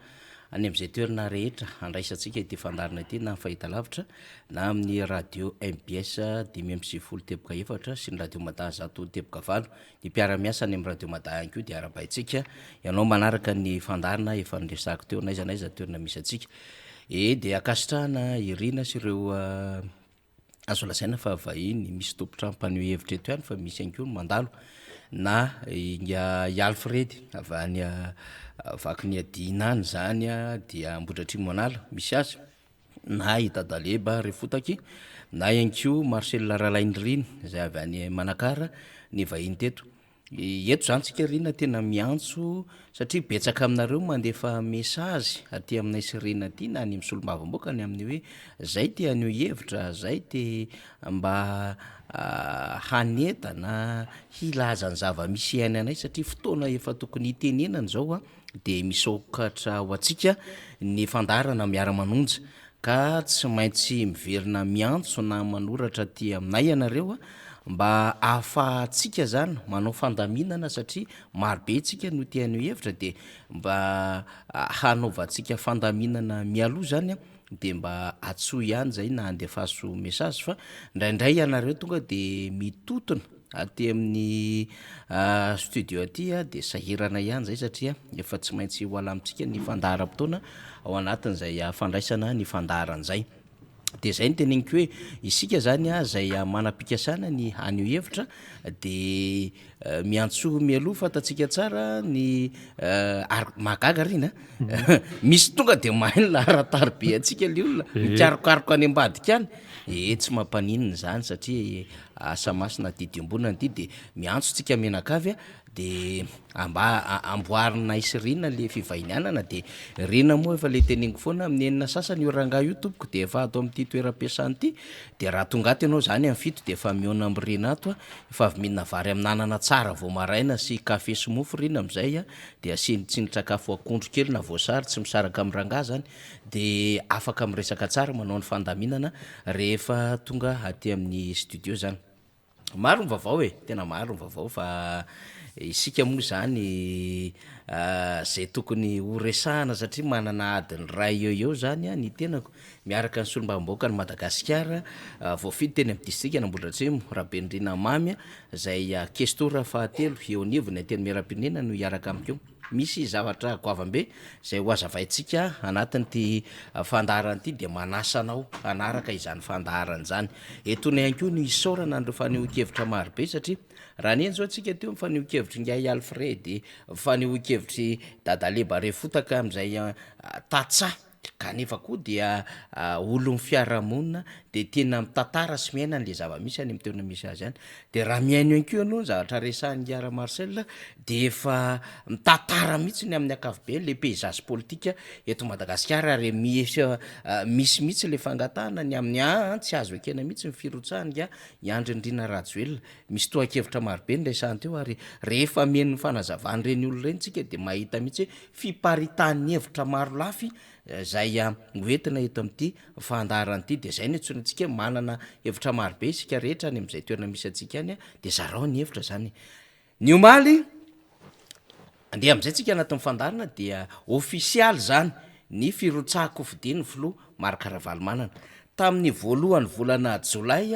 Speaker 6: any amin'izay toerana rehetra handraisantsika ity fandaharana ity na amin'ny fahitalavitra na amin'ny radio mbs 95.4 sy ny radio Mada 100.8. Ny mpiara-miasa any amin'ny radio Mada ihany koa dia arahabaintsika. Ianao manaraka ny fandaharana efa niresahako teo n'aiza n'aiza toerana misy antsika. Ee dia ankasitrahana i Rina sy ireo azo lazaina fa vahiny, misy tompon-trano mpaneho hevitra eto ihany fa misy ihany koa ny mandalo na i Alfred avy any Vakiniadiana any izany dia Ambohidratrimo Anala misy azy na i Dadaleba Refotaky na ihany koa Marcel Ralainirina izay avy any Manakara ny vahiny teto. Eto izany tsika Rina tena miantso satria betsaka aminareo mandefa message aty aminay sy Rina aty na any amin'ny solombavambahoaka ny amin'ny hoe zay te haneho hevitra, zay te mba hanentana, hilaza ny zava-misy iainanay satria fotoana efa tokony hitenenana izao dia misokatra ho antsika ny fandaharana miara-manonja Ka tsy maintsy miverina miantso na manoratra aty aminay ianareo mba ahafahantsika zany manao fandaminana satria maro be tsika no te haneho hevitra de mba hanaovantsika fandaminana mialoha zany de mba antsoy ihany zay na andefaso message fa indraindray ianareo tonga de mitotona Aty amin'ny studio aty dia sahirana ihany izay satria efa tsy maintsy ho alamintsika ny fandaharam-potoana ao anatin'izay fandraisana ny fandaharana izay. Dia izay no teneniko hoe isika izany izay manam-pikasana ny haneho hevitra dia miantsoa mialoha fantatsika tsara ny ary mahagaga ry ina misy tonga dia mahay ny laharan-tariby antsika ilay olona mikarokaroka any ambadika any. Ee tsy mampaninona izany satria Asa masina adidy iombonana ity dia miantso tsika mianakavy a de amba amboarinay sy Rina le fivahinianana de Rina moa efa le teneniko foana amin'ny enina sasany io rangahy io tompoko de efa ato amin'ity toeram-piasana ity de raha tonga ato ianao zany amin'ny fito de efa mihaona amin'i Rina ato a, efa avy mihinana vary amin'anana tsara vao maraina sy kafe sy mofo Rina amin'izay a de asiany tsindrin-tsakafo akondro kely na voasary tsy misaraka amin'ny rangahy zany de afaka miresaka tsara manao ny fandaminana rehefa tonga aty amin'ny studio zany. Maro ny vaovao e, tena maro ny vaovao fa isika moa zany zay tokony ho resahana satria manana adiny iray eo eo zany ny tenako miaraka ny solombavambahoakan'i Madagasikara voafidy teny amin'ny distrikan'Ambohidratrimo, Rabenirina Mamy zay kestora fahatelo eo anivon'ny Antenimierampirenena no hiaraka amiko. Misy zavatra goavam-be izay ho hazavaintsika anatin'ity fandaharana ity dia manasa anao hanaraka izany fandaharana izany. Etoana ihany koa no isaorana an'ireo fanehoan-kevitra marobe satria raha niheno izao isika teo ny fanehoan-kevitr'ingahy Alfred, fanehoan-kevitr'i Dadaleba Refotaka amin'izay tantsaha Kanefa koa dia olon'ny fiarahamonina dia tena mitantara sy miaina an'le zava-misy any amin'ny toerana misy azy any. Dia raha mihaino ihany koa ianao ny zavatra resahin'i Ngara Marcel dia efa mitantara mihitsy ny amin'ny ankapobeny le paysage politique eto Madagasikara ary misy misy mihitsy le fangatahana ny amin'ny aa tsy azo ekena mihitsy ny firotsahany nga i Andry Nirina Rajoelina. Misy tohan-kevitra marobe noresahiny teo ary rehefa mihaino ny fanazavan'ireny olona ireny tsika dia mahita mihitsy hoe fiparitahan'ny hevitra maro lafy izay ho entina eto amin'ity fandaharana ity dia izay no iantsoana antsika hoe manana hevitra marobe isika rehetra any amin'izay toerana misy antsika any dia zarao ny hevitra izany. Ny omaly, andeha amin'izay tsika anatin'ny fandaharana dia ofisialy izany ny firotsahan-kofidian'ny filoha Marc Ravalomanana. Tamin'ny voalohan'ny volana jolay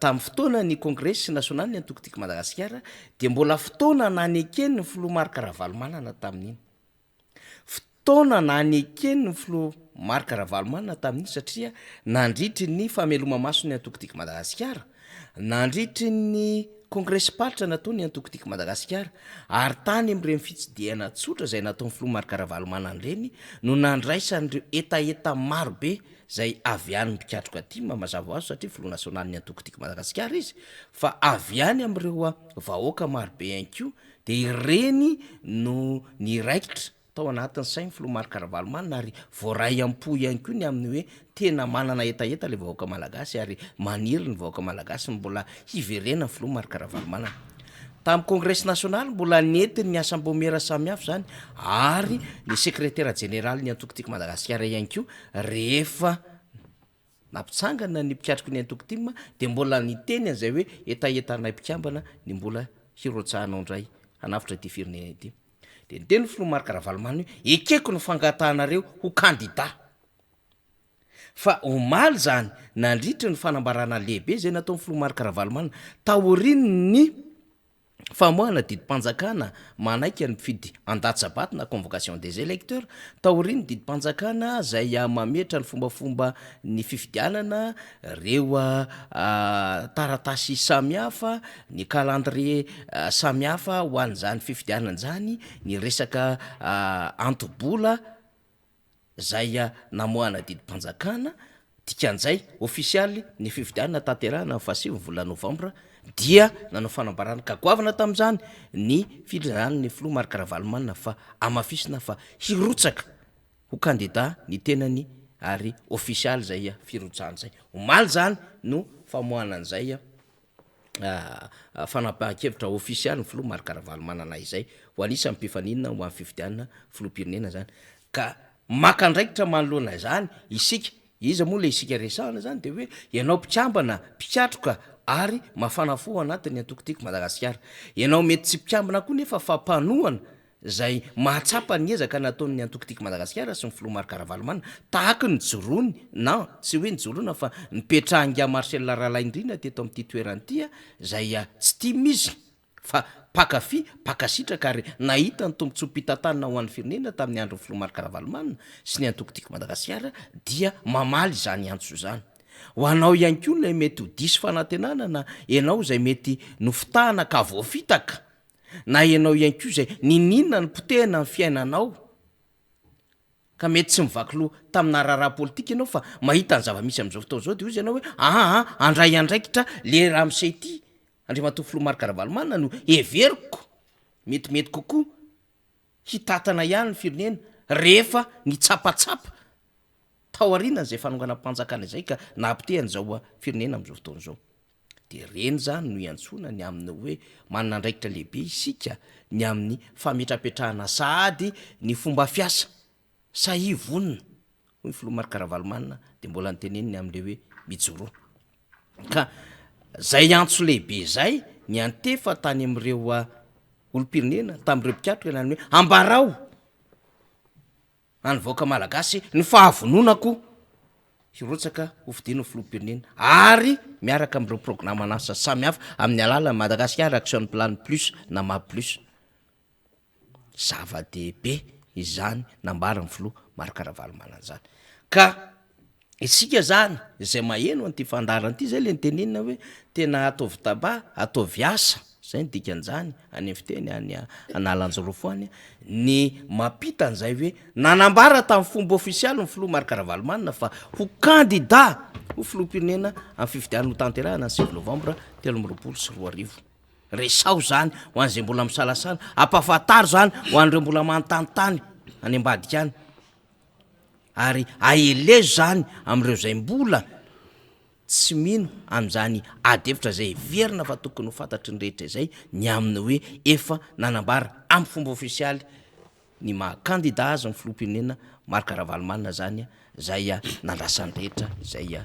Speaker 6: Tamin'ny fotoana ny kongresy nasionalin'ny antoko Tiako Madagasikara dia mbola fotoana nanekeny ny filoha Marc Ravalomanana tamin'iny. Fotoana nanekeny ny filoha Marc Ravalomanana tamin'iny satria nandritry ny fameloma-mason'ny antoko Tiako Madagasikara, nandritry ny. Kongresim-paritra nataon'ny antoko Tiako Madagasikara ary tany amin'ireny fitsidihana tsotra izay nataon'ny filoha Marc Ravalomanana ireny no nandraisan'ireo hetaheta maro be izay avy any mpikatroka tim mazava ho azy satria filoha nasionalin'ny antoko Tiako Madagasikara izy fa avy any amin'ireo vahoaka maro be ihany koa dia ireny no niraikitra tao anatin'ny sain'ny filoha Marc Ravalomanana ary voaray am-po ihany koa ny amin'ny hoe tena manana hetaheta ilay vahoaka malagasy ary maniry ny vahoaka malagasy ny mbola hiverenan'ny filoha Marc Ravalomanana. Tamin'ny kongresy nasionaly mbola nentiny ny asam-baomiera samihafa izany ary ny sekretera jeneralin'ny antoko Tiako Madagasikara ihany koa rehefa nampitsangana ny mpikatroky ny antoko tim dia mbola niteny an'izay hoe hetahetanay mpikambana ny mbola hirotsahanao indray hanavotra ity firenena ity. Dia niteny ny filoha Marc Ravalomanana hoe ekeko ny fangatahanareo ho kandida. Fa omaly izany nandritry ny fanambarana lehibe izay nataon'ny filoha Marc Ravalomanana taorian'ny famoahana didim-panjakana manaika ny mpifidy handatsa-bato na convocation des électeurs, taorian'ny didim-panjakana izay mametra ny fombafomba ny fifidianana, ireo taratasy samihafa, ny calendrier samihafa ho an'izany fifidianana izany, ny resaka anto-bola izay namoahana didim-panjakana, dikan'izay ofisialy ny fifidianana tanterahina ny fahasivy ny volana novambra dia nanao fanambarana ka goavana tamin'izany ny filazan'ny filoha Marc Ravalomanana fa hamafisina fa hirotsaka ho kandida ny tenany ary ofisialy izay firotsahana izay. Omaly izany no famoahana an'izay fanapahan-kevitra ofisialy ny filoha Marc Ravalomanana izay ho anisan'ny mpifaninana ho an'ny fifidianana filoham-pirenena izany. Ka maka andraikitra manoloana izany isika, iza moa ilay isika resahana izany dia hoe ianao mpikambana, mpikatroka ary mafana fo ao anatin'ny antoko Tiako Madagasikara. Ianao mety tsy mpikambana koa nefa fa mpanohana izay mahatsapa ny ezaka nataon'ny antoko Tiako Madagasikara sy ny filoha Marc Ravalomanana tahaka ny nijoroany na tsy hoe nijoroana fa nipetrahan'ingahy Marcel Ralaindrina teto amin'ity toerana ity izay tsy tim izy fa mpankafy, mpankasitraka ary nahita ny tombontsoam-pitantanana ho an'ny firenena tamin'ny andron'ny filoha Marc Ravalomanana sy ny antoko Tiako Madagasikara dia mamaly izany antso izany. Ho anao ihany koa ilay mety ho diso fanantenana na ianao izay mety nofitahana ka voafitaka Na ianao ihany koa izay niniana nipotehina ny fiainanao ka mety tsy mivaky loha tamina raharaha politika ianao fa mahita ny zava-misy amin'izao fotoana izao dia hoy izy ianao hoe aa handray andraikitra le ramose ity Andriamatoa Filoha Marc Ravalomanana no heveriko metimety kokoa hitatana ihany ny firenena rehefa nitsapatsapa tao aorianan'izay fanonganam-panjakana izay ka nahapotehana izao firenena amin'izao fotoana izao. Dia ireny izany no iantsoana ny amin'ny hoe manana andraikitra lehibe isika ny amin'ny fametrapetrahana sahady ny fomba fiasa. Sahia vonona, hoy ny filoha Marc Ravalomanana dia mbola noteneniny amin'ilay hoe mijoroa. Ka izay antso lehibe izay niantefa tany amin'ireo olom-pirenena, tamin'ireo mpikatroka ny hoe ambarao an'ny vahoaka malagasy ny fahavononako hirotsaka ho fidiana ho filoham-pirenena ary miaraka amin'ireo programan'asa samihafa amin'ny alalan'ny Madagascar Action Plan Plus na map Plus. Zava-dehibe izany nambaran'ny filoha Marc Ravalomanana izany. Ka isika izany izay maheno an'ity fandaharana ity, izay ilay nitenenina hoe tena ataovy tabac, ataovy asa, izay no dikan'izany any amin'ny fiteny any Analanjirofo any, ny mampita an'izay hoe nanambara tamin'ny fomba ofisialy ny filoha Marc Ravalomanana fa ho kandida ho filoham-pirenena amin'ny fifidianana hotanterahina ny sivy novambra 2023. Resaho izany ho an'izay mbola misalasala, ampahafantaro izany ho an'ireo mbola manontanintany any ambadika any, ary aelezo izany amin'ireo izay mbola tsy mino amin'izany ady hevitra izay heverina fa tokony ho fantatry ny rehetra izay ny amin'ny hoe efa nanambara amin'ny fomba ofisialy ny maha kandida azy ny filoham-pirenena Marc Ravalomanana izany izay nandrasan'ny rehetra izay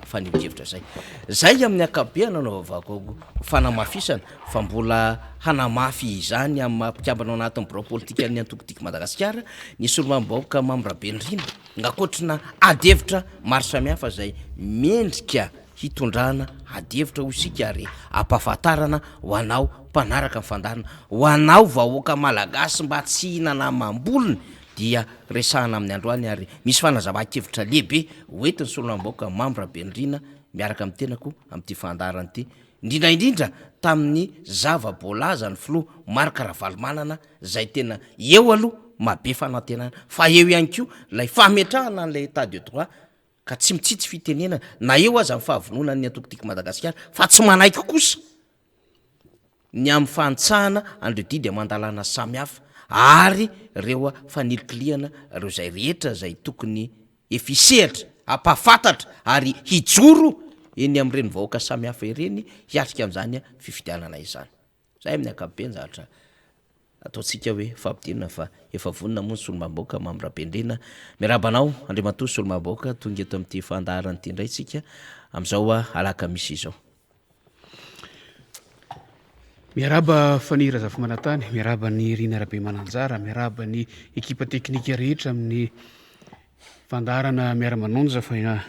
Speaker 6: fanehoan-kevitra izay. Izay amin'ny ankapobeny nanaovako fanamafisana fa mbola hanamafy izany amin'ny maha mpikambana ao anatin'ny birao politikan'ny antoko Tiako Madagasikara ny solombavambahoaka Mamy Rabenirina ankoatrina adihevitra maro samihafa izay mendrika hitondrana adihevitra hoy isika ary ampahafantarana ho anao mpanaraka ny fandaharana, ho anao vahoaka malagasy mba tsy hihinana amam-bolony dia resahana amin'ny androany ary misy fanazavan-kevitra lehibe hoentin'ny solombavambahoaka Mamy Rabenirina. miaraka amin'ny tenako amin'ity fandaharana ity, indrindra indrindra tamin'ny zava-boalazan'ny filoha Marc Ravalomanana izay tena eo aloha mahabe fanantenana fa eo ihany koa ilay fametrahana an'ilay état de droit ka tsy mitsitsy fitenenana na eo aza ny fahavononan'ny antoko Tiako Madagasikara fa tsy manaiky kosa ny amin'ny fahantsahana an'ireo didy aman-dalàna samihafa ary ireo fanilikilihana ireo izay rehetra izay tokony efa hisehatra, hampahafantatra ary hijoro eny amin'ireny vahoaka samihafa ireny hiatrika an'izany fifidianana izany. Izay amin'ny ankapobeny zavatra ataontsika hoe fampidirana fa efa vonona moa ny solombavambahoaka Mamy Rabendrena. Miarahaba anao Andriamatoa solombavambahoaka tonga eto amin'ity fandaharana ity indray isika amin'izao alakamisy izao.
Speaker 7: Miarahaba Fanihy Razafimanantany, miarahaba an'i Rina Rabemananjara, miarahaba ny ekipa teknika rehetra amin'ny fandaharana Miara-manonja fa indrindra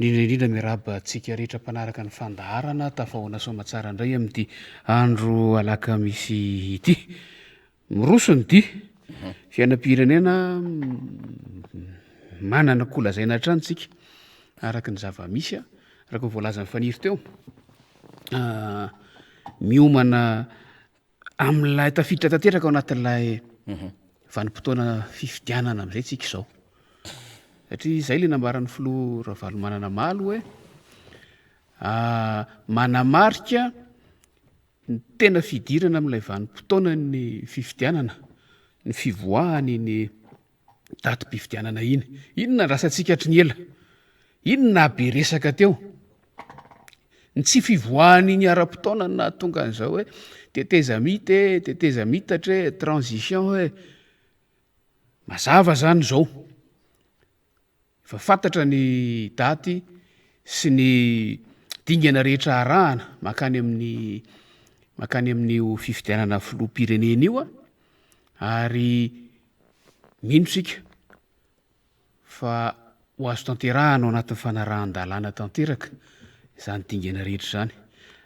Speaker 7: indrindra miarahaba antsika rehetra mpanaraka ny fandaharana tafahoana soamatsara indray amin'ity andro alakamisy ity. Miroso ny dia. Fiainam-pirenena manana ko lazaina hatrany tsika araka ny zava-misy, araka ny voalazan'i Faniry teo. Miomana amin'ilay tafiditra tanteraka ao anatin'ilay vanim-potoana fifidianana amin'izay tsika izao. Satria izay ilay nambaran'ny filoha Ravalomanana omaly hoe manamarika Ny tena fidirana amin'ilay vanim-potoanan'ny fifidianana, ny fivoahan'iny datim-pifidianana iny. Iny no nandrasantsika hatry ny ela. Iny no nahabe resaka teo. Ny tsy fivoahan'iny ara-potoana no nahatonga an'izao hoe tetezamita e, tetezamitatra e, transition e. Mazava izany izao. Efa fantatra ny daty sy ny dingana rehetra arahana mankany amin'ny mankany amin'io fifidianana filoham-pirenena io ary mino isika fa ho azo tanterahana ao anatin'ny fanarahan-dalàna tanteraka izany dingana rehetra izany.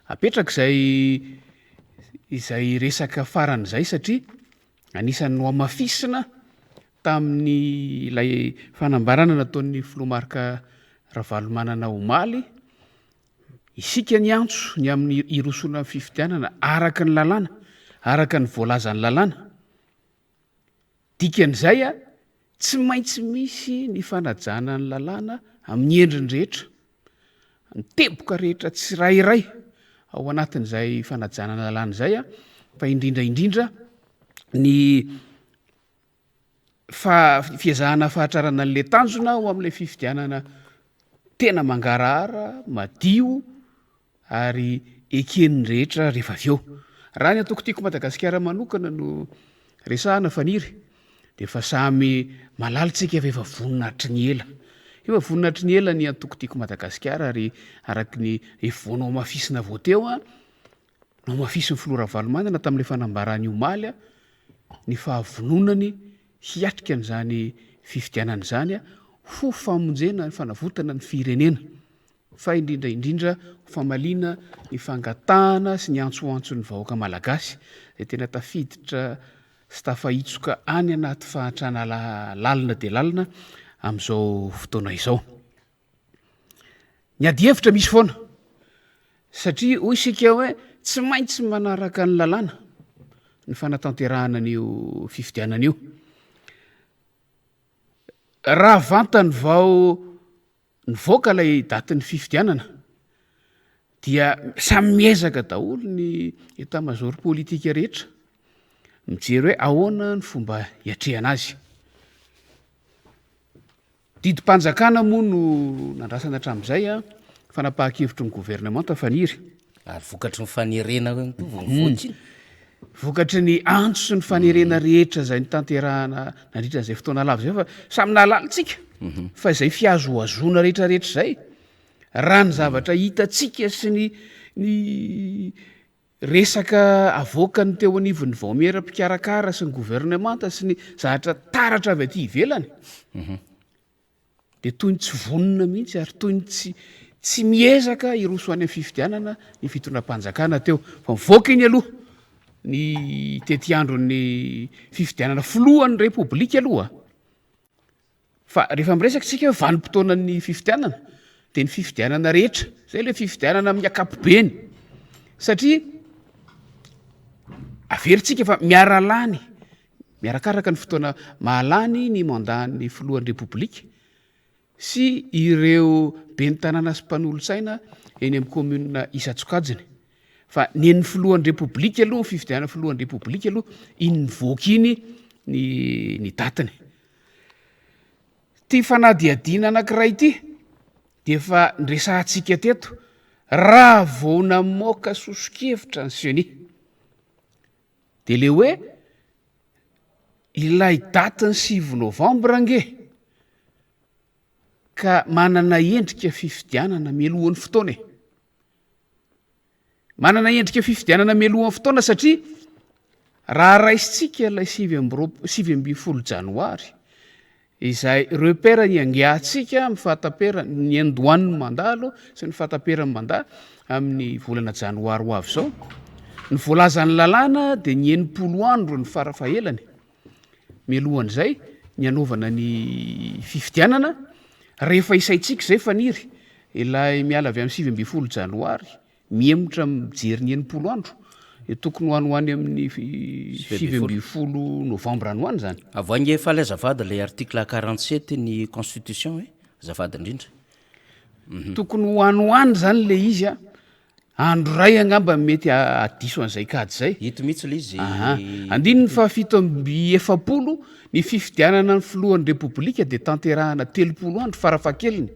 Speaker 7: Apetraka izay izay resaka farany izay satria Anisan'ny nohamafisina tamin'ny ilay fanambarana nataon'ny filoha Marc Ravalomanana omaly, isika niantso ny amin'ny hirosoana amin'ny fifidianana araka ny lalàna, araka ny voalazan'ny lalàna. Dikan'izay, tsy maintsy misy ny fanajana ny lalàna amin'ny endriny rehetra. Ny teboka rehetra tsirairay ao anatin'izay fanajana ny lalàna izay, fa indrindra indrindra ny fa- fiezahana fahatrarana an'ilay tanjona ho amin'ilay fifidianana tena mangarahara, madio ary eken'ny rehetra rehefa avy eo. Raha ny antoko Tiako Madagasikara manokana no resahana Faniry dia efa samy mahalala isika fa efa vonona hatry ny ela. Efa vonona hatry ny ela ny antoko Tiako Madagasikara ary araka ny efa vao nohamafisina vao teo, nohamafisin'ny filoha Ravalomanana tamin'ilay fanambarany omaly ny fahavononany hiatrika an'izany fifidianana izany ho famonjena ny fanavotana ny firenena. Fa indrindra indrindra ho famaliana ny fangatahana sy ny antsoantson'ny vahoaka malagasy izay tena tafiditra sy tafahitsoka any anaty fahantrana lalina dia lalina amin'izao fotoana izao. Ny adihevitra misy foana satria hoy isika hoe tsy maintsy manaraka ny lalàna ny fanatanterahana an'io fifidianana io. Raha vantany vao Nivoaka ilay datin'ny fifidianana dia samy miezaka daholo ny état major politique rehetra mijery hoe ahoana ny fomba hiatrehana azy. Didim-panjakana moa no nandrasana hatramin'izay an, fanapahan-kevitry ny governemanta Faniry.
Speaker 6: Ary vokatry ny fanerena ihany koa vao nivoaka iny.
Speaker 7: Vokatry ny antso sy ny fanerena rehetra izay notanterahana nandritra an'izay fotoana lava izay fa samy nahalala isika fa izay fihazohazoana rehetra rehetra izay, raha ny zavatra hitantsika sy ny ny resaka avoakan'ny teo anivon'ny vaomiera mpikarakara sy ny governemanta sy ny zavatra taratra avy aty ivelany, dia toy ny tsy vonona mihitsy ary toy ny tsy tsy miezaka hiroso any amin'ny fifidianana ny fitondram-panjakana teo fa mivoaka iny aloha ny tetiandron'ny fifidianana filohan'ny repoblika aloha fa rehefa miresaka isika hoe vanim-potoanan'ny fifidianana. dia ny fifidianana rehetra, zay le fifidianana amin'ny ankapobeny satria averintsika fa miara-lany, miarakaraka ny fotoana mahalany ny mandat-n'ny filohan'ny repoblika sy ireo ben'ny tanàna sy mpanolotsaina eny amin'ny commune isan-tsokajiny. Fa nen'ny filohan'ny repoblika aloha, ny fifidianana filohan'ny repoblika aloha, iny nivoaka iny ny ny datiny. Ity fanadihadiana anankiray ity dia efa niresahantsika teto raha vao namoaka soso-kevitra ny ceni. Dia le hoe ilay datin'ny sivy novambra ange ka manana endrika fifidianana mialohan'ny fotoana e. Manana endrika fifidianana mialohan'ny fotoana satria raha raisintsika ilay sivy amby roap-, 19 janoary izay repère niangahantsika amin'ny fahataperan-, niandohan'ny mandalo sy ny fahataperan'ny mandat amin'ny volana janoary ho avy izao, ny voalazan'ny lalàna dia ny 60 andro ny farafahelany mialohan'izay ny hanaovana ny fifidianana, rehefa isaintsika izay Faniry, ilay miala avy amin'ny 19 janoary mihemotra mijery ny 60 andro, dia tokony ho any ho any amin'ny 19 novambra any ho any izany.
Speaker 6: Avoay nge faly azafady ilay article 47 ny constitution e, azafady indrindra.
Speaker 7: Tokony ho any ho any izany ilay izy an, andro iray angamba mety hahadiso an'izay kajy izay.
Speaker 6: Ito mihitsy ilay izy.
Speaker 7: Aha. Andininy fahafito amby efapolo, ny fifidianana ny filohan'ny Repoblika dia tanterahana 30 andro farafahakeliny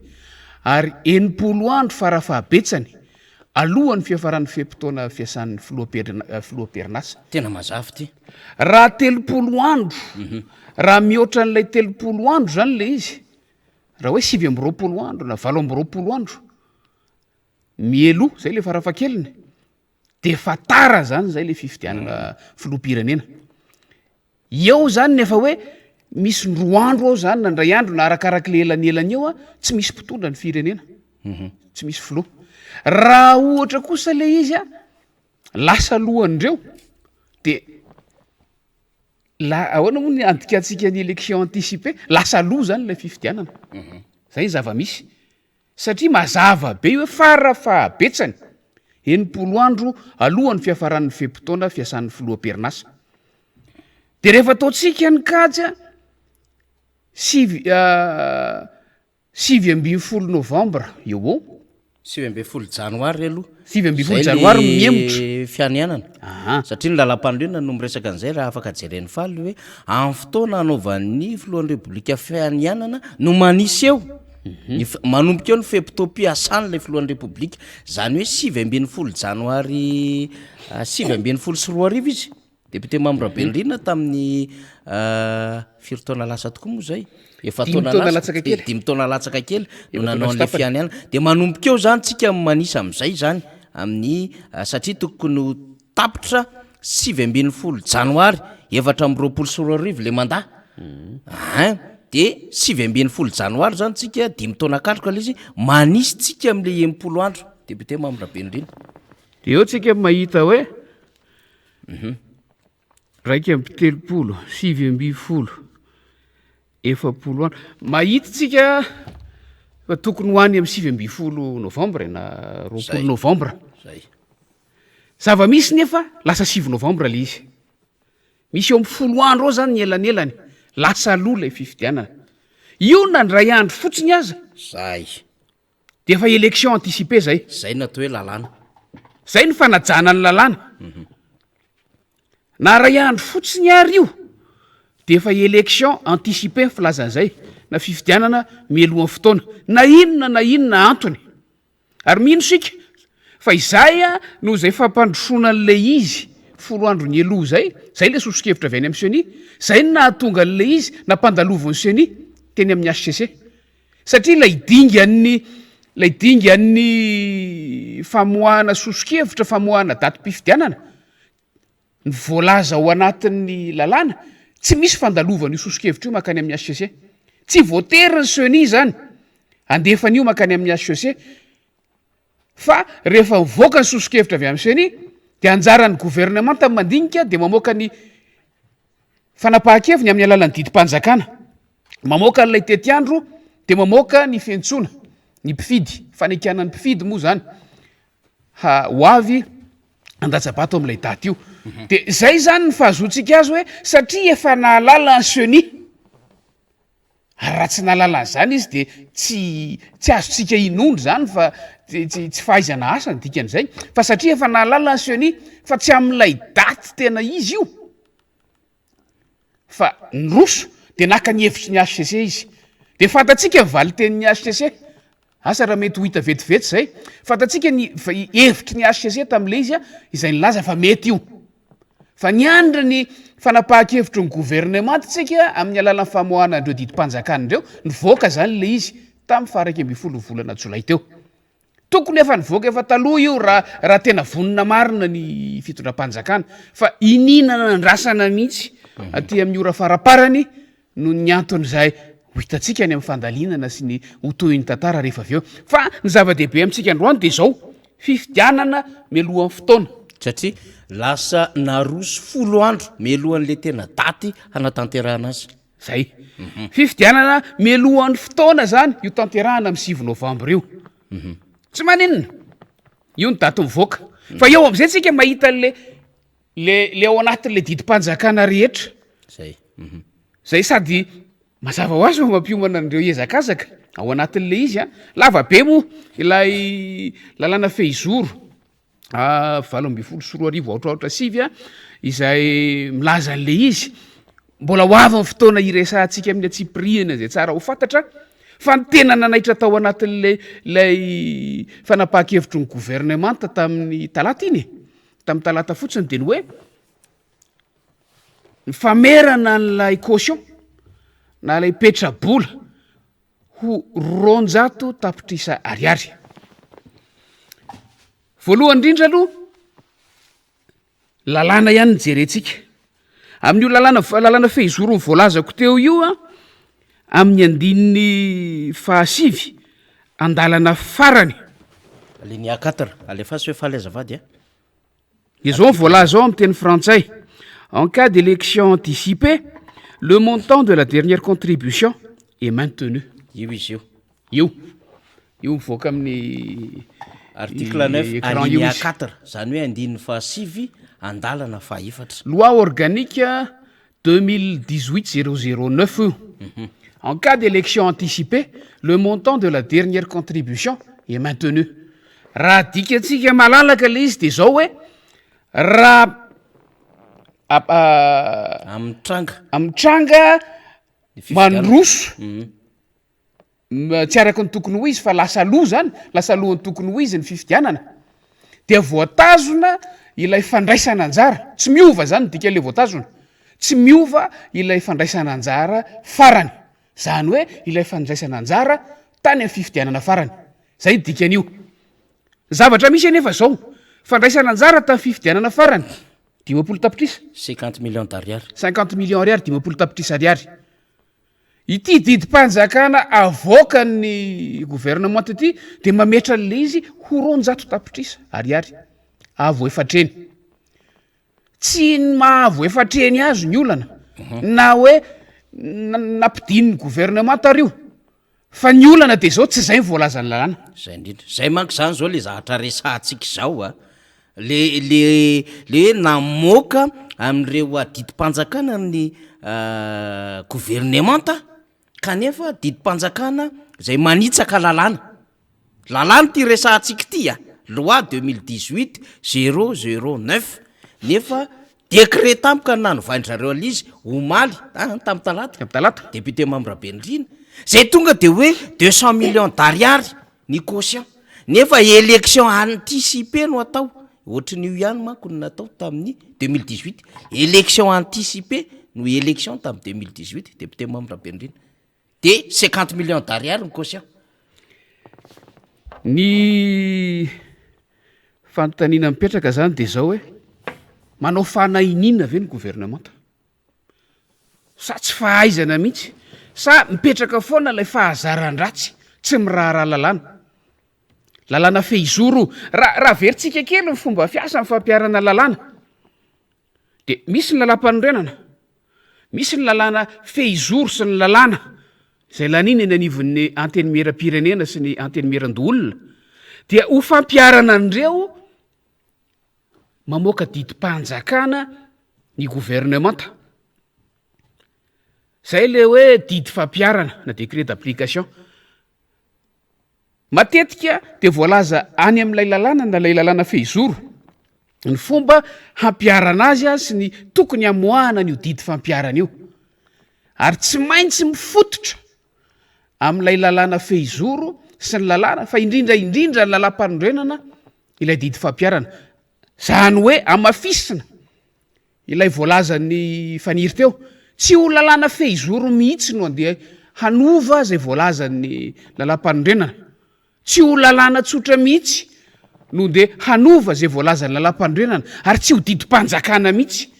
Speaker 7: ary 60 andro farafahabetsany alohan'ny fiafaran'ny fe-potoana fiasan'ny filoham-perinasa.
Speaker 6: Tena mazava ity.
Speaker 7: Raha 30 andro, raha mihoatra an'ilay 30 andro izany ilay izy, raha hoe 29 andro na 28 andro, mialoha, izay ilay farafahakeliny, dia efa tara izany izay ilay fifidianana filoham-pirenena. Eo izany ny efa hoe misy ndroa andro ao izany na indray andro na arakarak'ilay elanelany eo an, tsy misy mpitondra ny firenena, tsy misy filoha. Raha ohatra kosa ilay izy an, lasa alohan'ireo dia la- ahoana moa ny andikantsika ny élection anticipée, lasa aloha izany ilay fifidianana, zay ny zava-misy. Satria mazava be io hoe fara fahabetsany, 60 andro alohan'ny fiafaran'ny fe-potoana fiasan'ny filoha am-perinasa. Dia rehefa ataontsika ny kajy a, sivy 19 novambra eo ho eo.
Speaker 6: 19 janoary re aloha.
Speaker 7: 19 janoary no mihemotra.
Speaker 6: Fianianana.
Speaker 7: Aha.
Speaker 6: Satria ny lalàmpanorenana no miresaka an'izay raha afaka jeren'i Faly hoe amin'ny fotoana anaovan'ny filohan'ny Repoblika fianianana no manisy eo. Ny f- manomboka eo ny fe-potoam-piasan'ilay filohan'ny Repoblika. Izany hoe 19 janoary 2019 izy. Député Mamy Rabenirina tamin'ny firy taona lasa tokoa moa izay? Efa
Speaker 7: Dimy taona latsaka kely.
Speaker 6: Dimy taona latsaka kely no
Speaker 7: Efa taona
Speaker 6: nanao
Speaker 7: sy
Speaker 6: an'ilay
Speaker 7: tapany.
Speaker 6: fianianana. Dia manomboka eo izany tsika manisa amin'izay izany amin'ny satria tokony ho tapitra 19 janoary 2024 ilay mandat. Ein, dia 19 janoary izany tsika dimy taona katroka ilay izy, manisy tsika amin'ilay 60 andro. Député Mamy Rabenirina.
Speaker 7: Dia eo tsika mahita hoe 31, 19, 40 andro. Mahita tsika fa tokony ho any amin'ny 19 novambra e, na 20 novambra.
Speaker 6: Zay.
Speaker 7: Zava-misy nefa lasa 9 novambra ilay izy. Misy eo amin'ny folo andro eo zany ny elanelany, lasa aloha ilay fifidianana. Io na indray andro fotsiny aza.
Speaker 6: Zay.
Speaker 7: Dia efa élection anticipée zay.
Speaker 6: Zay no atao hoe lalàna.
Speaker 7: Zay no fanajana ny lalàna. Na ray andro fotsiny ary io dia efa élection anticipée ny filazan'izay, na fifidianana mialohan'ny fotoana. Na inona na inona antony. Ary mino isika fa izay noho izay fampandrosoana an'ilay izy folo andro nialoha izay, izay ilay soso-kevitra avy any amin'ny ceni, izay no nahatonga an'ilay izy nampandalovan'ny ceni teny amin'ny HCC. Satria ilay dingan'ny ilay dingan'ny famoahana soso-kevitra, famoahana datim-pifidianana, ny voalaza ao anatin'ny lalàna, tsy misy fandalovana io soso-kevitra io mankany amin'ny HCC. Tsy voatery ny ceni izany handefa an'io mankany amin'ny HCC fa rehefa mivoaka ny soso-kevitra avy amin'ny ceni dia anjaran'ny governemanta ny mandinika dia mamoaka ny Fanapahan-keviny amin'ny alalan'ny didim-panjakana. Mamoaka an'ilay tetiandro dia mamoaka ny fiantsoana. ny mpifidy, fanekena ny mpifidy moa zany ha ho avy handatsa-bato amin'ilay daty io. De zay zany ny fahazoantsika azy hoe satria efa nahalala ny ceni, ary raha tsy nahalala an'izany izy de tsy tsy azontsika inoana izany fa tsy tsy tsy fahaizana asa ny dikan'izay, fa satria efa nahalala ny ceni fa tsy amin'ilay daty tena izy io, Fa niroso dia naka ny hevitry ny hcc izy. Dia fantatsika ny valin-tenin'ny hcc. Asa raha mety ho hita vetivety izay. Fantatsika ny hevitry ny hcc tamin'ilay izy izay nilaza fa mety io. Fa niandry ny fanapahan-kevitry ny governemanta isika amin'ny alalan'ny famoahana an'ireo didim-panjakana ireo. Nivoaka izany ilay izy tamin'ny faha 11 volana jolay teo. Tokony efa nivoaka efa taloha io raha raha tena vonona marina ny fitondram-panjakana fa iniana nandrasana mihitsy aty amin'ny ora faraparany noho ny antony izay ho hitantsika any amin'ny fandalinana sy ny ho tohin'ny tantara rehefa avy eo. Fa ny zava-dehibe amintsika androany dia izao, fifidianana mialohan'ny fotoana.
Speaker 6: Satria lasa naroso folo andro mialohan'ilay tena daty hanatanterahana azy.
Speaker 7: Zay. Fifidianana mialohan'ny fotoana zany io tanterahana amin'ny 9 novambra io. Tsy maninona. Io ny daty mivoaka. Fa eo am'izay tsika mahita an'le le le ao anatin'le didim-panjakana rehetra.
Speaker 6: Zay.
Speaker 7: Zay sady mazava ho azy fa mampiomana an'ireo hiazakazaka ao anatin'le izy a. Lava be moa ilay lalàna fehizoro. 2018 aotra aotra sivy izay milaza an'le izy. Mbola ho avy ny fotoana hiresahantsika amin'ny antsipirihany izay tsara ho fantatra fa ny tena nanaitra tao anatin'le ilay fanapahan-kevitry ny governemanta tamin'ny talata iny e, tamin'ny talata fotsiny dia ny hoe ny famerana an'ilay caution na ilay petra-bola ho 200 tapitrisa ariary. Voalohany indrindra aloha, lalàna ihany no jerentsika. Amin'io lalàna lalàna fehizoro voalazako teo io an, amin'ny andininy fahasivy, andalana farany.
Speaker 6: Alinéa quatre, alefaso hoe faly azafady a.
Speaker 7: Izao ny voalaza ao amin'ny teny frantsay, En cas d'élection anticipée, le montant de la dernière contribution est maintenu.
Speaker 6: Io izy io.
Speaker 7: Io. Io mivoaka amin'ny
Speaker 6: Article 9,
Speaker 7: écran io
Speaker 6: alinéa
Speaker 7: izy.
Speaker 6: 4, izany hoe andininy fahasivy, andalana fahefatra.
Speaker 7: Loi organique 2018 009 io. En cas d'élection anticipée, le montant de la dernière contribution est maintenu. Raha adikantsika malalaka le izy de zao hoe raha
Speaker 6: Amin'ny tranga.
Speaker 7: Amin'ny tranga
Speaker 6: Ny fifidianana.
Speaker 7: mandroso Tsy araka ny tokony ho izy fa lasa aloha zany, lasa alohan'ny tokony ho izy ny fifidianana, dia voatazona ilay fandraisana anjara, tsy miova zany ny dikan'ilay voatazona, tsy miova ilay fandraisana anjara farany, zany hoe ilay fandraisana anjara tany amin'ny fifidianana farany, zay ny dikan'io. Ny zavatra misy anefa zao, fandraisana anjara tamin'ny fifidianana farany, 50 tapitrisa.
Speaker 6: Cinquante millions d'ariary.
Speaker 7: Cinquante millions ariary, 50 tapitrisa ariary. Ity didim-panjakana avoakan'ny governemanta ity dia mametra an'ilay izy ho 200 tapitrisa ariary, avo efatra heny. Tsy ny maha avo efatra heny azy ny olana, na hoe nampidinin'ny governemanta ary io, fa ny olana dia izao, tsy izay ny voalazan'ny lalàna.
Speaker 6: Izay indrindra. Izay manko izany izao ilay zavatra resahantsika izao a. Le le le hoe namoaka an'ireo adidim-panjakana ny governemanta kanefa didim-panjakana zay manitsaka lalàna, lalàna ity resahantsika ity a, loi 2018 009 nefa décret tampoka no nanovain-dry zareo an'ilay izy omaly an tamin'ny talata,
Speaker 7: Tamin'ny talata.
Speaker 6: député Mamy Rabenirina, zay tonga de hoe 200 millions d'ariary ny quotient. Nefa élection anticipée no atao, ohatrin'io ihany manko no natao tamin'ny 2018, élection anticipée no élection tamin'ny 2018, député Mamy Rabenirina, de 50 millions d'ariary ny quotient.
Speaker 7: Ny fanontaniana mipetraka zany de zao hoe, manao fanahiniana ve ny governemanta? Sa tsy fahaizana mihitsy? Sa mipetraka foana ilay fahazaran-dratsy tsy miraharaha lalàna? Lalàna fehizoro. Raha raha averintsika kely ny fomba fiasa ny fampiharana lalàna dia misy ny lalàm-panorenana, misy ny lalàna fehizoro sy ny lalàna. Izay laniana eny anivon'ny Antenimierampirenena sy ny Antenimierandoholona dia ho fampiharana an'ireo mamoaka didim-panjakana ny governemanta. Izay ilay hoe didy fampiharana na décret d'application. Matetika dia voalaza any amin'ilay lalàna na ilay lalàna fehizoro ny fomba hampiharana azy sy ny tokony hamoahana an'io didy fampiharana io. Ary tsy maintsy mifototra amin'ilay lalàna fehizoro sy ny lalàna fa indrindra indrindra ny lalàm-panorenana ilay didy fampiharana. Izany hoe hamafisina Ilay voalazan'i Faniry teo, tsy ho lalàna fehizoro mihitsy no andeha hanova izay voalazan'ny lalàmpanorenana. Tsy ho lalàna tsotra mihitsy no ndeha hanova izay voalazan'ny lalàmpanorenana ary tsy ho didim-panjakana mihitsy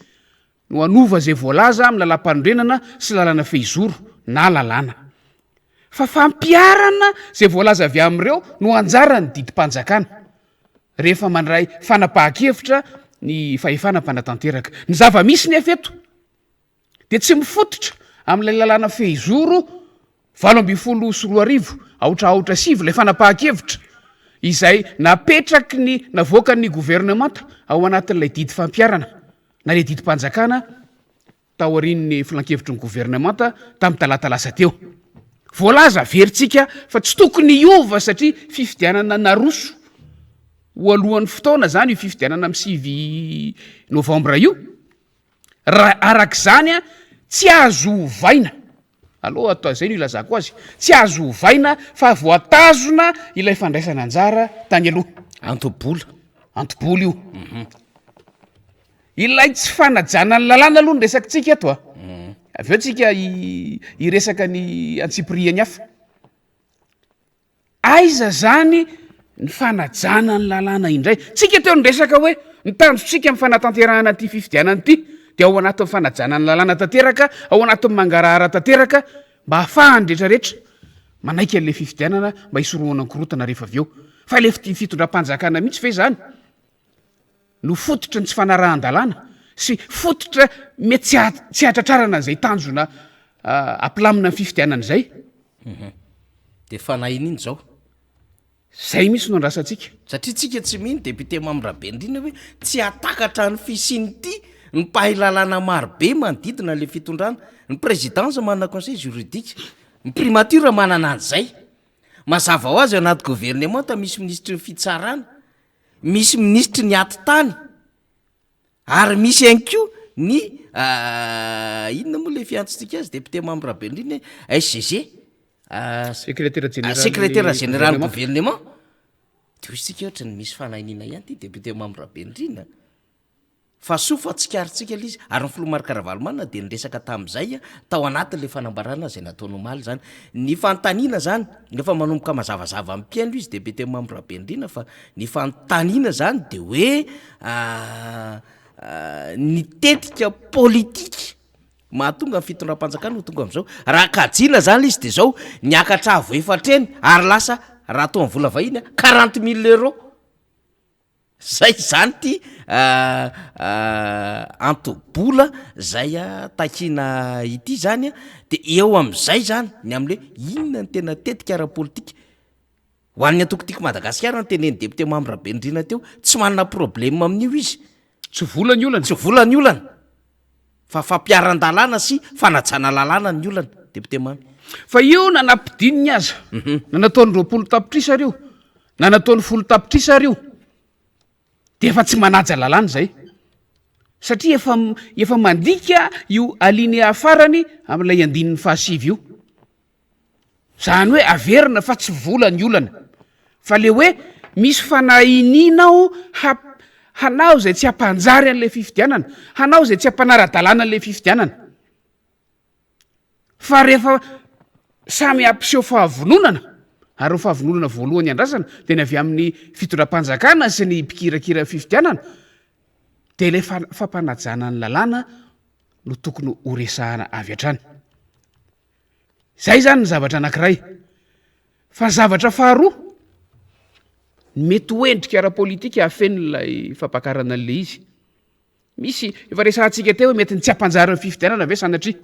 Speaker 7: no hanova izay voalaza amin'ny lalàmpanorenana sy lalàna fehizoro na lalàna. Fa fampiharana izay voalaza avy amin'ireo no anjaran'ny didim-panjakana rehefa mandray fanapahan-kevitra ny fahefana mpanatanteraka. Ny zava-misy nefa eto dia tsy mifototra amin'ilay lalàna fehizoro 2018 aotra aotra sivy ilay fanapahan-kevitra izay napetraky ny navoakan'ny governemanta ao anatin'ilay didy fampiharana na ilay didim-panjakana taorian'ny filankevitry ny governemanta tamin'ny talata lasa teo. Voalaza averintsika fa tsy tokony hiova satria fifidianana naroso ho alohan'ny fotoana izany io fifidianana amin'ny sivy novambra io. Raha araka izany tsy azo ovaina, aloha atao izay no ilazako azy, tsy azo ovaina fa voatazona ilay fandraisana anjara tany aloha.
Speaker 6: Anto-bola.
Speaker 7: Anto-bola io. Ilay tsy fanajana ny lalàna aloha no resakitsika eto a. Avy eo tsika hiresaka ny antsipirihany hafa. Aiza zany ny fanajana ny lalàna indray? Tsika teo niresaka hoe ny tanjontsika amin'ny fanatanterahana ity fifidianana ity dia ao anatin'ny fanajana ny lalàna tanteraka, ao anatin'ny mangarahara tanteraka mba hahafahan'ny rehetrarehetra manaiky an'ilay fifidianana mba hisorohana ny korontana rehefa avy eo. Fa ilay fitondram-panjakana mihitsy ve zany? no fototry ny tsy fanarahan-dalàna sy fototra mety tsy tsy hahatratrarana an'izay tanjona hampilamina ny fifidianana izay.
Speaker 6: Dia fanahin'iny izao.
Speaker 7: Izay mihitsy no andrasantsika.
Speaker 6: Satria tsika tsy mino député Mamy Rabenirina hoe tsy hahatakatra ny fisian'ity ny mpahay lalàna maro be manodidina ilay fitondrana. Ny présidence manana conseil juridique, ny primature manana an'izay. Mazava ho azy ao anaty gouvernemanta misy minisitry ny fitsarana. Misy minisitry ny atitany ary misy ihany koa ny inona moa le fiantsontsika azy député Mamy Rabenirina e, SGG,
Speaker 7: Sekretera jeneralin'ny
Speaker 6: sekretera jeneralin'ny gouvernement. De hoy isika ohatran'ny misy fanahinina ihany ity député Mamy Rabenirina. Fa soa fa tsikaritsika ilay izy, ary ny filoha Marc Ravalomanana dia niresaka tamin'izay tao anatin'ilay fanambarana izay nataony omaly izany. Ny fanontaniana izany, efa manomboka mazavazava amin'ny mpihaino izy député Mamy Rabenirina fa ny fanontaniana izany dia hoe ny tetika politika mahatonga ny fitondram-panjakana ho tonga amin'izao. Raha kajiana izany ilay izy dia izao, niakatra avo efatra heny ary lasa raha atao amin'ny vola vahiny quarante mille euros. Zay izany ity anto-bola zay takiana ity zany an, de eo am'zay zany ny am'le inona ny tena tetika ara-politika ho an'ny antoko Tiako Madagasikara no tenenin'ny député Mamy Rabenirina teo, tsy manana problème amin'io izy.
Speaker 7: Tsy vola ny olana.
Speaker 6: Tsy vola ny olana fa fampiharan-dalàna sy fanajana lalàna ny olana, député Mamy.
Speaker 7: Fa io na nampidininy aza, na nataony 20 tapitrisa ary io, na nataony folo tapitrisa ary io dia efa tsy manaja lalàna izay satria efa efa mandika io alinéa farany amin'ilay andininy fahasivy io. Zany hoe averina fa tsy vola ny olana fa le hoe misy fanahiniana ao ha- hanao izay tsy hampanjary an'ilay fifidianana, hanao izay tsy hampanara-dalàna an'ilay fifidianana. Fa rehefa samy hampiseho fahavononana, ary ny fahavononana voalohany andrasana dia ny avy amin'ny fitondram-panjakana sy ny mpikirakira fifidianana, dia ilay fampanajana ny lalàna no tokony ho resahana avy hatrany. Izay izany ny zavatra anankiray. Fa ny zavatra faharoa, ny mety ho endrika ara-politika hahafeno ilay fampakarana an'ilay izy. Misy, efa resahantsika teo hoe mety ny tsy hampanjary ny fifidianana ve sanatria?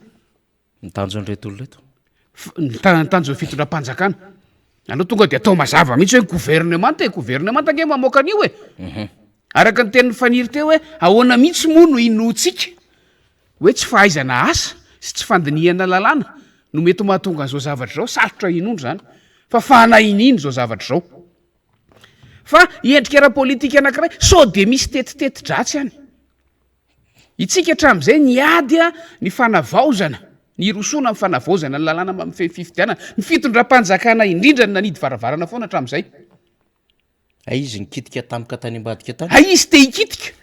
Speaker 6: Ny tanjon'ireto olona ireto.
Speaker 7: Ny tanjon'ny fitondram-panjakana. Aleo tonga dia atao mazava mihitsy hoe governemanta e, governemanta ange mamoaka an'io e. Mhm. Araka ny tenin'i Faniry teo hoe ahoana mihitsy moa no inoantsika hoe tsy fahaizana asa sy tsy fandinihana lalàna no mety mahatonga an'izao zavatra izao, sarotra inoana izany fa fanahinina izao zavatra izao. Fa endrika ara-politika anankiray, sao dia misy tetiteti-dratsy any. Itsika hatramin'izay niady ny fanavaozana, ny hirosoana amin'ny fanavaozana ny lalàna mifehy ny fifidianana. Ny fitondram-panjakana indrindra no nanidy varavarana foana hatramin'izay.
Speaker 6: Hay izy nikitika tampoka tany ambadika tany.
Speaker 7: Hay izy te hikitika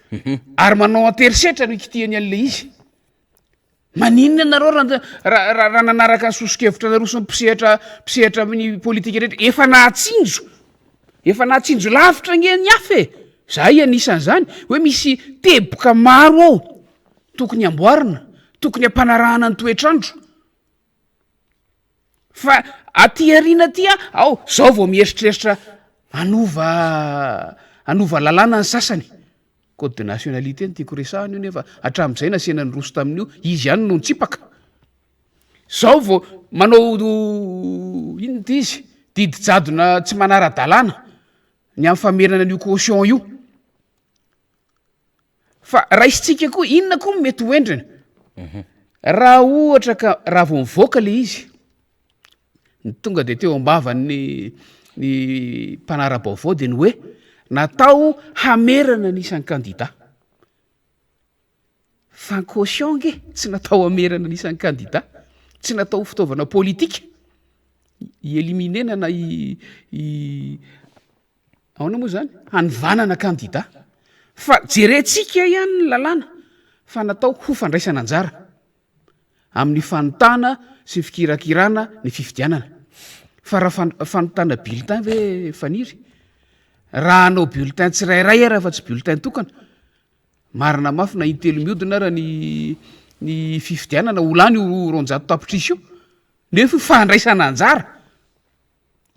Speaker 7: ary manao an-terisetra no hikitihany an'ilay izy. Maninona ianareo raha raha raha nanaraka ny soso-kevitra naroson'ny mpisehatra mpisehatra amin'ny politika rehetra? Efa nahatsinjo, efa nahatsinjo lavitra ange ny hafa e! Zahay anisan'izany, hoe misy teboka maro ao tokony hamboarina, tokony hampanarahana ny toetr'andro. Fa aty aoriana aty a, ao, zao vao mieritreritra hanova hanova lalàna ny sasany. Code de nationalité no tiako resahana io nefa hatramin'izay nasiana niroso tamin'io, izy ihany no nitsipaka. Zao vao manao inona ity izy, didy jadona tsy manara-dalàna ny amin'ny famerana an'io caution io. Fa raisintsika koa, inona koa no mety ho endriny? Raha ohatra ka raha vao mivoaka le izy, ny tonga de teo am-bavan'ny ny mpanara-baovao de ny hoe natao hamerana ny isan'ny kandida. Fa ny caution ange tsy natao hamerana ny isan'ny kandida, tsy natao ho fitaovana politika hi-éliminer-na na hi- hi- Ahoana moa izany? Hanivanana kandida. Fa jerentsika ihany ny lalàna fa natao ho fandraisana anjara amin'ny fanontana sy ny fikirakirana ny fifidianana. Fa raha fanontana bulletin ve Faniry? Raha hanao bulletin tsirairay ara fa tsy bulletin tokana, marina mafy na intelo mihodina ara ny ny fifidianana ho lany io 200 tapitrisa io, nefa io fandraisana anjara.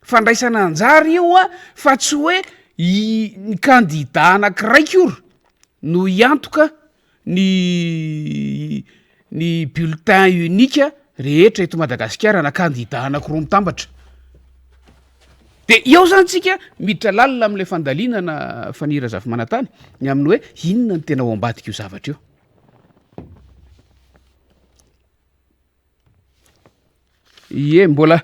Speaker 7: Fandraisana anjara io a, fa tsy hoe i ny kandida anankiray kory no hiantoka ny ny bulletin unique rehetra eto Madagasikara na kandida anankiroa mitambatra. De eo zany tsika miditra lalina am'le fandalinana Faniry Razafimanantany ny amin'ny hoe inona no tena ao ambadik'io zavatra io. Ie, mbola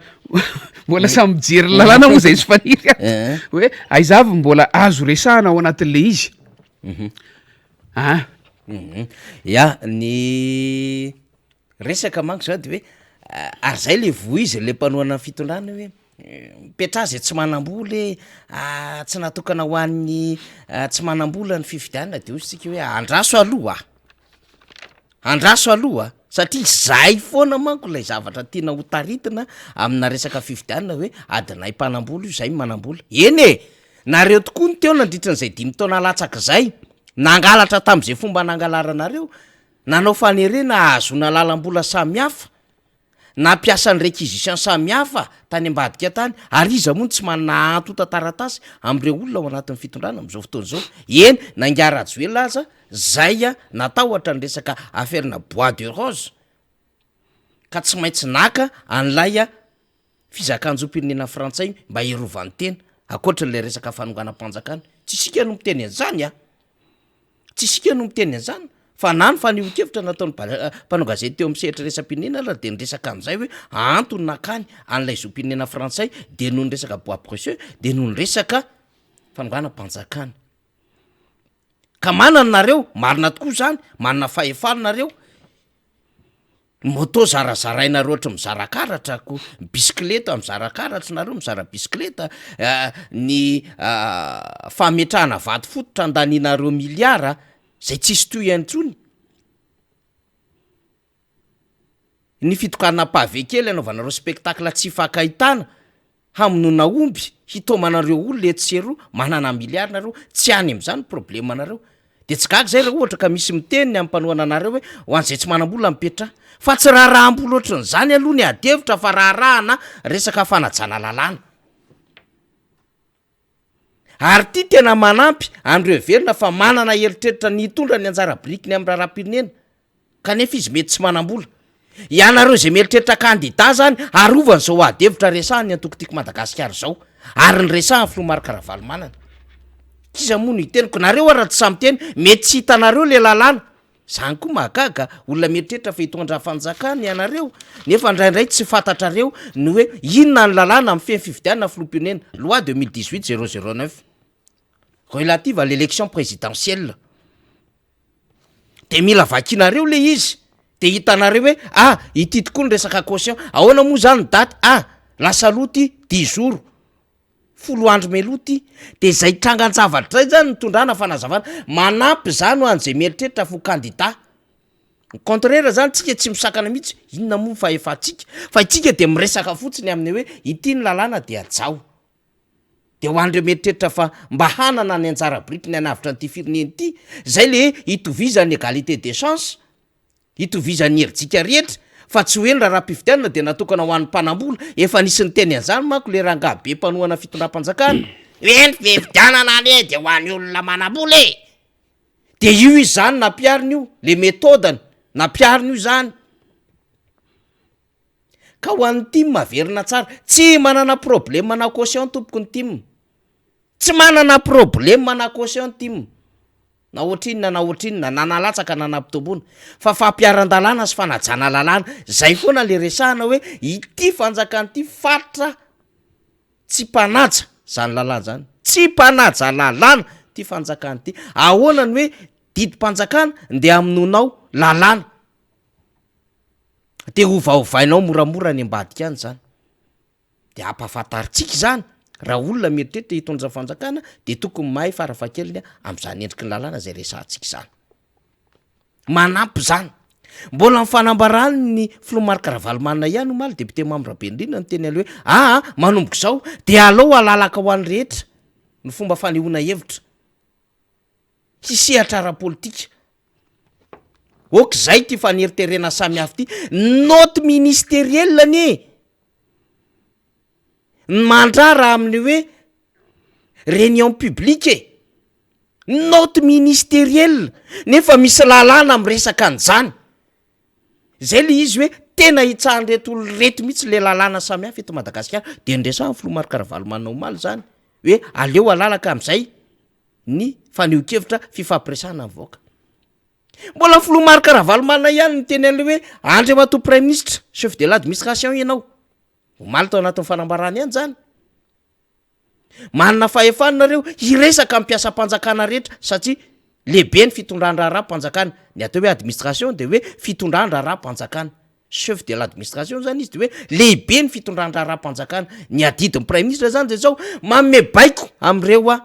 Speaker 7: mbola samy mijery ny lalàna moa zay sy Faniry a.
Speaker 6: Eh.
Speaker 7: Hoe aiza avy mbola azo resahana ao anatin'le izy.
Speaker 6: Mhm.
Speaker 7: Ah.
Speaker 6: Mhm. Ya, ny resaka manko zany de hoe ary zay le voizin'le mpanohana ny fitondrana hoe mipetraha zay tsy manam-bola e, tsy natokana ho an'ny tsy manam-bola ny fifidianana de hoy isika hoe andraso aloha. Andraso aloha satria zay foana manko ilay zavatra tiana ho taritina amina resaka fifidianana hoe adinay mpanambola io zay manambola. Eny e! Nareo tokoa no teo nandritra an'izay dimy taona latsaka izay, nangalatra tamin'izay fomba nangalaranareo, nanao fanerena hahazoana lalam-bola samihafa, Nampiasa ny réquisition samihafa tany ambadika tany, ary iza moa no tsy manana antontan-taratasy amin'ireo olona ao anatin'ny fitondrana amin'izao fotoana izao? Eny, na ingahy Rajoelina aza zay natahotra ny resaka affaire-na bois de rose ka tsy maintsy naka an'ilay fizakan-jom-pirenena frantsay mba hiarovany tena, ankoatra ilay resaka fanonganam-panjakana. Tsy isika no miteny an'izany an! Tsy isika no miteny an'izany fa na ny fanehoan-kevitra nataon'ny mpanao gazety teo amin'ny sehatra iraisam-pirenena ary dia niresaka an'izay hoe antony nakany an'ilay zom-pirenena frantsay dia noho ny resaka bois précieux dia noho ny resaka fanonganam-panjakana. Ka manana nareo, marina tokoa izany, manana fahefana nareo. Moto zarazarainareo ohatry mizara karatra ko, bisikileta mizara karatra nareo mizara bisikileta, ny fametrahana vato fototra andanianareo miliara zay tsisy tohiny intsony, ny fitokanana pavé kely anaovanareo spectacle tsy ifankahitana, Hamonoana omby, hitaomana an'ireo olona etsy sy eroa, manana milliard nareo, tsy any amin'izany ny problème nareo. De tsy gaga zay raha ohatra ka misy miteny ny amin'ny mpanohana anareo hoe ho an'izay tsy manam-bola mipetraha. Fa tsy raharaham-bola ohatran'izany aloha ny ady hevitra fa raharahana resaka fanajana lalàna. Ary ity tena manampy an'ireo heverina fa manana eritreritra ny hitondra ny anjara birikiny amin'ny raharaham-pirenena kanefa izy mety tsy manam-bola. Ianareo izay mieritreritra kandida zany, arovany izao ady hevitra resahan'ny antoko Tiako Madagasikara izao, ary ny resahan'ny filoha Marc Ravalomanana. K'iza moa no hiteniko? Nareo ara tsy samy miteny, mety tsy hitanareo le lalàna. Zany koa mahagaga, olona mieritreritra fa hitondra fanjakana ianareo, nefa indraindray tsy fantatrareo ny hoe inona ny lalàna mifehy ny fifidianana filoham-pirenena, loi 2018 009 relative à l'élection présidentielle. De mila vakinareo le izy, de hitanareo hoe ah ity tokoa ny resaka caution, ahoana moa zany ny daty, ah lasa aloha ty dix jours. Folo andro mialoha ity, dia izay trangan-javatra izay zany nitondrana fanazavana, manampy izany ho an'izay mieritreritra fa ho kandida, au contraire zany tsika tsy misakana mihitsy, inona moa ny fahefantsika, fa itsika dia miresaka fotsiny amin'ny hoe ity ny lalàna dia hajao, dia ho an'ireo mieritreritra fa mba hanana ny anjara birikiny hanavotra an'ity firenena ity, zay le hoe itovizan'ny égalité des chances. Itovizan'ny herijika rehetra fa tsy hoe ny raharaham-pifidianana dia natokana ho an'ny mpanambola, efa nisy niteny an'izany manko le rangahy be mpanohana fitondram-panjakana hoe ny fifidianana anie dia ho an'ny olona manambola e! Dia io izy izany nampihariny io, le méthode-ny nampihariny io izany. Ka ho an'ny tim averina tsara, tsy manana problème na caution tompoko ny tim, tsy manana problème na caution ny tim. Na ohatrinona na ohatrinona, na nalatsaka na nampitomboina, fa fampiharan-dalàna sy fanajana lalàna, zay foana le resahana hoe ity fanjakana ity faritra tsy mpanaja zany lalàna zany, tsy mpanaja lalàna ty fanjakana ity, ahoana ny hoe didim-panjakana ndeha hamonoanao lalàna, de ovaovainao moramora any ambadika any zany. De ampahafantarintsika izany, raha olona mieritreritra hitondra fanjakana de tokony mahay farafahakeliny amin'izany endriky ny lalàna izay resahantsika izany. Manampy izany. Mbola ny fanambaran'ny filoha Marc Ravalomanana ihany omaly, député Mamy Rabenirina niteny aloha hoe aa manomboka izao de alao halalaka ho an'ny rehetra ny fomba fanehoana hevitra hisehatra ara-politika. Ok izay ity faneriterena samihafa ity, note ministerielle anie Ny mandrara amin'ny hoe réunion publique e! Note ministérielle nefa misy lalàna miresaka an'izany. Zay le izy hoe tena hitsahan'ireto olona ireto mihitsy le lalàna samihafa eto Madagasikara. De niresahan'ny filoha Marc Ravalomanana omaly zany hoe aleo alalaka am'zay ny fanehoan-kevitra fifampiresahana ny vahoaka. Mbola filoha Marc Ravalomanana ihany niteny an'ilay hoe Andriamatoa Praiminisitra, chef de l'administration ianao. Omaly tao anatin'ny fanambarany ihany izany. Manana fahefana nareo hiresaka amin'ny mpiasam-panjakana rehetra satria lehibe ny fitondran-draharaham-panjakana. Ny atao hoe administration dia hoe fitondran-draharaham-panjakana. Chef de l'administration zany izy dia hoe lehibe ny fitondran-draharaham-panjakana. Ny adidin'ny praiminisitra zany dia zao, manome baiko amin'ireo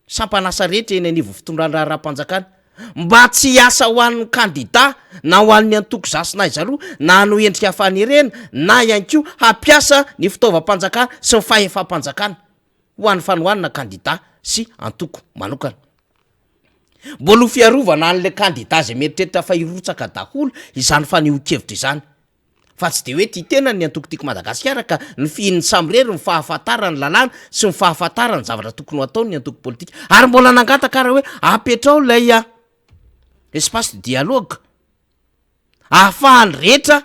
Speaker 6: sampan'asa rehetra eny anivon'ny fitondran-draharaham-panjakana mba tsy hiasa ho an'ny kandida na ho an'ny antoko za sy na izaroa na hanao endrika fanerena na ihany koa hampiasa ny fitaovam-panjakana sy ny fahefam-panjakana ho an'ny fanohanana kandida sy antoko manokana. Mbola ho fiarovana an'ilay kandida izay mieritreritra fa hirotsaka daholo izany fanehoan-kevitra izany. Fa tsy dia hoe tia tena ny antoko Tiako Madagasikara ka ny fihininy samirery ny fahafantarany ny lalàna sy ny fahafantarany ny zavatra tokony ho ataony ny antoko politika. Ary mbola nangataka ara hoe apetrao ilay espace de dialogue ahafahan'ny rehetra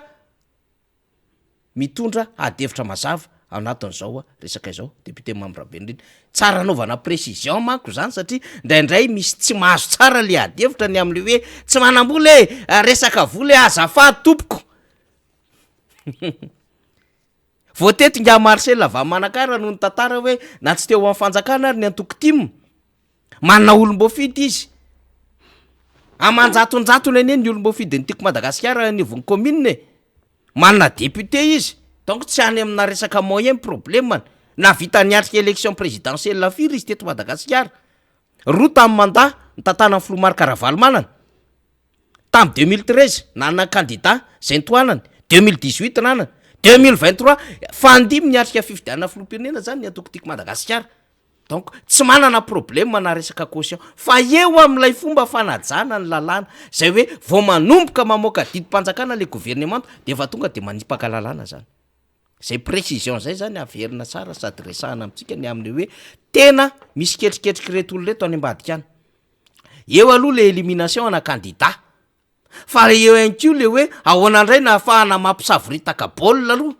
Speaker 6: mitondra ady hevitra mazava ao anatin'izao resaka izao. Député Mamy Rabenirina. Tsara anaovana précision manko izany satria indraindray misy tsy mahazo tsara le ady hevitra ny amin'le hoe tsy manam-bola e, resaka vola e, azafady tompoko. Vao teto ingahy Marcel avy any Manakara no nitantara hoe na tsy teo amin'ny fanjakana ary ny antoko tim, manana olom-boafidy izy. Aman-jatonjatony anie ny olom-boafidin'ny Tiako Madagasikara anivon'ny commune e. Manana député izy, donc tsy any amina resaka moyen ny problème-ny. Nahavita niatrika élection présidentielle firy izy teto Madagasikara? Roa tamin'ny mandat nitantanan'ny filoha Marc Ravalomanana. Tamin'ny 2013 nanana candidat izay nitohanany, 2018 nanana, 2023 fandimy niatrika fifidianana filoham-pirenena zany ny antoko Tiako Madagasikara. Donc tsy manana problème na resaka caution fa eo amin'ilay fomba fanajana ny lalàna zay hoe vao manomboka mamoaka didim-panjakana le gouvernemanta de efa tonga de manipaka lalàna zany. Zay précision zay zany averina tsara sady resahana amintsika ny amin'ny hoe tena misy ketriketrik'ireto olona ireto any ambadika any. Eo aloha le élimination ana candidat. Fa eo ihany koa le hoe ahoana indray no ahafahana mampisavoritaka baolina aloha?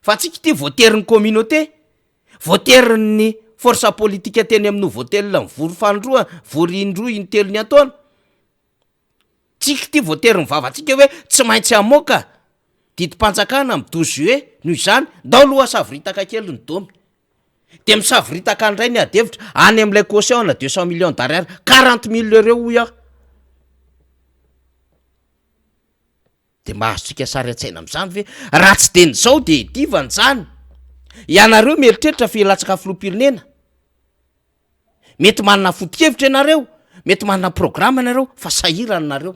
Speaker 6: Fa antsika ity voaterin'ny communauté, voaterin'ny force politique teny amin'ny Novotel mivory fanindroa, vory indroa intelo niantaona. Tsika ity voatery ny vavantsika hoe tsy maintsy hamoaka didim-panjakana amin'ny 12 juillet, noho izany ndao aloha asavoritaka kely ny domy. De misavoritaka indray ny ady hevitra any amin'ilay caution ana 200 millions d'ariary, 40 mille euros hoy aho. De mba azontsika sary an-tsaina amin'izany ve? Raha tsy dia izao dia hidivana izany. Ianareo mieritreritra fa hilatsaka filoham-pirenena. Mety manana foto-kevitra ianareo, mety manana programa ianareo fa sahirana nareo.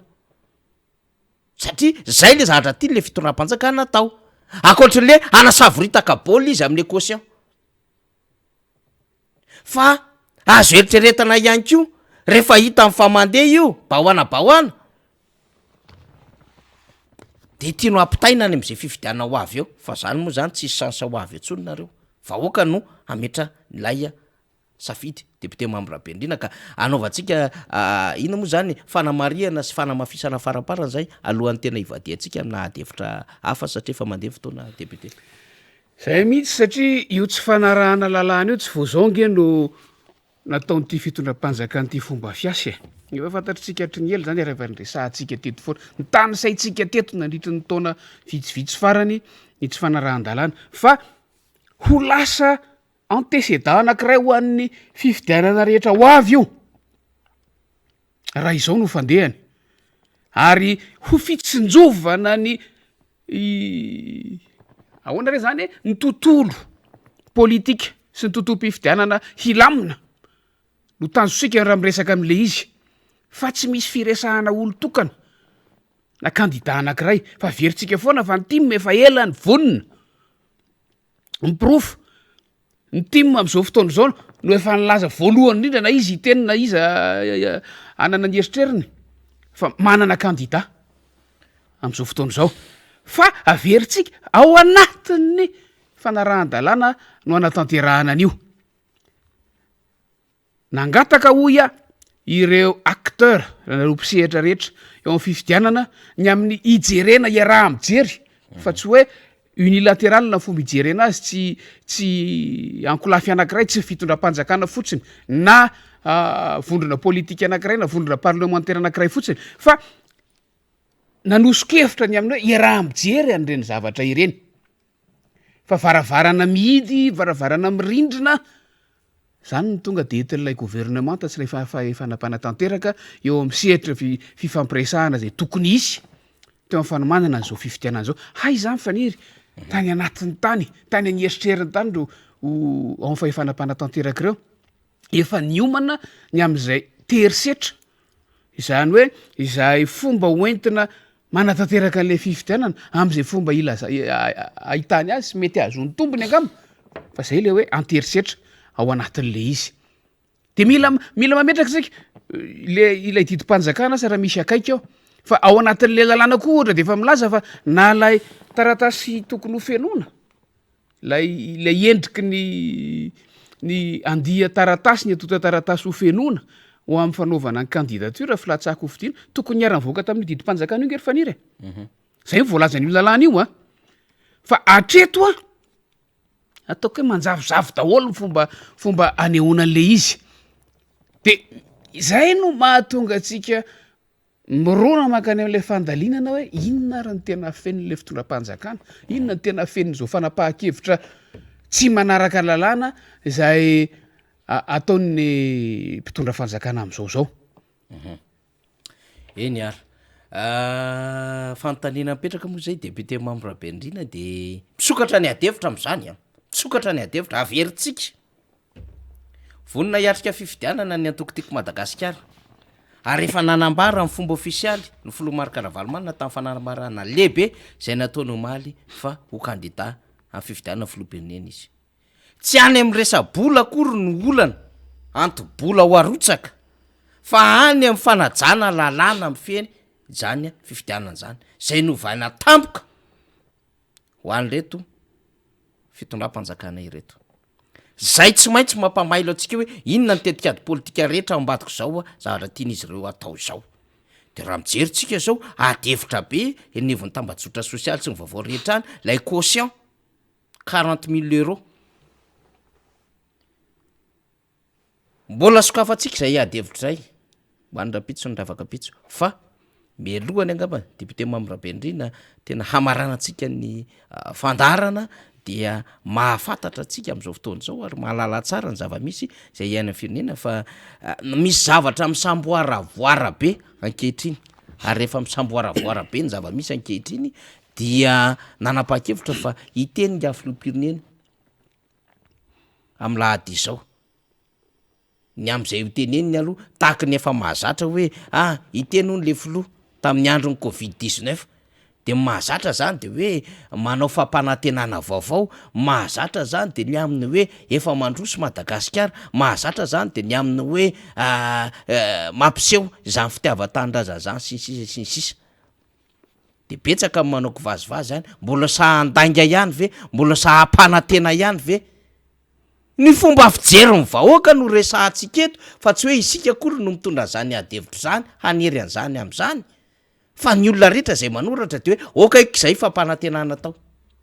Speaker 6: Satria zay le zavatra tian'le fitondram-panjakana atao. Ankoatran'le hanasavoritaka baolina izy amin'le quotient. Fa azo eritreretana ihany koa rehefa hitany fa mandeha io bahoana bahoana de tiano ampitaina any am'zay fifidianana ho avy eo fa zany moa zany tsisy chance ho avy intsony nareo, vahoaka no hametra ilay safidy député membre Rabenirina ka anaovantsika inona moa zany fanamarihana sy fanamafisana faramparany zay alohan'ny tena hivadihantsika amina ady hevitra hafa satria efa mandeha ny fotoana député.
Speaker 7: Zay mihitsy satria io tsy fanarahana lalàna io tsy vao zao nge no nataon'ity fitondram-panjakana ity fomba fiasa e. Efa fantatritsika hatry ny ela zany ary efa niresahantsika teto foana, nitanisaintsika teto nandritry ny taona vitsivitsy farany ny tsy fanarahan-dalàna fa ho lasa antécédent anankiray ho an'ny fifidianana rehetra ho avy io raha izao no fandehany ary ho fitsinjovana ny ahoana re zany e, ny tontolo politika sy ny tontolom-pifidianana hilamina no tanjontsika raha miresaka am'le izy fa tsy misy firesahana olon-tokana na kandida anankiray fa averintsika foana fa ny tim efa ela ny vonona. Ny porofo, ny tim amin'izao fotoana izao no efa nilaza voalohany indrindra na iza hiteny na iza hanana ny eritreriny fa manana kandida amin'izao fotoana izao fa averintsika ao anatin'ny fanarahan-dalàna no hanatanterahana an'io. Nangataka hoy aho ireo acteurs na ireo mpisehatra rehetra eo amin'ny fifidianana ny amin'ny hijerena iaraha-mijery fa tsy hoe unilatéral ny fomba hijerena azy, tsy tsy ankolafy anankiray, tsy fitondram-panjakana fotsiny na vondrona politika anankiray na vondrona parlemantera anankiray fotsiny fa nanoso-kevitra ny amin'ny hoe iaraha-mijery an'ireny zavatra ireny fa varavarana mihidy, varavarana mirindrina Izany no tonga dia entin'ilay governemanta sy ilay fahefana mpanatanteraka eo amin'ny sehatry ny fifampiresahana izay tokony hisy teo amin'ny fanomanana an'izao fifidianana izao. Hay izany Faniry, tany anatiny tany, tany an'eritreriny tany ireo ao amin'ny fahefana mpanatanteraka ireo. Efa niomana ny amin'izay terisetra, izany hoe izay fomba hoentina Manatanteraka an'ilay fifidianana amin'izay fomba ilaza- ahitany azy sy mety hahazoany tombony angamba, fa zay le hoe an-terisetra ao anatin'le izy. De mila mila mametraka isika le ilay didim-panjakana asa raha misy akaiky ao, fa ao anatin'le lalàna koa ohatra de efa milaza fa na lay taratasy tokony ho fenoina, Ilay ilay endriky ny ny andian-taratasy, ny antontan-taratasy ho fenoina ho amin'ny fanaovana ny candidature filatsahan-kofidina, tokony niara-nivoaka tamin'io didim-panjakana io nge ry Faniry e. Zay no voalazan'io lalàna io an. Fa hatreto an, ataoko hoe manjavozavo daholo ny fomba fomba anehoana an'le izy. De izay no mahatonga antsika Mirona mankany amin'ilay fandalinana hoe inona ary ny tena afenin'ilay fitondram-panjakana, inona ny tena afenin'izao fanapahan-kevitra tsy manaraka lalàna izay ataon'ny mpitondra fanjakana amin'izao izao.
Speaker 6: Eny ary. Fanontaniana mipetraka moa izay député Mamy Rabenirina de misokatra ny adihevitra amin'izany an, misokatra ny adihevitra, averintsika. Vonona hiatrika fifidianana ny antoko Tiako Madagasikara ary efa nanambara amin'ny fomba ofisialy ny filoha Marc Ravalomanana tamin'ny fanambarana lehibe izay nataony omaly fa ho kandida amin'ny fifidianana filoham-pirenena izy. Tsy any amin'ny resa-bola akory no olana, anto-bola ho arotsaka fa any amin'ny fanajana lalàna mifehy izany fifidianana izany, izay novaina tampoka ho an'ireto fitondram-panjakana ireto. Zay tsy maintsy mampamailo antsika hoe inona ny tetikady politika rehetra ao ambadik'izao zavatra tian'izy ireo atao izao. De raha mijery tsika zao, ady hevitra be eny anivon'ny tambajotra sosialy sy ny vaovao rehetra any, lay quotient quarante mille euros. Mbola sokafantsika izay ady hevitra izay ho an'ny rahampitso sy ny ravakampitso fa mialohany angamba député Mamy Rabenirina tena hamaranantsika ny fandaharana dia mahafantatra antsika amin'izao fotoana izao ary mahalala tsara ny zava-misy izay iainan'ny firenena fa misy zavatra misamboaravoara be ankehitriny ary rehefa misamboaravoara be ny zava-misy ankehitriny dia nanapa-kevitra fa hiteny ingahy filoham-pirenena amin'ny lahady izao. Ny amin'izay ho teneniny aloha, tahaky ny efa mahazatra hoe ah hiteny hono le filoha tamin'ny andron'ny covid 19, de ny mahazatra zany de hoe manao fampanantenana vaovao, mahazatra zany de ny amin'ny hoe efa mandroso Madagasikara, mahazatra zany de ny amin'ny hoe mampiseho izany fitiavan-tanindrazana zany sy ny sisa sy ny sisa. De betsaka ny manao kivazivazy any, mbola sahy handainga ihany ve, mbola sahy hampanantena ihany ve? Ny fomba fijerin'ny vahoaka no resahantsika eto fa tsy hoe isika akory no mitondra an'izany ady hevitra izany hanery an'izany amin'izany fa ny olona rehetra izay manoratra dia hoe ok izay fampanantenana atao.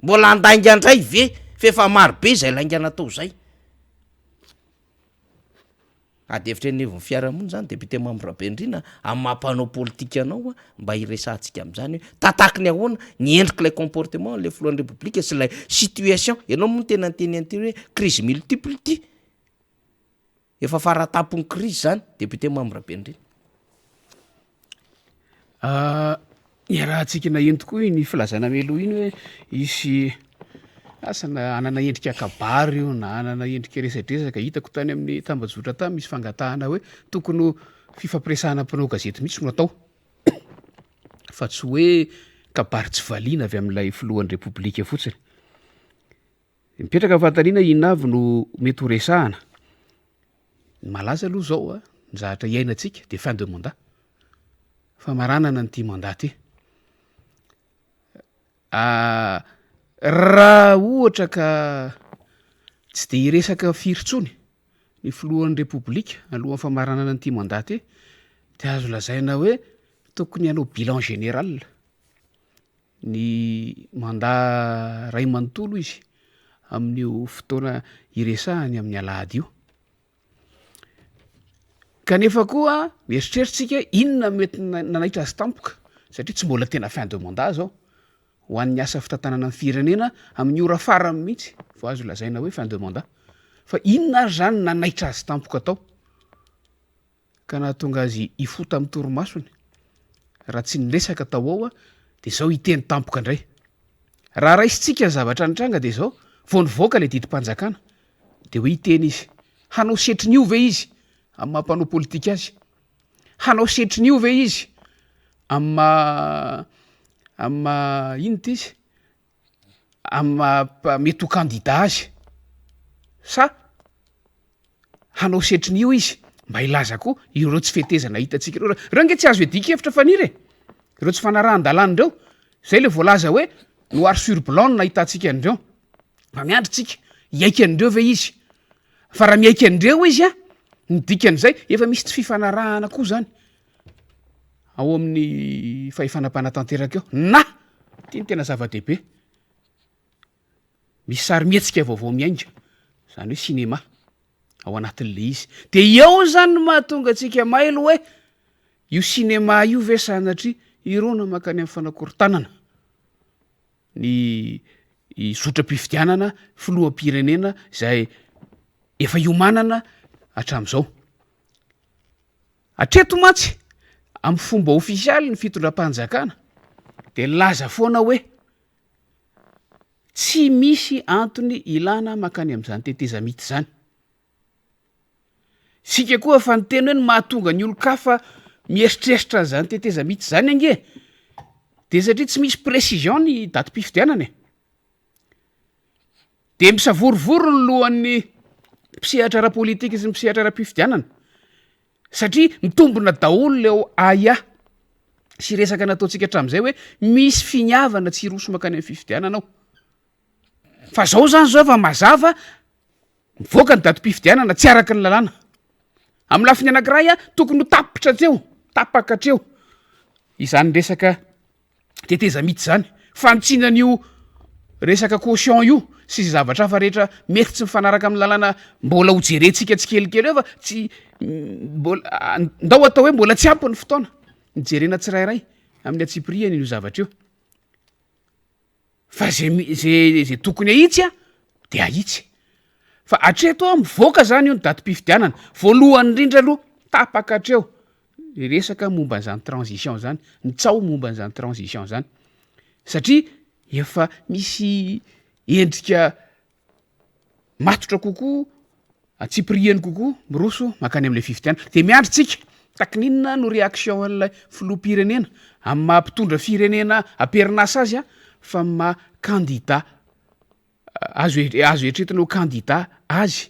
Speaker 6: Mbola handainga indray ve f'efa maro be izay lainga natao izay. Ady hevitra eny anivon'ny fiarahamonina izany député Mamy Rabenirina amin'ny maha mpanao politika anao mba hiresahantsika amin'izany hoe tataky ny ahoana ny endrik'ilay comportement an'ilay filohan'ny repoblika sy ilay situation, ianao moa no tena niteny an'ity hoe crise multiple ity, efa faratampon'ny crise izany député Mamy Rabenirina.
Speaker 7: Iarahantsika naheno tokoa iny filazana mialoha iny hoe hisy asa na hanana endrika kabary io na hanana endrika resadresaka, hitako tany amin'ny tambajotra tany misy fangatahana hoe tokony ho fifampiresahana mpanao gazety mihitsy no atao fa tsy hoe kabary tsy valiana avy amin'ilay filohan'ny repoblika fotsiny. Mipetraka ny fanontaniana inona avy no mety ho resahana? Ny malaza aloha izao a, ny zavatra iainantsika dia fin de mandat, famaranana an'ity mandat ity. Raha ohatra ka tsy de hiresaka firy intsony ny filohan'ny repoblika alohan'ny famaranana an'ity mandat ity de azo lazaina hoe tokony hanao bilan général. ny mandat ray manontolo izy amin'io fotoana iresahany amin'ny alahady io. Kanefa koa mieritreritra isika inona mety nanaitra azy tampoka satria tsy mbola tena fin de mandat zao, ho an'ny asa fitantanana ny firenena amin'ny ora farany mihitsy vao azo lazaina hoe fin de mandat, fa inona ary zany nanaitra azy tampoka tao? Ka nahatonga azy hifoha tamin'ny torimasony, raha tsy niresaka tao ao dia izao hiteny tampoka indray. Raha raisintsika ny zavatra nitranga dia izao, vao nivoaka ilay didim-panjakana dia hoe hiteny izy. Hanao setrin'io ve izy amin'ny maha mpanao politika azy? Hanao setrin'io ve izy amin'ny maha amin'ny maha inona ity izy? Amin'ny maha mety ho kandida azy? Sa hanao setrin'io izy mba hilaza koa ireo tsy fetezana hitantsika ireo. Ireo ange tsy azo iadian-kevitra Faniry e! Ireo tsy fanarahan-dalàna ireo. Izay ilay voalaza hoe noir sur blanc no nahitantsika an'ireo. Fa miandry tsika, hiaiky an'ireo ve izy? Fa raha miaiky an'ireo izy an, ny dikan'izay efa misy tsy fifanarahana koa zany ao amin'ny fahefana mpanatanteraka eo. Na, ity no tena zava-dehibe, Misy sarimihetsika vaovao miainga, izany hoe cinéma, ao anatin'ilay izy. Dia eo izany no mahatonga antsika mailo hoe io cinéma io ve sanatria hirona mankany amin'ny fanakorontanana ny zotram-pifidianana filoham-pirenena izay efa iomanana hatramin'izao. Hatreto mantsy, amin'ny fomba ofisialy ny fitondram-panjakana dia nilaza foana hoe Tsy misy antony ilana mankany amin'izany tetezamita izany. Isika koa efa niteny hoe ny mahatonga ny olon-kafa mieritreritra an'izany tetezamita izany ange de satria tsy misy précision ny datim-pifidianana e. De misavorovoro ny lohan'ny mpisehatra ara-politika sy ny mpisehatra ara-pifidianana satria mitombina daholo le ao ahiahy sy resaka nataontsika hatramin'izay hoe misy finiavana tsy hiroso mankany amin'ny fifidianana ao. Fa zao zany zao efa mazava, mivoaka ny datim-pifidianana tsy araka ny lalàna. Amin'ny lafiny anankiray a, tokony ho tapitra hatreo, tapaka hatreo. izany resaka tetezamita izany, fanitsiana an'io resaka caution io sy izay zavatra hafa rehetra mety tsy mifanaraka amin'ny lalàna mbola ho jerentsika tsikelikely eo fa tsy mbola ndao atao hoe mbola tsy ampy ny fotoana nijerena tsirairay amin'ny antsipiriany io zavatra io. Fa ze ze ze tokony ahitsy a de ahitsy. Fa hatreto a mivoaka zany io ny datim-pifidianana, voalohany indrindra aloha tapaka hatreo ny resaka momba an'izany transition zany, ny tsaho momba an'izany transition zany, satria efa misy endrika matotra kokoa, antsipiriany kokoa miroso mankany amin'ilay fifidianana. Dia miandry tsika, takin'inona no réaction an'ilay filoham-pirenena amin'ny maha mpitondra firenena am-perinasa azy fa amin'ny maha kandida azo azo eritreretina ho kandida azy.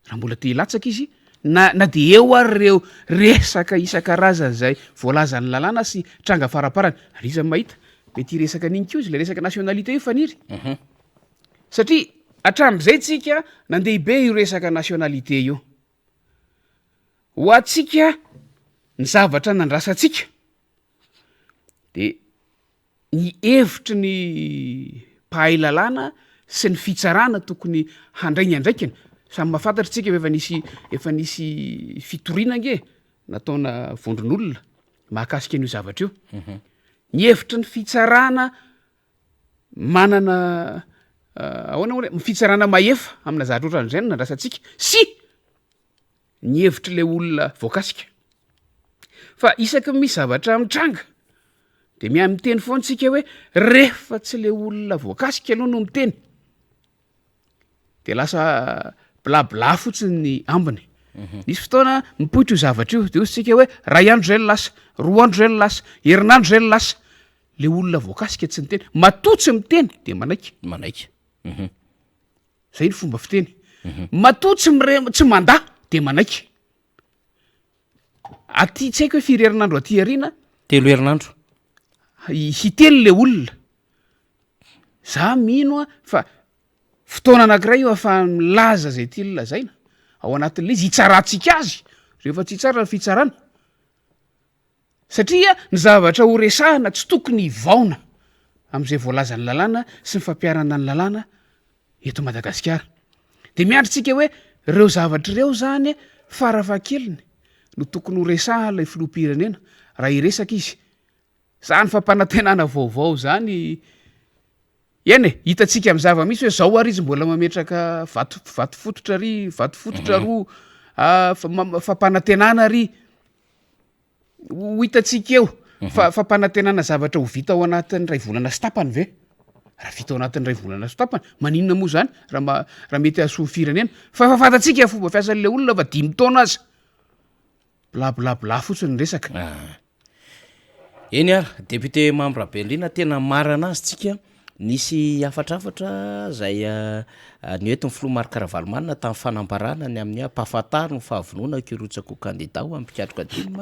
Speaker 7: Raha mbola te hilatsaka izy, na na dia eo ary ireo resaka isan-karazany izay voalazan'ny lalàna sy tranga faraparany, ary iza no mahita, mety hiresaka an'iny koa izy, ilay resaka nationalité io Faniry. Satria hatramin'izay tsika nandeha be io resaka nationalité io. Ho antsika ny zavatra nandrasantsika de ny hevitry ny mpahay lalàna sy ny fitsarana tokony handray ny andraikiny, samy mahafantatra tsika fa efa nisy efa nisy fitoriana ange nataona vondron'olona mahakasika an'io zavatra io, ny hevitry ny fitsarana manana ahoana moa le, fitsarana mahefa amina zavatra ohatran'izay no nandrasantsika sy ny hevitr'ilay olona voakasika. Fa isaky ny misy zavatra mitranga de miha miteny foana tsika hoe rehefa tsy le olona voakasika aloha no miteny de lasa blabla fotsiny ny ambiny. Nisy fotoana mipoitra io zavatra io de hoy tsika hoe ray andro zay no lasa, roa andro zay no lasa, herinandro zay no lasa, le olona voakasika tsy niteny, matoa tsy miteny de manaiky.
Speaker 6: Manaiky.
Speaker 7: Zay ny fomba fiteny. Matoa tsy mire- tsy mandà de manaiky. Aty tsy haiko hoe firy herinandro aty aoriana.
Speaker 6: Telo herinandro.
Speaker 7: Hi- hiteny le olona. Za mino a fa fotoana anankiray io ahafahany milaza zay tiany lazaina ao anatin'le izy, hitsarantsika azy rehefa tsy hitsara ny fitsarana. Satria ny zavatra ho resahana tsy tokony hivaona amin'izay voalazan'ny lalàna sy ny fampiharana ny lalàna eto Madagasikara. Dia miandry tsika hoe ireo zavatra ireo izany farafahakeliny no tokony ho resahan'ilay filoham-pirenena raha hiresaka izy. Izany fampanantenana vaovao izany, eny e, hitantsika amin'ny zava-misy hoe izao ary izy mbola mametraka vato vato fototra ary, vato fototra aroa, fampanantenana ary. Ho hitantsika eo fa fampanantenana zavatra ho vita ao anatin'ny iray volana sy tapany ve? Raha vita ao anatin'ny iray volana sy tapany, maninona moa izany raha mba raha mety hahasoa ny firenena? Fa efa fantatsika ny fomba fiasan'ilay olona fa dimy taona aza. Bla bla bla fotsiny ny resaka.
Speaker 6: Eny ary, député Mamy Rabenirina, tena marina azy tsika. Nisy hafatrafatra izay noentin'ny filoha Marc Ravalomanana tamin'ny fanambarana ny amin'ny hoe ampahafantaro ny fahavononako hirotsaka ho kandida ho an'ny mpikatroka tim.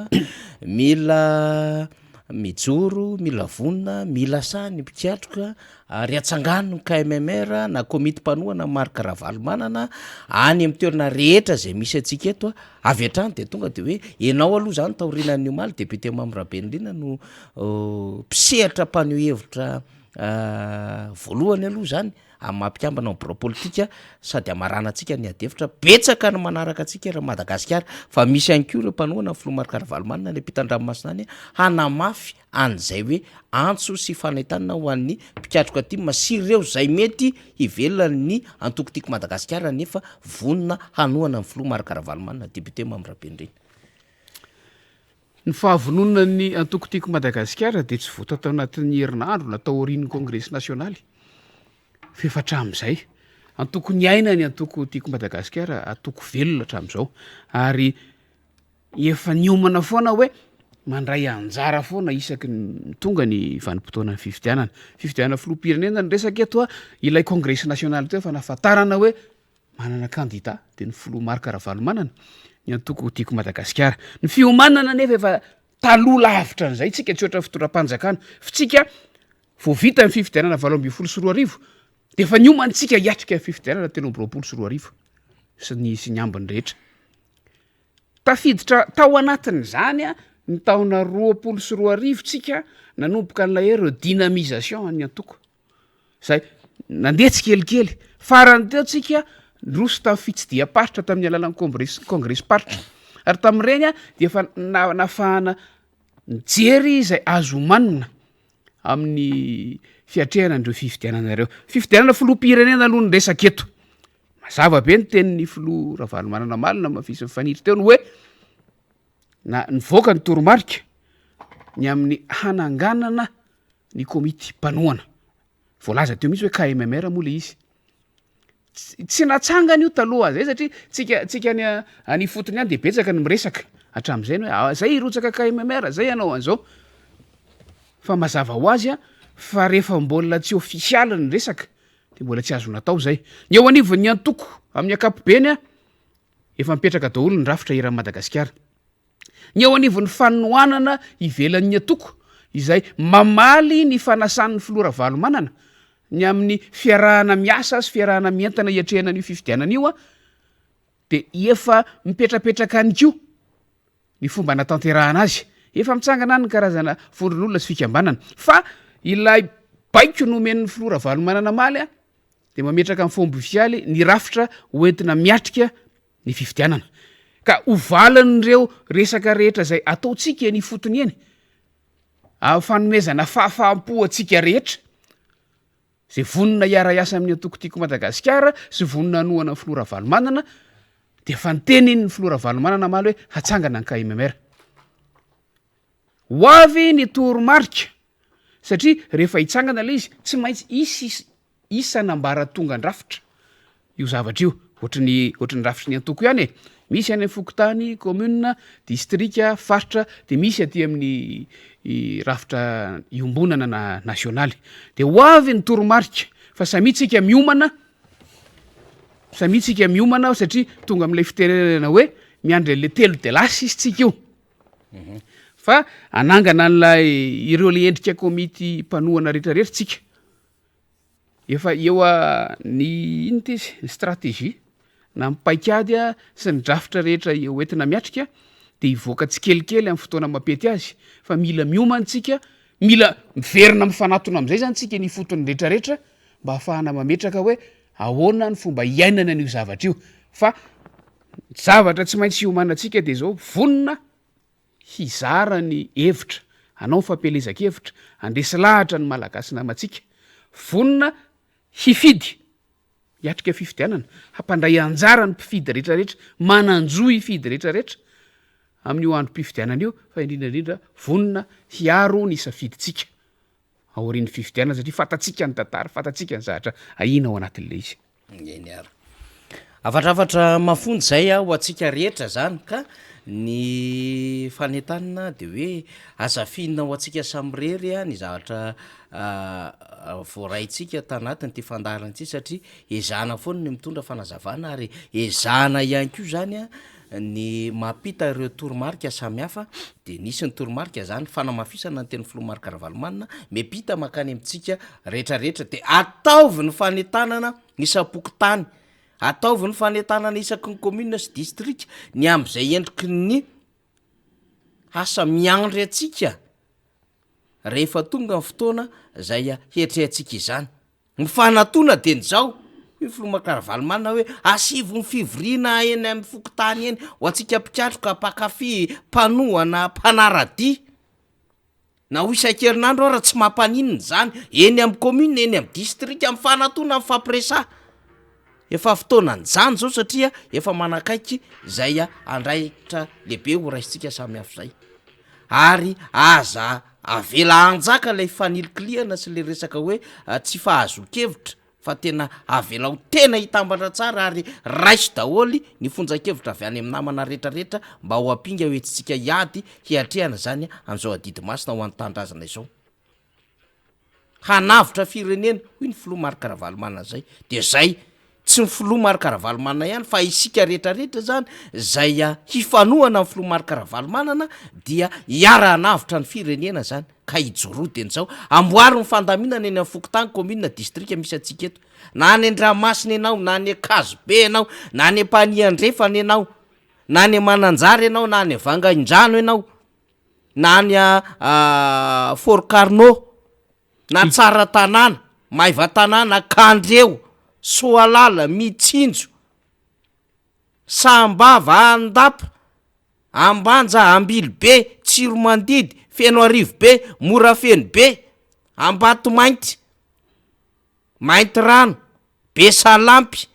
Speaker 6: Mila mijoro, mila vonona, mila sahy ny mpikatroka ary atsangano ny KMMR na komity mpanohana an'i Marc Ravalomanana any amin'ny toerana rehetra izay misy antsika eto. Avy hatrany dia tonga dia hoe ianao aloha izany taorianan'ny omaly député Mamy Rabenirina no mpisehatra mpaneho hevitra Voalohany aloha izany, amin'ny maha mpikambana ao birao politika sady hamaranantsika ny adihevitra, betsaka ny manaraka antsika eran'i Madagasikara fa misy ihany koa ireo mpanohana ny filoha Marc Ravalomanana any ampitan-dranomasina any hanamafy an'izay hoe antso sy fanentanana ho an'ny mpikatroka tim sy ireo izay mety hivelona ny antoko Tiako Madagasikara nefa vonona hanohana ny filoha Marc Ravalomanana, député Mamy Rabenirina.
Speaker 7: Ny fahavononan'ny antoko Tiako Madagasikara dia tsy vao tato anatin'ny herinandro na taorian'ny kongresy nasionaly fa efa hatramin'izay. Antoko niaina ny antoko Tiako Madagasikara, antoko velona hatramin'izao ary efa niomana foana hoe mandray anjara foana isaky ny tonga ny vanim-potoanan'ny fifidianana. Fifidianana filoham-pirenena ny resaka eto, ilay kongresy nasionaly teo efa nahafantarana hoe Manana kandida dia ny filoha Marc Ravalomanana, ny antoko Tiako Madagasikara. Ny fiomanana anefa efa taloha lavitra an'izay, tsika tsy ohatran'ny fitondram-panjakana, fa tsika vao vita ny fifidianana 2018 dia efa niomana tsika hiatrika ny fifidianana 2023 sy ny sy ny ambiny rehetra. Tafiditra tao anatin'izany. ny taona 2020 tsika nanomboka an'ilay hoe redynamisation an'ny antoko. Zay nandeha tsikelikely. Farany teo tsika niroso tamin'ny fitsidiham-paritra tamin'ny alalan'ny kongresy kongresim-paritra. Ary tamin'ireny dia efa na- nahafahana nijery izay azo omanina amin'ny fiatrehana an'ireo fifidianana ireo. Fifidianana filoham-pirenena aloha ny resaka eto. Mazava be ny tenin'ny filoha Ravalomanana omaly namafisin'i Fanitry teo ny hoe na nivoaka ny toromarika ny amin'ny hananganana ny komity mpanohana. Voalaza teo mihitsy hoe KMMR moa le izy. Tsy natsangana io taloha zay satria tsika tsika any any ifotony any de betsaka ny miresaka hatramin'izay ny hoe ah, zay hirotsaka KMMR, zay hanao an'izao. Fa mazava ho azy a, fa rehefa mbola tsy ofisialy ny resaka de mbola tsy azo natao zay. Ny eo anivon'ny antoko amin'ny ankapobeny a, efa mipetraka daholo ny rafitra eran'i Madagasikara. Ny eo anivon'ny fanohanana ivelan'ny antoko izay mamaly ny fanasan'ny filoha Ravalomanana ny amin'ny fiarahana miasa sy fiarahana mientana hiatrehana an'io fifidianana io dia efa mipetrapetraka any koa ny fomba anatanterahana azy. Efa mitsangana any ny karazana vondron'olona sy fikambanana. Fa ilay baiko nomen'ny filoha Ravalomanana omaly dia mametraka amin'ny fomba ofisialy ny rafitra hoentina miatrika ny fifidianana. Ka ho valin'ireo resaka rehetra izay ataontsika eny ifotony eny, amin'ny fanomezana fahafaham-po antsika rehetra, izay vonona hiara-hiasa amin'ny antoko Tiako Madagasikara sy vonona hanohana ny filoha Ravalomanana, dia efa niteny iny ny filoha Ravalomanana omaly hoe hatsangana ny KMMR. Ho avy ny toromarika, satria rehefa hitsangana ilay izy, tsy maintsy hisy isan'ambaratongan-drafitra io zavatra io, ohatry ny ohatry ny rafitry ny antoko ihany e, misy any amin'ny fokontany, commune, distrika, faritra, de misy aty amin'ny rafitra iombonana na nasionaly, de ho avy ny toromarika fa samia tsika miomana, samia tsika miomana satria tonga amin'ilay fitenenana hoe miandry an'le telo de lasa izy tsika io, fa hanangana an'ilay ireo le endrika komity mpanohana rehetrarehetra tsika. Efa eo ny inona ity izy, ny stratégie na ny paikady sy ny drafitra rehetra hoentina miatrika dia hivoaka tsikelikely amin'ny fotoana mampety azy fa mila miomana isika, mila miverina mifanatona amin'izay zany isika eny ifotony rehetrarehetra mba hahafahana mametraka hoe ahoana ny fomba hiainana an'io zavatra io fa ny zavatra tsy maintsy hiomanantsika dia izao vonona hizara ny hevitra, hanao ny fampielezan-kevitra, handresy lahatra ny Malagasy namantsika, vonona hifidy, hiatrika fifidianana, hampandray anjara ny mpifidy rehetrarehetra, manan-jo hifidy rehetrarehetra amin'io androm-pifidianana io, fa indrindra indrindra vonona hiaro ny safidintsika aorian'ny fifidianana satria fantatsika ny tantara, fantatsika ny zavatra ahiana ao anatin'ilay izy.
Speaker 6: Eny ary. Hafatrafatra mafonja izay ho antsika rehetra izany ka ny fanentanana dia hoe aza afinina ho antsika samirery ny zavatra voaraintsika tanatin'ity fandaharana ity satria ezahana foana ny mitondra fanazavana ary ezahana ihany koa izany ny mampita ireo toromarika samihafa dia nisy ny toromarika izany fanamafisana ny tenin'ny filoha Marc Ravalomanana miampita mankany amintsika rehetrarehetra dia ataovy ny fanentanana isam-pokontany, ataovy ny fanentanana isaky ny commune sy district ny amin'izay endriky ny asa miandry antsika rehefa tonga ny fotoana izay hiatrehantsika izany. Mifanatona dieny izao, hoy ny filoha Marc Ravalomanana hoe asivo ny fivoriana eny amin'ny fokontany eny ho antsika mpikatroka, mpankafy, mpanohana, mpanara-dia. Na ho isan-kerinandro ara tsy mampaninona izany, eny amin'ny commune, eny amin'ny district, mifanatona, mifampiresaha. Efa fotoanan'izany izao satria efa manakaiky izay andraikitra lehibe ho raisintsika samy hafa izay. Ary aza avela hanjaka ilay fanilikilihana sy ilay resaka hoe tsy fahazoan-kevitra fa tena avelao tena hitambatra tsara ary raiso daholo ny fonjan-kevitra avy any amin'ny namana rehetrarehetra mba ho ampinga ho entintsika hiady hiatrehana izany an'izao adidy masina ho an'ny tanindrazana izao. Hanavotra firenena, hoy ny filoha Marc Ravalomanana izay. Dia izay, tsy ny filoha Marc Ravalomanana ihany fa isika rehetrarehetra izany izay hifanohana amin'ny filoha Marc Ravalomanana dia hiara-hanavotra ny firenena izany ka hijoroa dieny izao. Amboary ny fandaminana eny amin'ny fokontany, commune, district misy antsika eto. Na any Andramasina ianao, na any Ankazobe ianao, na any Ampanihy Andrefana ianao, na any Mananjary ianao, na any Vangaindrano ianao. Na any Fort Carnot, na Tsaratanàna, Maevatanàna, Kandreho, Soalala, Mitsinjo, Sahambava, Andapa, Ambanja, Ambilobe, Tsiromandidy, Fenoarivobe, Morafenobe, Ambatomainty, Maintirano, Besalampy,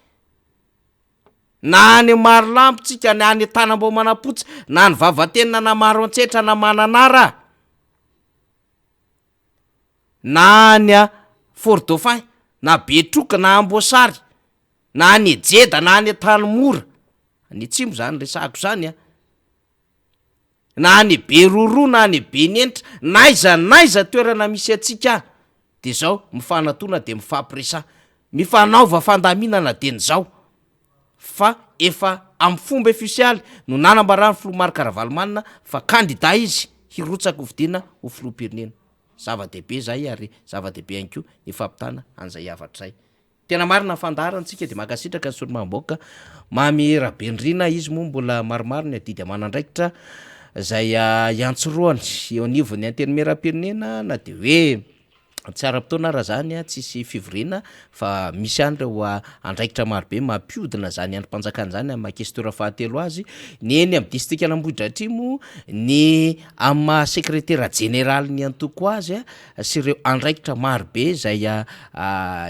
Speaker 6: na any Marolambo tsika, na any Tanambao Manampotsy, na any Vavatenina na Maroantsetra na Mananara, na any Fort Dauphin, na Betroka na Amboasary, na any Ejeda na any Antanimora, any atsimo zany resahako zany an, na any Beroroha na any Benenitra, n'aiza n'aiza toerana misy antsika de zao mifanatona de mifampiresaha, mifanaova fandaminana dieny zao fa efa amin'ny fomba ofisialy no nanambaran'ny filoha Marc Ravalomanana fa kandida izy hirotsaka hofidiana ho filoham-pirenena. Zava-dehibe zay ary zava-dehibe ihany koa ny fampitana an'izay hafatra izay. Tena marina ny fandaharana tsika dia mankasitraka ny solombavambahoaka Mamy Rabendrina izy moa mbola maromaro ny adidy aman'andraikitra izay iantsorohany eo anivon'ny antenimierampirenena na dia hoe tsy ara-potoana ara zany tsisy fivoriana fa misy ihany ireo andraikitra marobe mampiodina izany andrim-panjakana izany amin'ny maha questeur fahatelo azy ny eny amin'ny distrikan'Ambohidratrimo ny amin'ny maha sekretera jeneralin'ny antoko azy sy ireo andraikitra marobe izay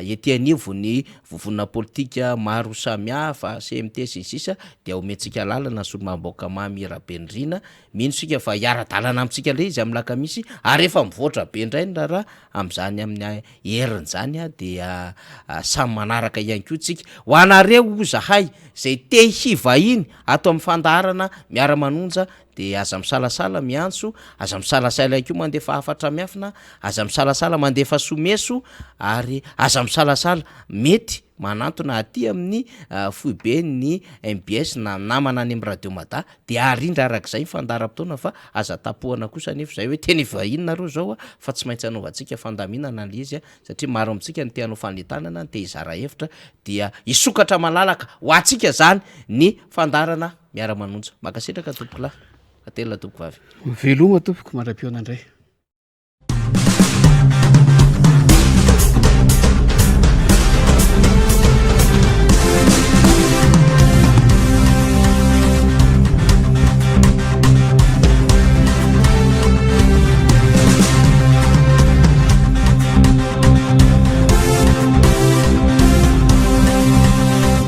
Speaker 6: ety anivon'ny vovonana politika maro samihafa, CMT sy ny sisa dia omentsika alalana ny solombavambahoaka Mamy Rabenirina. Mino isika fa hiara-dalana amintsika indray izy amin'ny lakamisy ary efa mivoatra be indray ny raharaha amin'izany amin'ny heriny izany dia samy manaraka ihany koa tsika. Ho anareo zahay izay te hivahiny ato amin'ny fandaharana miara-manonja Dia aza misalasala miantso, aza misalasala ihany koa mandefa hafatra miafina, aza misalasala mandefa someso, ary aza misalasala mety manantona aty amin'ny foiben'ny mbs na namana any amin'ny radio mada dia arindra arak'izay ny fandaharam-potoana fa aza tapohana kosa anefa izay hoe tena hivahiny nareo izao fa tsy maintsy anaovantsika fandaminana ilay izy satria maro amintsika no te hanao fanentanana, te hizara hevitra dia hisokatra malalaka ho antsika izany ny fandaharana Miara-manonja. Mankasitraka tompokolahy. Mankatelina tompokovavy.
Speaker 7: Veloma tompoko mandra-pihaona indray.